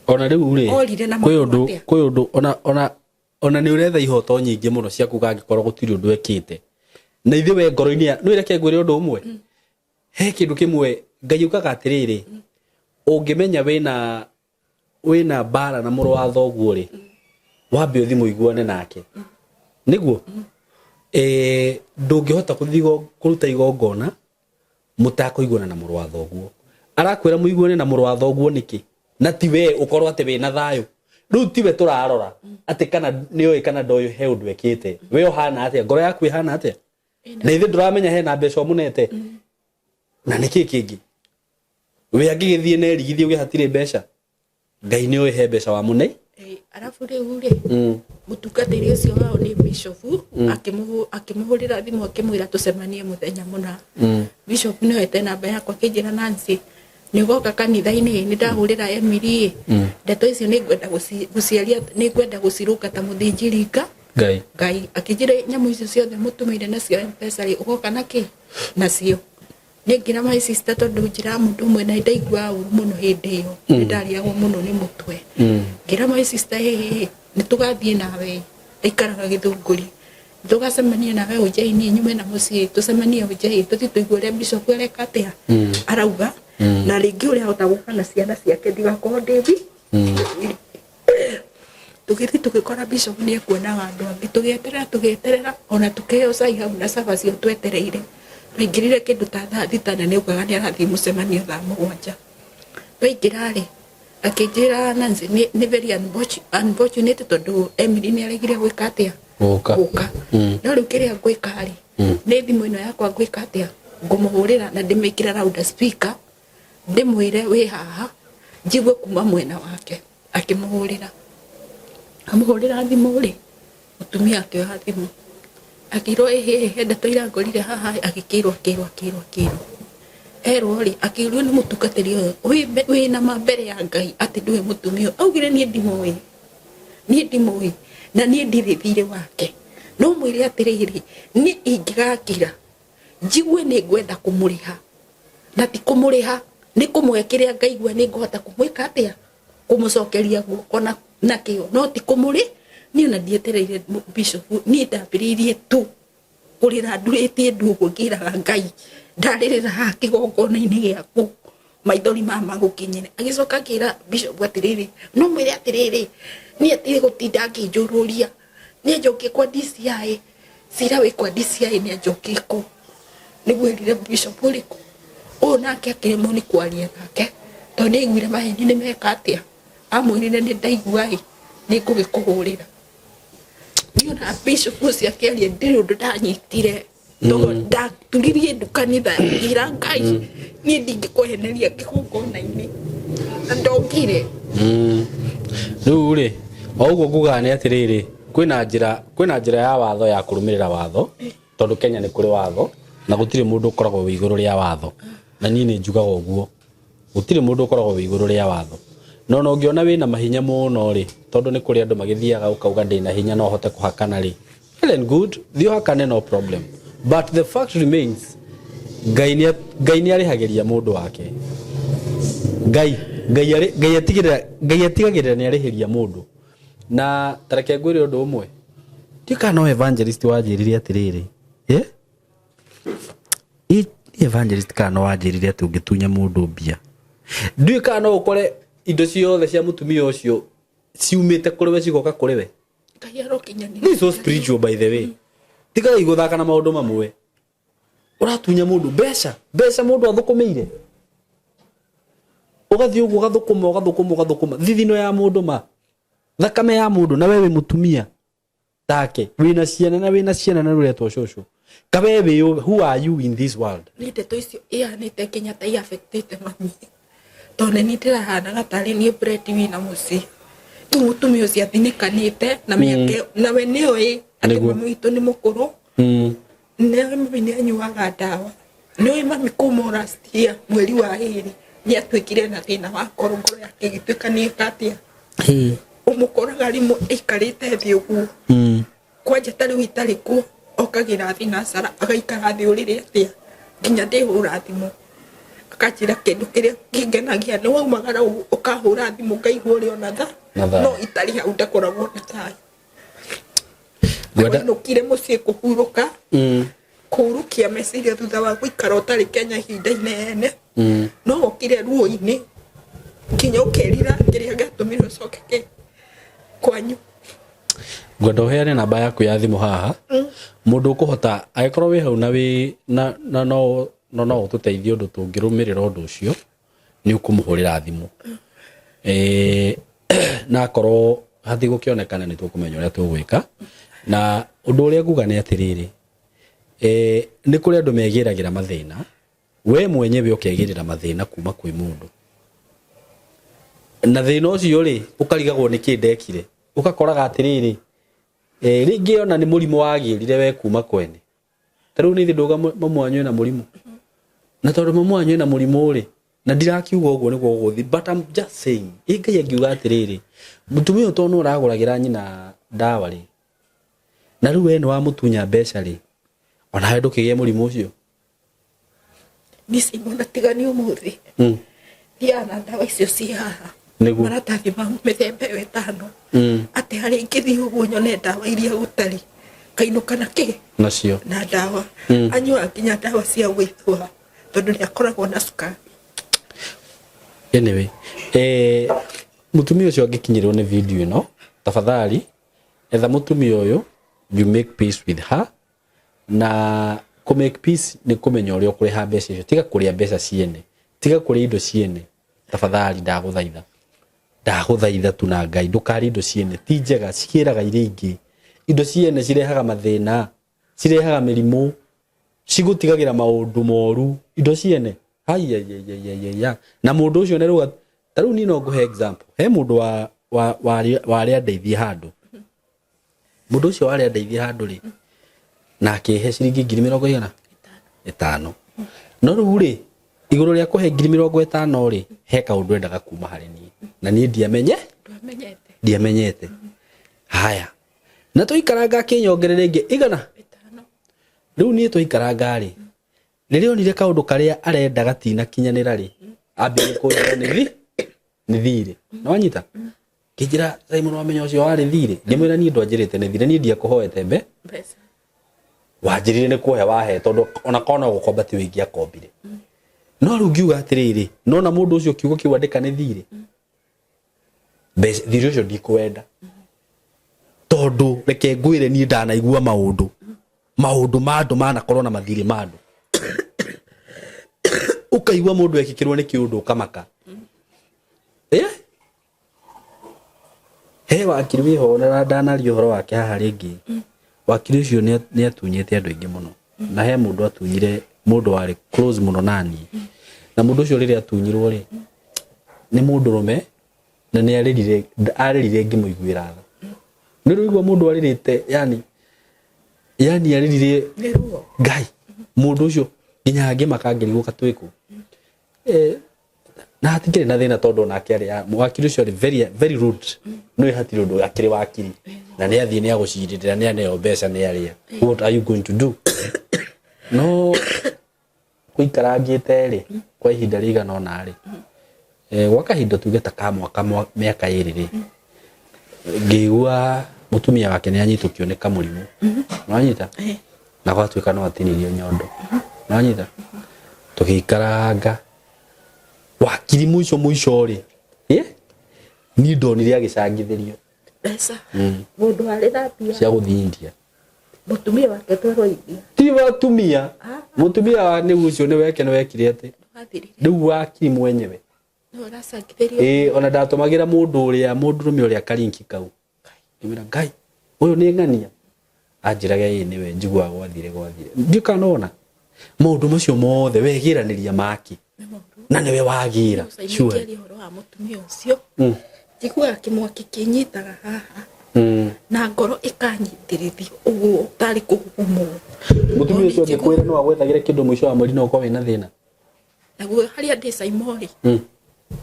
Ona rĩu rĩ, Orire na kwĩ magũrũ ũndũ atĩa? Kwĩ ũndũ ona nĩ ũretha ihoto nyingĩ mũno cia kuga angĩkorwo gũtirĩ ũndũ ekĩte, na ithuĩ we ngoro-inĩ ya nĩ reke ngwĩre ũndũ ũmwe. He kĩndũ kĩmwe Ngai ugaga atĩrĩrĩ, ũngĩmenya wĩna mbara na mũrũ wa thoguo rĩ, wambe ũthi mũiguane nake, nĩguo ndũngĩhota kũthiĩ kũruta igongona mũtakũiguana na mũrũ wa thoguo. Arakwĩra mũiguane na mũrũ wa thoguo nĩkĩ, na ti we ũkorwo atĩ wĩna thayũ? Rĩu tiwe tũrarora atĩ kana nĩũĩ kana ndoĩ he ũndũ ekĩte. We ũhana atĩa? Ngoro yaku ĩhana atĩa? Na ithuĩ ndũramenya hena mbeca ũmũnete, na nĩkĩ kĩngĩ we angĩgĩthiĩ na erigithie uge hatirĩ mbeca? Ngai nĩũĩ he mbeca wamũne. Arabu rĩu rĩ, mũtungatĩri ũcio wao nĩ bishop, akĩmũhũrĩra thimũ akĩmwĩra tũcemanie mũthenya mũna. Bishop nĩoete namba yakwa, akĩnjĩra, "Nancy, nĩ ũgoka kanitha-inĩ? Nĩ ndahũrĩra Emily ndeto icio, nĩ ngwenda gũciaria, nĩ ngwenda gũcirũnga ta mũthĩnjĩri nga Ngai." Ngai. Akĩnjĩra, "Nyamũ icio ciothe mũtũmĩire nacio Mpesa rĩ, ũgoka na kĩ nacio?" Niĩ ngĩra my sister, tondũ njĩra mũndũ ũmwe na ndaiguaga ũru mũno hĩndĩ ĩyo, nĩ ndarĩagwo mũno nĩ mũtwe. Ngĩra my sister, "Ĩ nĩ tũgathiĩ nawe." Aikaraga Gĩthũngũri. "Tũgacemania nawe ũnjei-inĩ, nyume na mũciĩ, tũcemanie ũnjei, tũthiĩ tũigue ũrĩa bishop areka atĩa, arauga, na rĩngĩ ũrĩa ahota gũka na ciana ciake, ndigakorwo ndĩ wi." Tũgĩthiĩ tũgĩkora bishop nĩ ekuonaga andũ angĩ. Tũgĩeterera, tũgĩeterera, ona tũkĩheo cai hau na cabaci o twetereire. Twaingĩrire kĩndũ ta thaa 6, na nĩ augaga nĩ arathiĩ mũcemanio thaa 7. Twaingĩra rĩ, akĩnjĩra, "Nancy, nĩ very unfortunate tondũ Emily nĩ aregire gwĩka atĩa?" Gũka. Gũka. "No rĩu kĩrĩa ngwĩka rĩ, nĩ thimũ ĩno yakwa ngwĩka atĩa, ngũmũhũrĩra na ndĩmĩkĩre loud speaker, ndĩmwĩre wĩ haha, njigue kuma mwena wake." Akĩmũhũrĩra, amũhũrĩra thimũ rĩ, mũtumia akĩoya thimũ, akĩrwo, "Ĩhĩ, he ndeto irangorire haha." Agĩkĩrwo, akĩrwo, akĩrwo, akĩrwo, erwo rĩ, akĩũrio nĩ mũtungatĩri ũyũ, "Wĩna ma mbere ya Ngai atĩ ndũĩ mũtumia ũyũ?" Augire, "Niĩ ndimũĩ, niĩ ndimũĩ, na niĩ ndirĩ thirĩ wake. No mwĩre atĩrĩrĩ, niĩ ingĩgakira njigue nĩ ngwenda kũmũrĩha, na ti kũmũrĩha, nĩ kũmũhe kĩrĩa ngaigua nĩ ngũhota kũmwĩka atĩa, kũmũcokeria guoko na nakĩo, no ti kũmũrĩ." Niĩ ona ndietereire bishop, niĩ ndambĩrĩirie tu kũrĩra ndurĩtie ndu ũguo, ngĩraga Ngai, ndarĩrĩra haha kĩgongona-inĩ gĩaku, maithori mama gũkinyĩre. Agĩcoka akĩra bishop atĩrĩrĩ, "No mwĩre atĩrĩrĩ, niĩ atige gũtinda akĩnjũrũria, nĩ anjokie kwa DCI, cira wĩ kwa DCI, nĩ anjokie kũu." Nĩguo erire bishop ũrĩkũ ũyũ, nake akĩremwo nĩ kwaria nake tondũ nĩ aiguire maheni nĩ meka atĩa. Amwĩrire, "Nĩ ndaigua ĩ, nĩ ngũgĩkũhũrĩra." Niĩ ona bishop ũcio akĩaria ndirĩ ũndũ ndanyitire, tondũ ndaturirie ndu kanitha, ngĩra Ngai, niĩ ndingĩkweheneria kĩgongona-inĩ, na ndokire. Rĩu rĩ, o ũguo ngugaga nĩ atĩrĩrĩ, kwĩna njĩra ya watho ya kũrũmĩrĩra watho, tondũ Kenya nĩ kũrĩ watho na gũtirĩ mũndũ ũkoragwo wĩ igũrũ rĩa watho, na niĩ nĩ njugaga ũguo. Gũtirĩ mũndũ ũkoragwo wĩ igũrũ rĩa watho. No ona ũngĩona wĩna mahinya mũno rĩ, tondũ nĩ kũrĩ andũ magĩthiaga ũkauga ndĩna hinya no hote kũhakana rĩ, well and good, thiĩ ũhakane, no problem. But the fact remains, Ngai nĩ Ngai nĩ arĩhagĩria mũndũ wake. Ngai Ngai arĩ Ngai atigĩrĩra Ngai atigagĩrĩra nĩ arĩhĩria mũndũ. Na tareke ngwĩre ũndũ ũmwe. Ndiũĩ kana no evangelist wanjĩrire atĩrĩrĩ, eh? Ĩ evangelist kana no wanjĩrire atĩ ũngĩtunya mũndũ mbia. Ndiũĩ kana no ũkore indo ciothe cia mũtumia ũcio ciumĩte kũrĩ we cigoka kũrĩ we. Ngai arokinyanĩria. This is so spiritual, by the way. Tigai gũthaka na maũndũ mamwe. Ũratunya mũndũ mbeca, mbeca mũndũ athũkũmĩire. Ũgathiĩ ũguo ũgathũkũma, ũgathũkũma, ũgathũkũma. Thithino ya mũndũ ma. Thakame ya mũndũ, na we wĩ mũtumia take, wĩna ciana na wĩna ciana na rũretwo cũcũ. Kawe wĩ who are you in this world? Nĩ ndeto icio ihanĩte nginya ta iaffectĩte mami, tondũ nĩ niĩ ndĩrahanaga tarĩ niĩ breadwinner mũciĩ. Rĩu mũtumia ũcio athinĩkanĩte na mĩaka ĩyo, na we nĩoĩ atĩ mami witũ nĩ mũkũrũ. Nĩoĩ mami nĩ anyuaga ndawa. Nĩoĩ mami kuma o last year mweri wa 2 nĩ atuĩkire na thĩna wa ngoro, ngoro yake ĩgĩtuĩka nĩ ĩka atĩa. Ũmũkoraga rĩmwe aikarĩte thĩ ũguo. Kwanja ta rĩu itarĩ kuo, okagĩra thinacara agaikara thĩ ũrĩrĩ atĩa nginya ndĩhũra thimũ akanjĩra kĩndũ kĩrĩa kĩngenagia nĩ waumagara ũguo ũkahũra thimũ ngaigua ũrĩ ona tha Na thayũ. No itarĩ hau ndakoragwo na thayũ. Ngwenda Wainũkire mũciĩ kũhurũka, kũhurukia meciria thutha wa gũikara ũtarĩ Kenya ihinda inene. No wokire ruo-inĩ nginya ũkerira kĩrĩa gĩatũmire ũcoke kwanyu. Ngwenda ũheane namba yaku ya thimũ haha, mũndũ ũkũhota angĩkorwo wĩ hau na wĩ na na no no no ũtũteithie ũndũ tũngĩrũmĩrĩra ũndũ ũcio, nĩ ũkũmũhũrĩra thimũ. Na akorwo hatigũkĩonekana, nĩ tũkũmenya ũrĩa tũgwĩka. Na ũndũ ũrĩa nguga nĩ atĩrĩrĩ, nĩ kũrĩ andũ megĩragĩra mathĩna, we mwenyewe ũkegĩrĩra mathĩna kuma kwĩ mũndũ, na thĩna ũcio rĩ, ũkarigagwo nĩ kĩ ndekire, ũgakoraga atĩrĩrĩ, rĩngĩ ona nĩ mũrimũ wagĩrire we kuma kwene. Ta rĩu nĩ ndauga mamu wanyu ena mũrimũ, na tondũ mamu wanyu ena mũrimũ rĩ, na ndirakiuga ũguo nĩguo gũgũthiĩ, but I'm just saying, ĩ Ngai angiuga atĩrĩrĩ, mũtumia ũyũ tondũ nĩ ũragũragĩra nyina ndawa rĩ, na rĩu we nĩ wamũtunya mbeca rĩ, onawe ndũkĩgĩe mũrimũ ũcio. Niĩ Simon tiga nĩ ũmũthĩ thiaga na ndawa icio ciĩ haha, maratathi ma mĩthemba ĩyo 5, atĩ harĩa ingĩthiĩ ũguo nyone ndawa iria gũtarĩ, kainũka na kĩ? Nacio. Na ndawa. Anyuaga nginya ndawa cia gwĩthũa tondũ nĩ akoragwo na cukari. Anyway, mũtumia ũcio angĩkinyĩrwo nĩ video ĩno, tafadhali etha mũtumia ũyũ, you make peace with her. Na kũ make peace nĩ kũmenya ũrĩa ũkũrĩha mbeca icio. Tiga kũrĩa mbeca ciene, tiga kũrĩa indo ciene, tafadhali. Ndagũthaitha, ndagũthaitha tu na Ngai, ndũkarĩe indo ciene, ti njega, cikĩraga iria ingĩ. Indo ciene cirehaga mathĩna, cirehaga mĩrimũ, cigũtigagĩra maũndũ moru, indo ciene. Aiaiaiaiaia, na mũndũ ũcio nĩ rĩu ta rĩu niĩ no ngũhe example. He mũndũ wa wa warĩ warĩ andeithie handũ. Mũndũ ũcio warĩ andeithie handũ rĩ, na akĩhe ciringi ngiri mĩrongo igana ĩtano. No rĩu rĩ, igũrũ rĩa kũhe 50,000 rĩ, he kaũndũ endaga kuma harĩ niĩ na niĩ ndiamenye. Ndwamenyete. Ndiamenyete. Haya, na tũikaranga akĩnyongerera ĩngĩ igana 5. Rĩu niĩ tũikaranga rĩ, rĩrĩa onire kaũndũ karĩa arenda gatinakinyanĩra rĩ, ambĩrĩrie kũnjĩra nĩ thirĩ. Na wanyita kĩnjĩra, "Simon, wamenya ũcio warĩ thirĩ?" Ngĩmwĩra, "Niĩ ndwanjĩrĩte nĩ thirĩ, niĩ ndiakũhoete mbeca. Wanjĩrire nĩ kũhe wahe, tondũ ona korwo no gũkomba ti wĩingĩ akombire." No rĩu ngiuga atĩrĩrĩ, nona mũndũ ũcio kiugo kĩu andĩka nĩ thirĩ, mbeca thirĩ ũcio ndikũwenda, tondũ reke ngwĩre, niĩ ndanaigua maũndũ ma andũ manakorwo na mathirĩ ma andũ, ũkaigua mũndũ ekĩkĩrwo nĩ kĩũndũ ũkamaka. He wakiri wĩho na ndanaria ũhoro wake haha rĩngĩ. Wakiri ũcio nĩ atunyĩte andũ aingĩ mũno, na he mũndũ atunyire, mũndũ warĩ close mũno naniĩ. Na mũndũ ũcio rĩrĩa atunyirwo rĩ, nĩ mũndũrũme, na nĩ arĩrire, arĩrire ngĩmũiguĩra tha. Nĩ ũraigua mũndũ arĩrĩte, yani arĩrire Nĩ ruo. Ngai, mũndũ ũcio nginya ngĩmaka ngĩrigwo katwĩkũ. Na hatikĩrĩ na thĩna tondũ onake arĩ wakiri ũcio arĩ very, very rude. No hatirĩ ũndũ, akĩrĩ wakiri na nĩ athiĩ, nĩ agũcirĩrĩra, nĩ aneo mbeca, nĩ arĩa. What are you going to do? No gũikarangĩte rĩ, kwa ihinda rĩigana ũna rĩ, gwa kahinda tuge ta ka mwaka, mĩaka 2 rĩ, ngĩigua mũtumia wake nĩ anyitũkio nĩ kamũrimũ, nĩwanyita, na gwatuĩka no atinirio nyondo, nĩwanyita. Tũgĩikaranga wakiri, mũico mũico rĩ, niĩ ndonire agĩcangithĩrio mbeca mũndũ arĩ na mbia cia gũthiĩ India. Mũtumia wake twarwo India. Ti watumia, mũtumia wa nĩ ũcio nĩ weke, nĩ wekire atĩ wathirire. Rĩu wakiri mwenyewe no ũracangithĩrio. Ĩĩ, ona ndatũmagĩra mũndũ ũrĩa mũndũrũme ũrĩa karinki kau, ngĩmwĩra, "Ngai, ũyũ nĩ ng'ania anjĩraga ĩĩ nĩwe." Njiguaga gwathire gwathire, ndiũ kana ona maũndũ macio mothe wegĩranĩria maki na nĩwe wagĩra. Sure. Ũcainĩkĩria ũhoro wa mũtumia ũcio, njiguaga kĩmwaki kĩnyitaga haha na ngoro ĩkanyitĩrĩrio ũguo tarĩ kũhũmwo. Mũtumia ũcio angĩkwĩra no agwethagĩre kĩndũ mũico wa mweri, no ũkorwo wĩna thĩna. Naguo harĩa ndĩ Caimorĩ,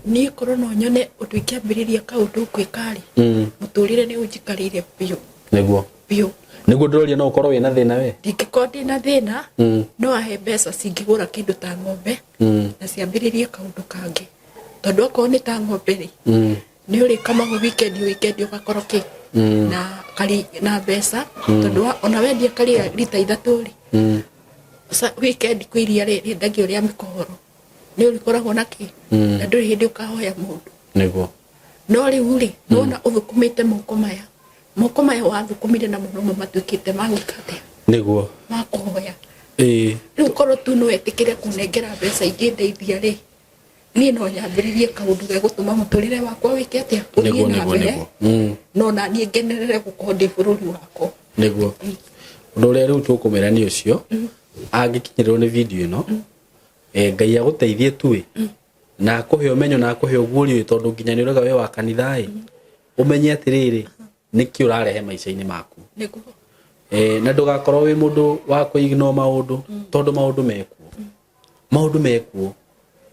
niĩ korwo no nyone ũndũ ingĩambĩrĩria kaũndũ ngwĩka-rĩ, mũtũrĩre nĩ ũnjikarĩire biũ. Nĩguo. Biũ. Nĩguo ndĩroria, no ũkorwo wĩna thĩna we? Ndingĩkorwo ndĩna thĩna. No ahe mbeca cingĩgũra kĩndũ ta ng'ombe na ciambĩrĩrie kaũndũ kangĩ, tondũ okorwo nĩ ta ng'ombe rĩ, nĩ ũrĩkamagwo weekend weekend, ũgakorwo kĩ na kari na mbeca, tondũ ona wendia karia rita 3 rĩ, weekend kwĩ iria rĩendagio rĩa mĩkohoro, nĩ ũrĩkoragwo na kĩ na ndũrĩ hĩndĩ ũkahoya mũndũ. No rĩu rĩ, nĩwona ũthũkũmĩte moko maya, moko maya wathũkũmire na mũno mo matuĩkĩte ma gwĩka atĩa? Ma kũhoya. Rĩu korwo tu no etĩkĩre kũnengera mbeca ingĩ ndeithia rĩ, niĩ no nyambĩrĩrie kaũndũ gegũtũma mũtũrĩre wakwa wĩke atĩa? Ũthiĩ na mbere. No na niĩ ngenerere gũkorwo ndĩ bũrũri wakwa. Nĩguo ũndũ ũrĩa rĩu tũkũmwĩra nĩ ũcio, angĩkinyĩrĩrwo nĩ video ĩno, Ngai agũteithie tu ĩ, na akũhe ũmenyo na akũhe ũguũrio ĩ, tondũ nginya nĩ ũrauga wĩ wa kanitha ĩ, ũmenye atĩrĩrĩ, nĩkĩ ũrarehe maica-inĩ maku. Na ndũgakorwo wĩ mũndũ wa kũignore maũndũ, tondũ maũndũ mekuo, maũndũ mekuo,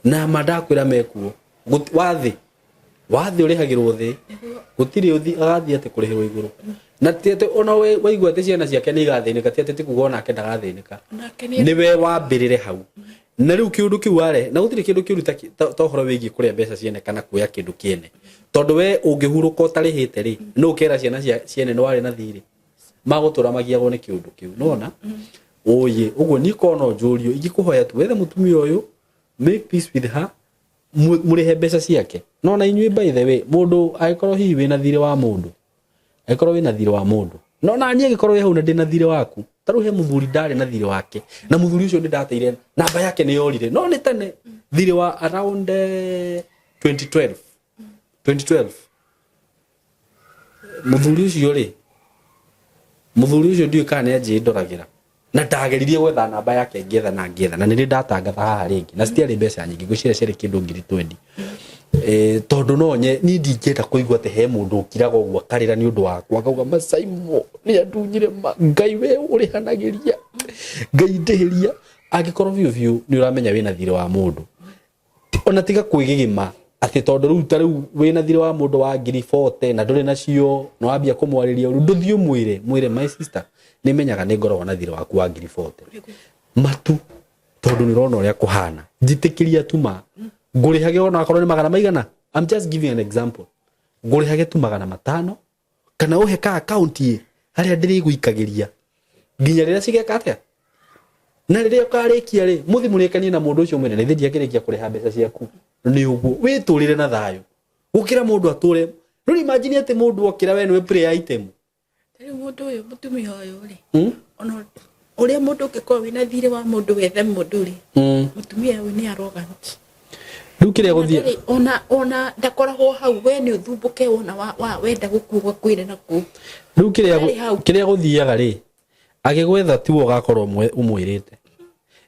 na ma ndakwĩra mekuo. Wathĩ wathĩ ũrĩhagĩrwo thĩ, gũtirĩ ũthi agathiĩ atĩ kũrĩhĩrwo igũrũ. Na ti atĩ ona waigua atĩ ciana ciake nĩ igathĩnĩka, ti atĩ ti kuga onake ndagathĩnĩka. Nake nĩ Nĩwe wambĩrĩre hau na rĩu kĩũndũ kĩu warehe, na gũtirĩ kĩndũ kĩũru ta ũhoro wĩgiĩ kũrĩa mbeca ciene kana kuoya kĩndũ kĩene, tondũ we ũngĩhurũka ũtarĩhĩte rĩ, nũ ũkera ciana cia ciene nĩ warĩ na thirĩ? Magũtũra magiagwo nĩ kĩũndũ kĩu, nĩwona ũyĩ ũguo. Niĩ korwo no njũrio, ingĩkũhoya tu wethe mũtumia ũyũ, make peace with her, mũrĩhe mbeca ciake. No na inyuĩ, by the way, mũndũ angĩkorwo hihi wĩna thirĩ wa mũndũ, angĩkorwo wĩna thirĩ wa mũndũ, no na niĩ angĩkorwo wĩ hau na ndĩna thirĩ waku, ta rĩu he mũthuri ndarĩ na thirĩ wake, na mũthuri ũcio nĩ ndateire namba yake, nĩ yorire, no nĩ tene, thirĩ wa around 2012 2012. Mũthuri ũcio rĩ, mũthuri ũcio ndiũĩ kana nĩ anjĩ ndoragĩra, na ndageririe gwetha namba yake, ngĩetha na ngĩetha, na nĩrĩ ndatangatha haha rĩngĩ, na citiarĩ mbeca nyingĩ, ngwĩciria ciarĩ kĩndũ ngiri 20. Tondũ no nye niĩ ndingĩenda kũigua atĩ he mũndũ ũkiraga ũguo akarĩra nĩ ũndũ wakwa, akauga Macaimo nĩ andunyire ma Ngai we ũrĩhanagĩria, Ngai ndĩhĩria. Angĩkorwo biũ biũ nĩ ũramenya wĩna thirĩ wa mũndũ, ona tiga kwĩgĩgĩma atĩ tondũ rĩu ta rĩu wĩna thirĩ wa mũndũ wa ngiri 40 na ndũrĩ nacio, na wambia kũmwarĩria ũru, ndũthiĩ ũmwĩre, mwĩre, "My sister, nĩ menyaga nĩ ngoragwo na thirĩ waku wa ngiri 40 matu, tondũ nĩ ũrona ũrĩa kũhana, njĩtĩkĩria tu ma ngũrĩhage ona akorwo nĩ magana maigana." I'm just giving an example. "Ngũrĩhage tu 500, kana ũhe ka account ĩ harĩa ndĩrĩgũikagĩria nginya rĩrĩa cigeka atĩa, na rĩrĩa ũkarĩkia rĩ, mũthi mũrĩkanie na mũndũ ũcio, mwĩre nĩ ndiakĩrĩkia kũrĩha mbeca ciaku." Nĩ ũguo wĩtũrĩre na thayũ, gũkĩra mũndũ atũre rĩu. Imagine atĩ mũndũ okĩra we nĩwe prayer item. Rĩu mũndũ ũyũ, mũtumia ũyũ rĩ, ona ũrĩa mũndũ ũngĩkorwo wĩna thirĩ wa mũndũ wethe mũndũ rĩ, mũtumia ũyũ nĩ arrogant. Rĩu kĩrĩa gũthiĩ Ona ndakoragwo hau, we nĩ ũthumbũke wona wenda gũkua ũgakwĩre na kũu. Rĩu kĩrĩa Ndarĩ hau. Kĩrĩa gũthiaga rĩ, agĩgwetha tiwe ũgakorwo ũmwĩrĩte.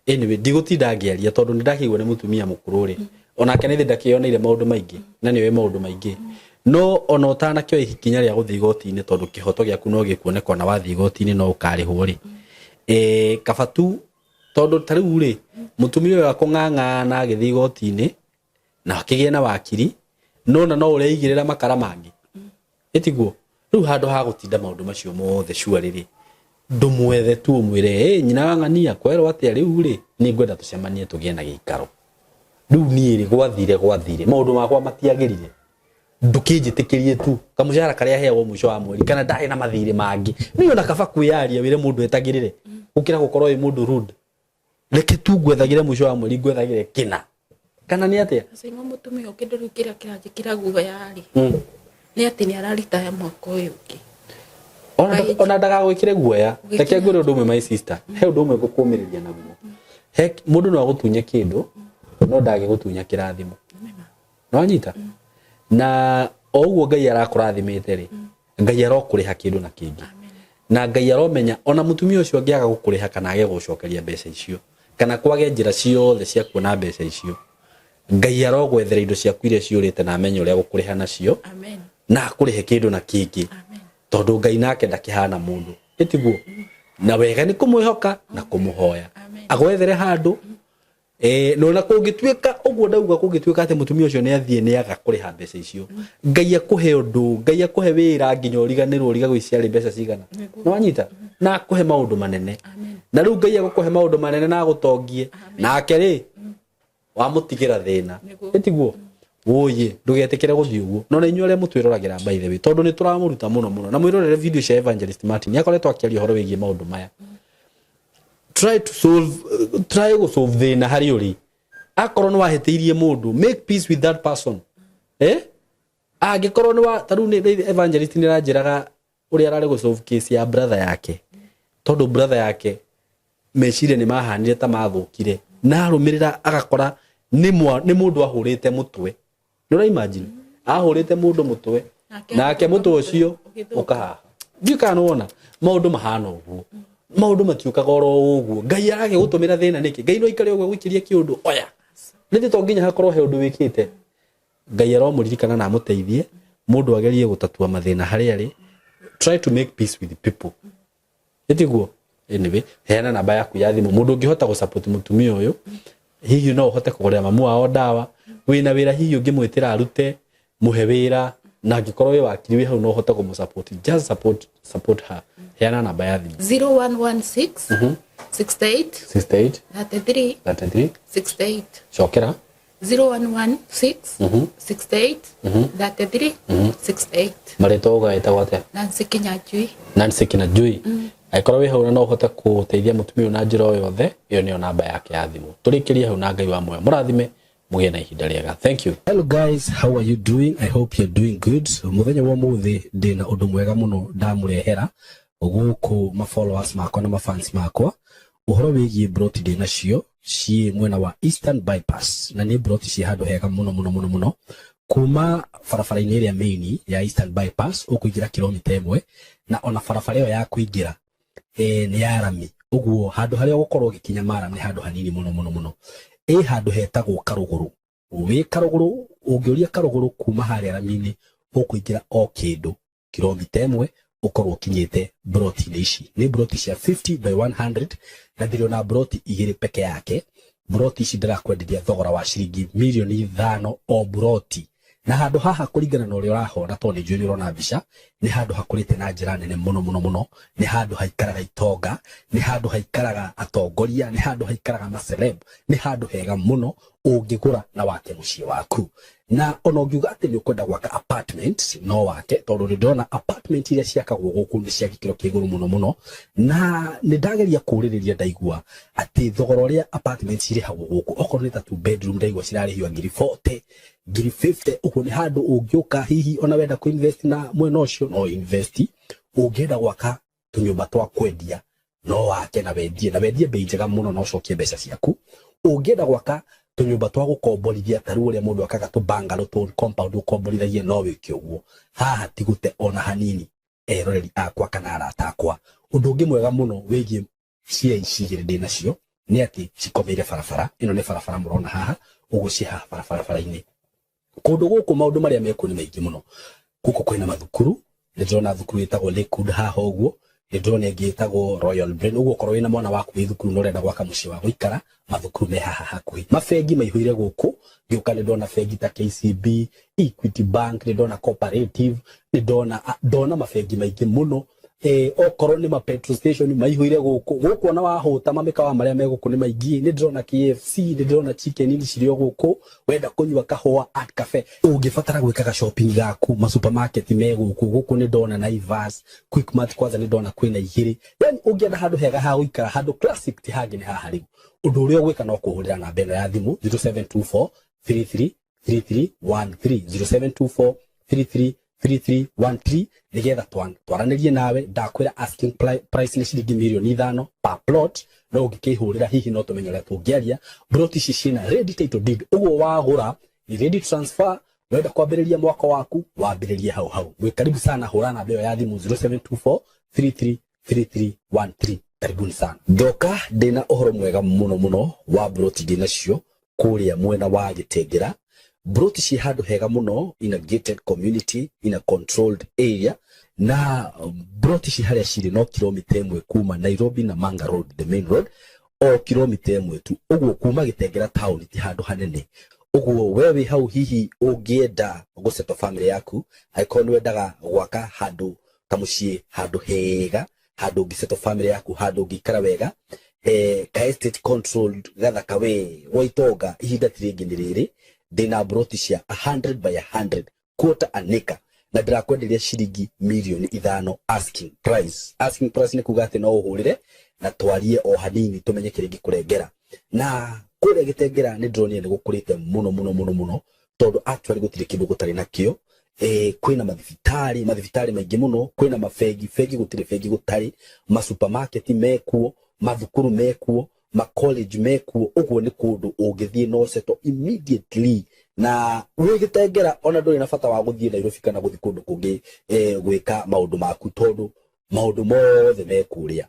Anyway, ndigũtinda ngĩaria tondũ nĩ ndakĩigua nĩ mũtumia mũkũrũ rĩ, onake nĩ thĩ ndakĩoneire maũndũ maingĩ na nĩoĩ maũndũ maingĩ. No ona ũtanakĩoya ikinya rĩa gũthiĩ igoti-inĩ, tondũ kĩhoto gĩaku no gĩkuoneka, ona wathiĩ igoti-inĩ no ũkarĩhwo rĩ, kaba tu, tondũ ta rĩu rĩ, mũtumia ũyũ akũng'ang'ana agĩthiĩ igoti-inĩ. Na akĩgĩe na wakiri, no na no ũreigĩrĩra makara mangĩ. Ĩtiguo? Rĩu handũ ha gũtinda maũndũ macio mothe sure rĩ, ndũmwethe tu ũmwĩre, "Ĩ, nyina wa ng'ania, kwerwo atĩa rĩu rĩ, nĩ ngwenda tũcemanie tũgĩe na gĩikaro. Rĩu niĩ rĩ, gwathire gwathire, maũndũ makwa matiagĩrire. Ndũkĩnjĩtĩkĩrie tu kamũcara karĩa heagwo mũico wa mweri kana ndarĩ na mathirĩ mangĩ. Niĩ ona kaba kwĩyaria wĩre mũndũ etagĩrĩre gũkĩra gũkorwo wĩ mũndũ rude. Reke tu ngwethagĩre mũico wa mweri, ngwethagĩre kĩna. Kana nĩ atĩa?" Caimo mũtumia ũngĩ ndũrĩ kĩrĩa kĩranjĩkĩra guoya rĩ, nĩ atĩ nĩ araritaya mwaka ũyũ ũngĩ. Ona ndagagwĩkĩre guoya. Reke ngwĩre ũndũ ũmwe, my sister, he ũndũ ũmwe ngũkũmĩrĩria naguo. He mũndũ no agũtunye kĩndũ, no ndangĩgũtunya kĩrathimo. Nĩwanyita? Na o ũguo Ngai arakũrathimĩte rĩ, Ngai arokũrĩha kĩndũ na kĩngĩ. Na Ngai aromenya ona mũtumia ũcio angĩaga gũkũrĩha kana age gũgũcokeria mbeca icio, kana kwage njĩra ciothe cia kuona mbeca icio, Ngai arogwethera indo ciaku iria ciũrĩte na amenye ũrĩa gũkũrĩha nacio. Amen. Na akũrĩhe kĩndũ na kĩngĩ. Amen. Tondũ Ngai nake ndakĩhana mũndũ. Ĩtiguo? Na wega nĩ kũmwĩhoka na kũmũhoya. Amen. Agwethere handũ. Na ona kũngĩtuĩka ũguo ndauga, kũngĩtuĩka atĩ mũtumia ũcio nĩ athiĩ nĩ aga kũrĩha mbeca icio, Ngai akũhe ũndũ, Ngai akũhe wĩra nginya ũriganĩrwo ũrigagwo ciarĩ mbeca cigana. Nĩwanyita? Na akũhe maũndũ manene. Na rĩu Ngai agũkũhe maũndũ manene na agũtongie. Nake rĩ, wamũtigĩra thĩna. Ĩtiguo? Wũyĩ, ndũgetĩkĩre gũthiĩ ũguo. No na inyuĩ arĩa mũtwĩroragĩra, by the way, tondũ nĩ tũramũruta mũno mũno. Na mwĩrorere video cia Evangelist Martin, nĩ akoretwo akĩaria ũhoro wĩgiĩ maũndũ maya. Try to solve, try gũ solve thĩna harĩ ũrĩ. Akorwo nĩ wahĩtĩirie mũndũ, make peace with that person. Angĩkorwo nĩ wa, ta rĩu nĩ Evangelist nĩ aranjĩraga ũrĩa ararĩ gũ solve case ya brother yake. Tondũ brother yake meciria nĩ mahanire ta mathũkire. Na arũmĩrĩra agakora nĩ mũndũ ahũrĩte mũtwe. Nĩ ũra imagine? Ahũrĩte mũndũ mũtwe. Nake mũtwe ũcio ũkahaha. Ndiũĩ kana nĩ wona maũndũ mahana ũguo. Maũndũ matiũkaga oro ũguo. Ngai aragĩgũtũmĩra thĩna nĩkĩ? Ngai no aikare ũguo agũikĩrie kĩũndũ oya. Nĩ to nginya hakorwo he ũndũ wĩkĩte. Ngai aromũririkana na amũteithie mũndũ agerie gũtatua mathĩna harĩa arĩ. Try to make peace with people. Ĩtiguo? Anyway, heana namba yaku ya thimũ. Mũndũ ũngĩhota gũsupport mũtumia ũyũ, hihi no ũhote kũgũrĩra mamu wao ndawa, wĩna wĩra hihi ũngĩmwĩtĩra arute, mũhe wĩra, na angĩkorwo wĩ wakiri wĩ hau no ũhote kũmũsupport. Just support her. Heana namba ya thimũ. 0116 68 68 33 33 68. Cokera. 0116 68 33 68. Marĩtwa ũgaĩtagwo atĩa? Nancy Kinyanjui. Nancy Kinyanjui. Angĩkorwo wĩ hau na no ũhote gũteithia mũtumia ũyũ na njĩra o yothe, ĩyo nĩyo namba yake ya thimũ. Tũrĩkĩrie hau na Ngai wa muoyo mũrathime, mũgĩe na ihinda rĩega. Thank you. Hello guys, how are you doing? I hope you're doing good. Mũthenya wa ũmũthĩ ndĩna ũndũ mwega mũno ndamũrehera gũkũ ma followers makwa na ma fans makwa. Ũhoro wĩgiĩ broti ndĩ nacio ciĩ mwena wa Eastern Bypass, na nĩ broti ciĩ handũ hega mũno mũno mũno mũno. Kuma barabara-inĩ ĩrĩa main ya Eastern Bypass ũkũingĩra kilomita 1, na ona barabara ĩyo ya kũingĩra nĩ ya rami. Ũguo handũ harĩa ũgũkorwo ũgĩkinya maram nĩ handũ hanini mũno mũno mũno. Ĩ handũ hetagwo Karũgũrũ. Wĩ Karũgũrũ, ũngĩũria Karũgũrũ kuma harĩa rami-inĩ ũkũingĩra o kĩndũ kilomita 1 ũkorwo ũkinyĩte broti-inĩ ici. Nĩ broti cia 50 by 100 na ndĩrĩ broti 2 peke yake. Broti ici ndĩrakwenderia thogora wa ciringi mirioni 5 o broti. Na handũ haha kũringana na ũrĩa ũrahona, tondũ nĩ njũĩ nĩ ũrona mbica, nĩ handũ hakũrĩte na njĩra nene mũno mũno mũno. Nĩ handũ haikaraga itonga, nĩ handũ haikaraga atongoria, nĩ handũ haikaraga maceleb, nĩ handũ hega mũno ũngĩgũra na wake mũciĩ waku. Na ona ũngiuga atĩ nĩ ũkwenda gwaka apartment no wake, tondũ nĩ ndĩrona apartment iria ciakagwo gũkũ nĩ cia gĩkĩro kĩa igũrũ mũno mũno. Na nĩ ndageria kũũrĩrĩria ndaigua atĩ thogora ũrĩa apartment cirĩhagwo gũkũ, okorwo nĩ ta 2 bedroom ndaigua cirarĩhio ngiri 40, ngiri 50. Ũguo nĩ handũ ũngĩũka hihi ona wenda kũ invest na mwena ũcio no invest. Ũngĩenda gwaka tũnyũmba twa kwendia no wake na wendie, na wendie bei njega mũno na ũcokie mbeca ciaku. Ũngĩenda gwaka tũnyũmba twa gũkomborithia ta rĩu ũrĩa mũndũ akaga tũ bungalow tũ compound ũkomborithagie no wĩke ũguo. Haha ti gũte ona hanini eroreri akwa kana arata akwa. Ũndũ ũngĩ mwega mũno wĩgiĩ cia ici igĩrĩ ndĩ nacio nĩ atĩ cikomeire barabara. Ĩno nĩ barabara mũrona haha, ũguo ciĩ haha barabara-inĩ. Kũndũ gũkũ maũndũ marĩa mekuo nĩ maingĩ mũno. Gũkũ kwĩna mathukuru, nĩ ndĩrona thukuru ĩtagwo Lakewood haha ũguo. Nĩ ndĩrona ĩngĩ ĩtagwo Royal Brain. Ũguo okorwo wĩna mwana waku wĩ thukuru na ũrenda gwaka mũciĩ wa gũikara, mathukuru me haha hakuhĩ. Mabengi maihũire gũkũ, ngĩũka nĩ ndona bengi ta KCB, Equity Bank, nĩ ndona Cooperative, nĩ ndona ndona mabengi maingĩ mũno. Okorwo nĩ ma petrol station maihũire gũkũ gũkũ, ona wahũta mamĩkawa marĩa me gũkũ nĩ maingĩ. Nĩ ndĩrona KFC, nĩ ndĩrona Chicken Inn cirĩ o gũkũ. Wenda kũnyua kahũa, Art Cafe. Ũngĩbatara gwĩkaga shopping gaku, ma supermarket me gũkũ. Gũkũ nĩ ndona Naivas, Quickmart, kwanza nĩ ndona kwĩna igĩrĩ. Yani ũngĩenda handũ hega ha gũikara, handũ classic, ti hangĩ nĩ haha. Rĩu ũndũ ũrĩa ũgwĩka no kũhũrĩra namba ĩno ya thimũ, 0724 33 3313, 0724 33 3313, nigetha twaranĩrie nawe. Ndakwĩra asking price nĩ ciringi mirioni 5 per plot, no ũngĩkĩhũrĩra hihi no tũmenye ũrĩa tũngĩaria. Plot ici ciĩna ready title deed, ũguo wagũra ni ready transfer. Wenda kwambĩrĩria mwaka waku, wambĩrĩrie hau hau. Mwĩ karibu sana, hũra namba ĩyo ya thimũ, 0724 33 3313. Karibuni sana. Ndoka ndĩna ũhoro mwega mũno mũno wa broti ndĩnacio kũrĩa mwena wa Gĩtengera. Broti ciĩ handũ hega mũno, in a gated community, in a controlled area, na broti ci harĩa cirĩ no kilomita 1 kuma Nairobi na Manga Road, the main road, o kilomita 1 tu. Ũguo kuma Gĩtengera town ti handũ hanene. Ũguo we wĩ hau, hihi ũngĩenda gũsettle family yaku, angĩkorwo nĩ wendaga gwaka handũ kamũciĩ, handũ hega, handũ ũngĩsettle family yaku, handũ ũngĩikara wega, ka estate controlled gathaka we gwa itonga, ihinda ti rĩngĩ nĩ rĩrĩ. Ndĩna broti cia 100 by 100, quarter an acre, na ndĩrakwenderia ciringi mirioni 5 asking price. Asking price nĩ kuga atĩ no ũhũrĩre na twarie o hanini tũmenye kĩrĩa ingĩkũrengera. Na kũrĩa Gĩtengera nĩ ndĩronire nĩ gũkũrĩte mũno mũno mũno mũno, tondũ actually gũtirĩ kĩndũ gũtarĩ nakĩo. Kwĩna mathibitarĩ, mathibitarĩ maingĩ mũno, kwĩna mabengi, bengi gũtirĩ bengi gũtarĩ, masupermarket mekuo, mathukuru mekuo, macollege mekuo. Ũguo nĩ kũndũ ũngĩthiĩ no settle immediately na wĩ Gĩtengera, ona ndũrĩ na bata wa gũthiĩ Nairobi kana gũthiĩ kũndũ kũngĩ gwĩka maũndũ maku, tondũ maũndũ mothe me kũrĩa.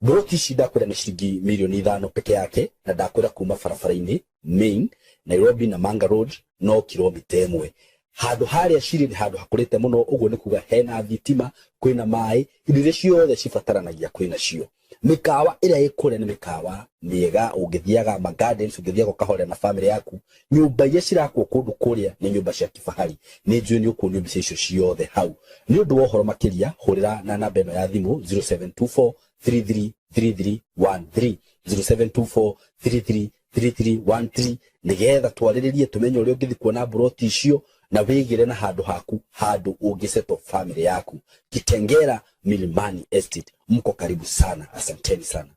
Broti ici ndakwĩra nĩ ciringi mirioni 5 peke yake, na ndakwĩra kuma barabara-inĩ main Nairobi na Manga Road no kilomita 1. Handũ harĩa cirĩ nĩ handũ hakũrĩte mũno, ũguo nĩ kuga hena thitima, kwĩna maĩ, indo iria ciothe cibataranagia kwĩna cio. Mĩkawa ĩrĩa ĩ kũrĩa nĩ mĩkawa mĩega, ũngĩthiaga ma gardens, ũngĩthiaga ũkahorera na family yaku. Nyũmba iria cirakwo kũndũ kũrĩa nĩ nyũmba cia kifahari. Nĩ njũĩ nĩ ũkuonio mbica icio ciothe hau. Nĩ ũndũ wa ũhoro makĩria, hũrĩra na namba ĩno ya thimũ, 0724 333313, 0724 333313, nigetha twarĩrĩrie tũmenye ũrĩa ũngĩthiĩ kuona mburoti icio na wĩgĩre na handũ haku, handũ ũngĩsettle family yaku. Kitengera Milimani Estate, mko karibu sana. Asanteni sana.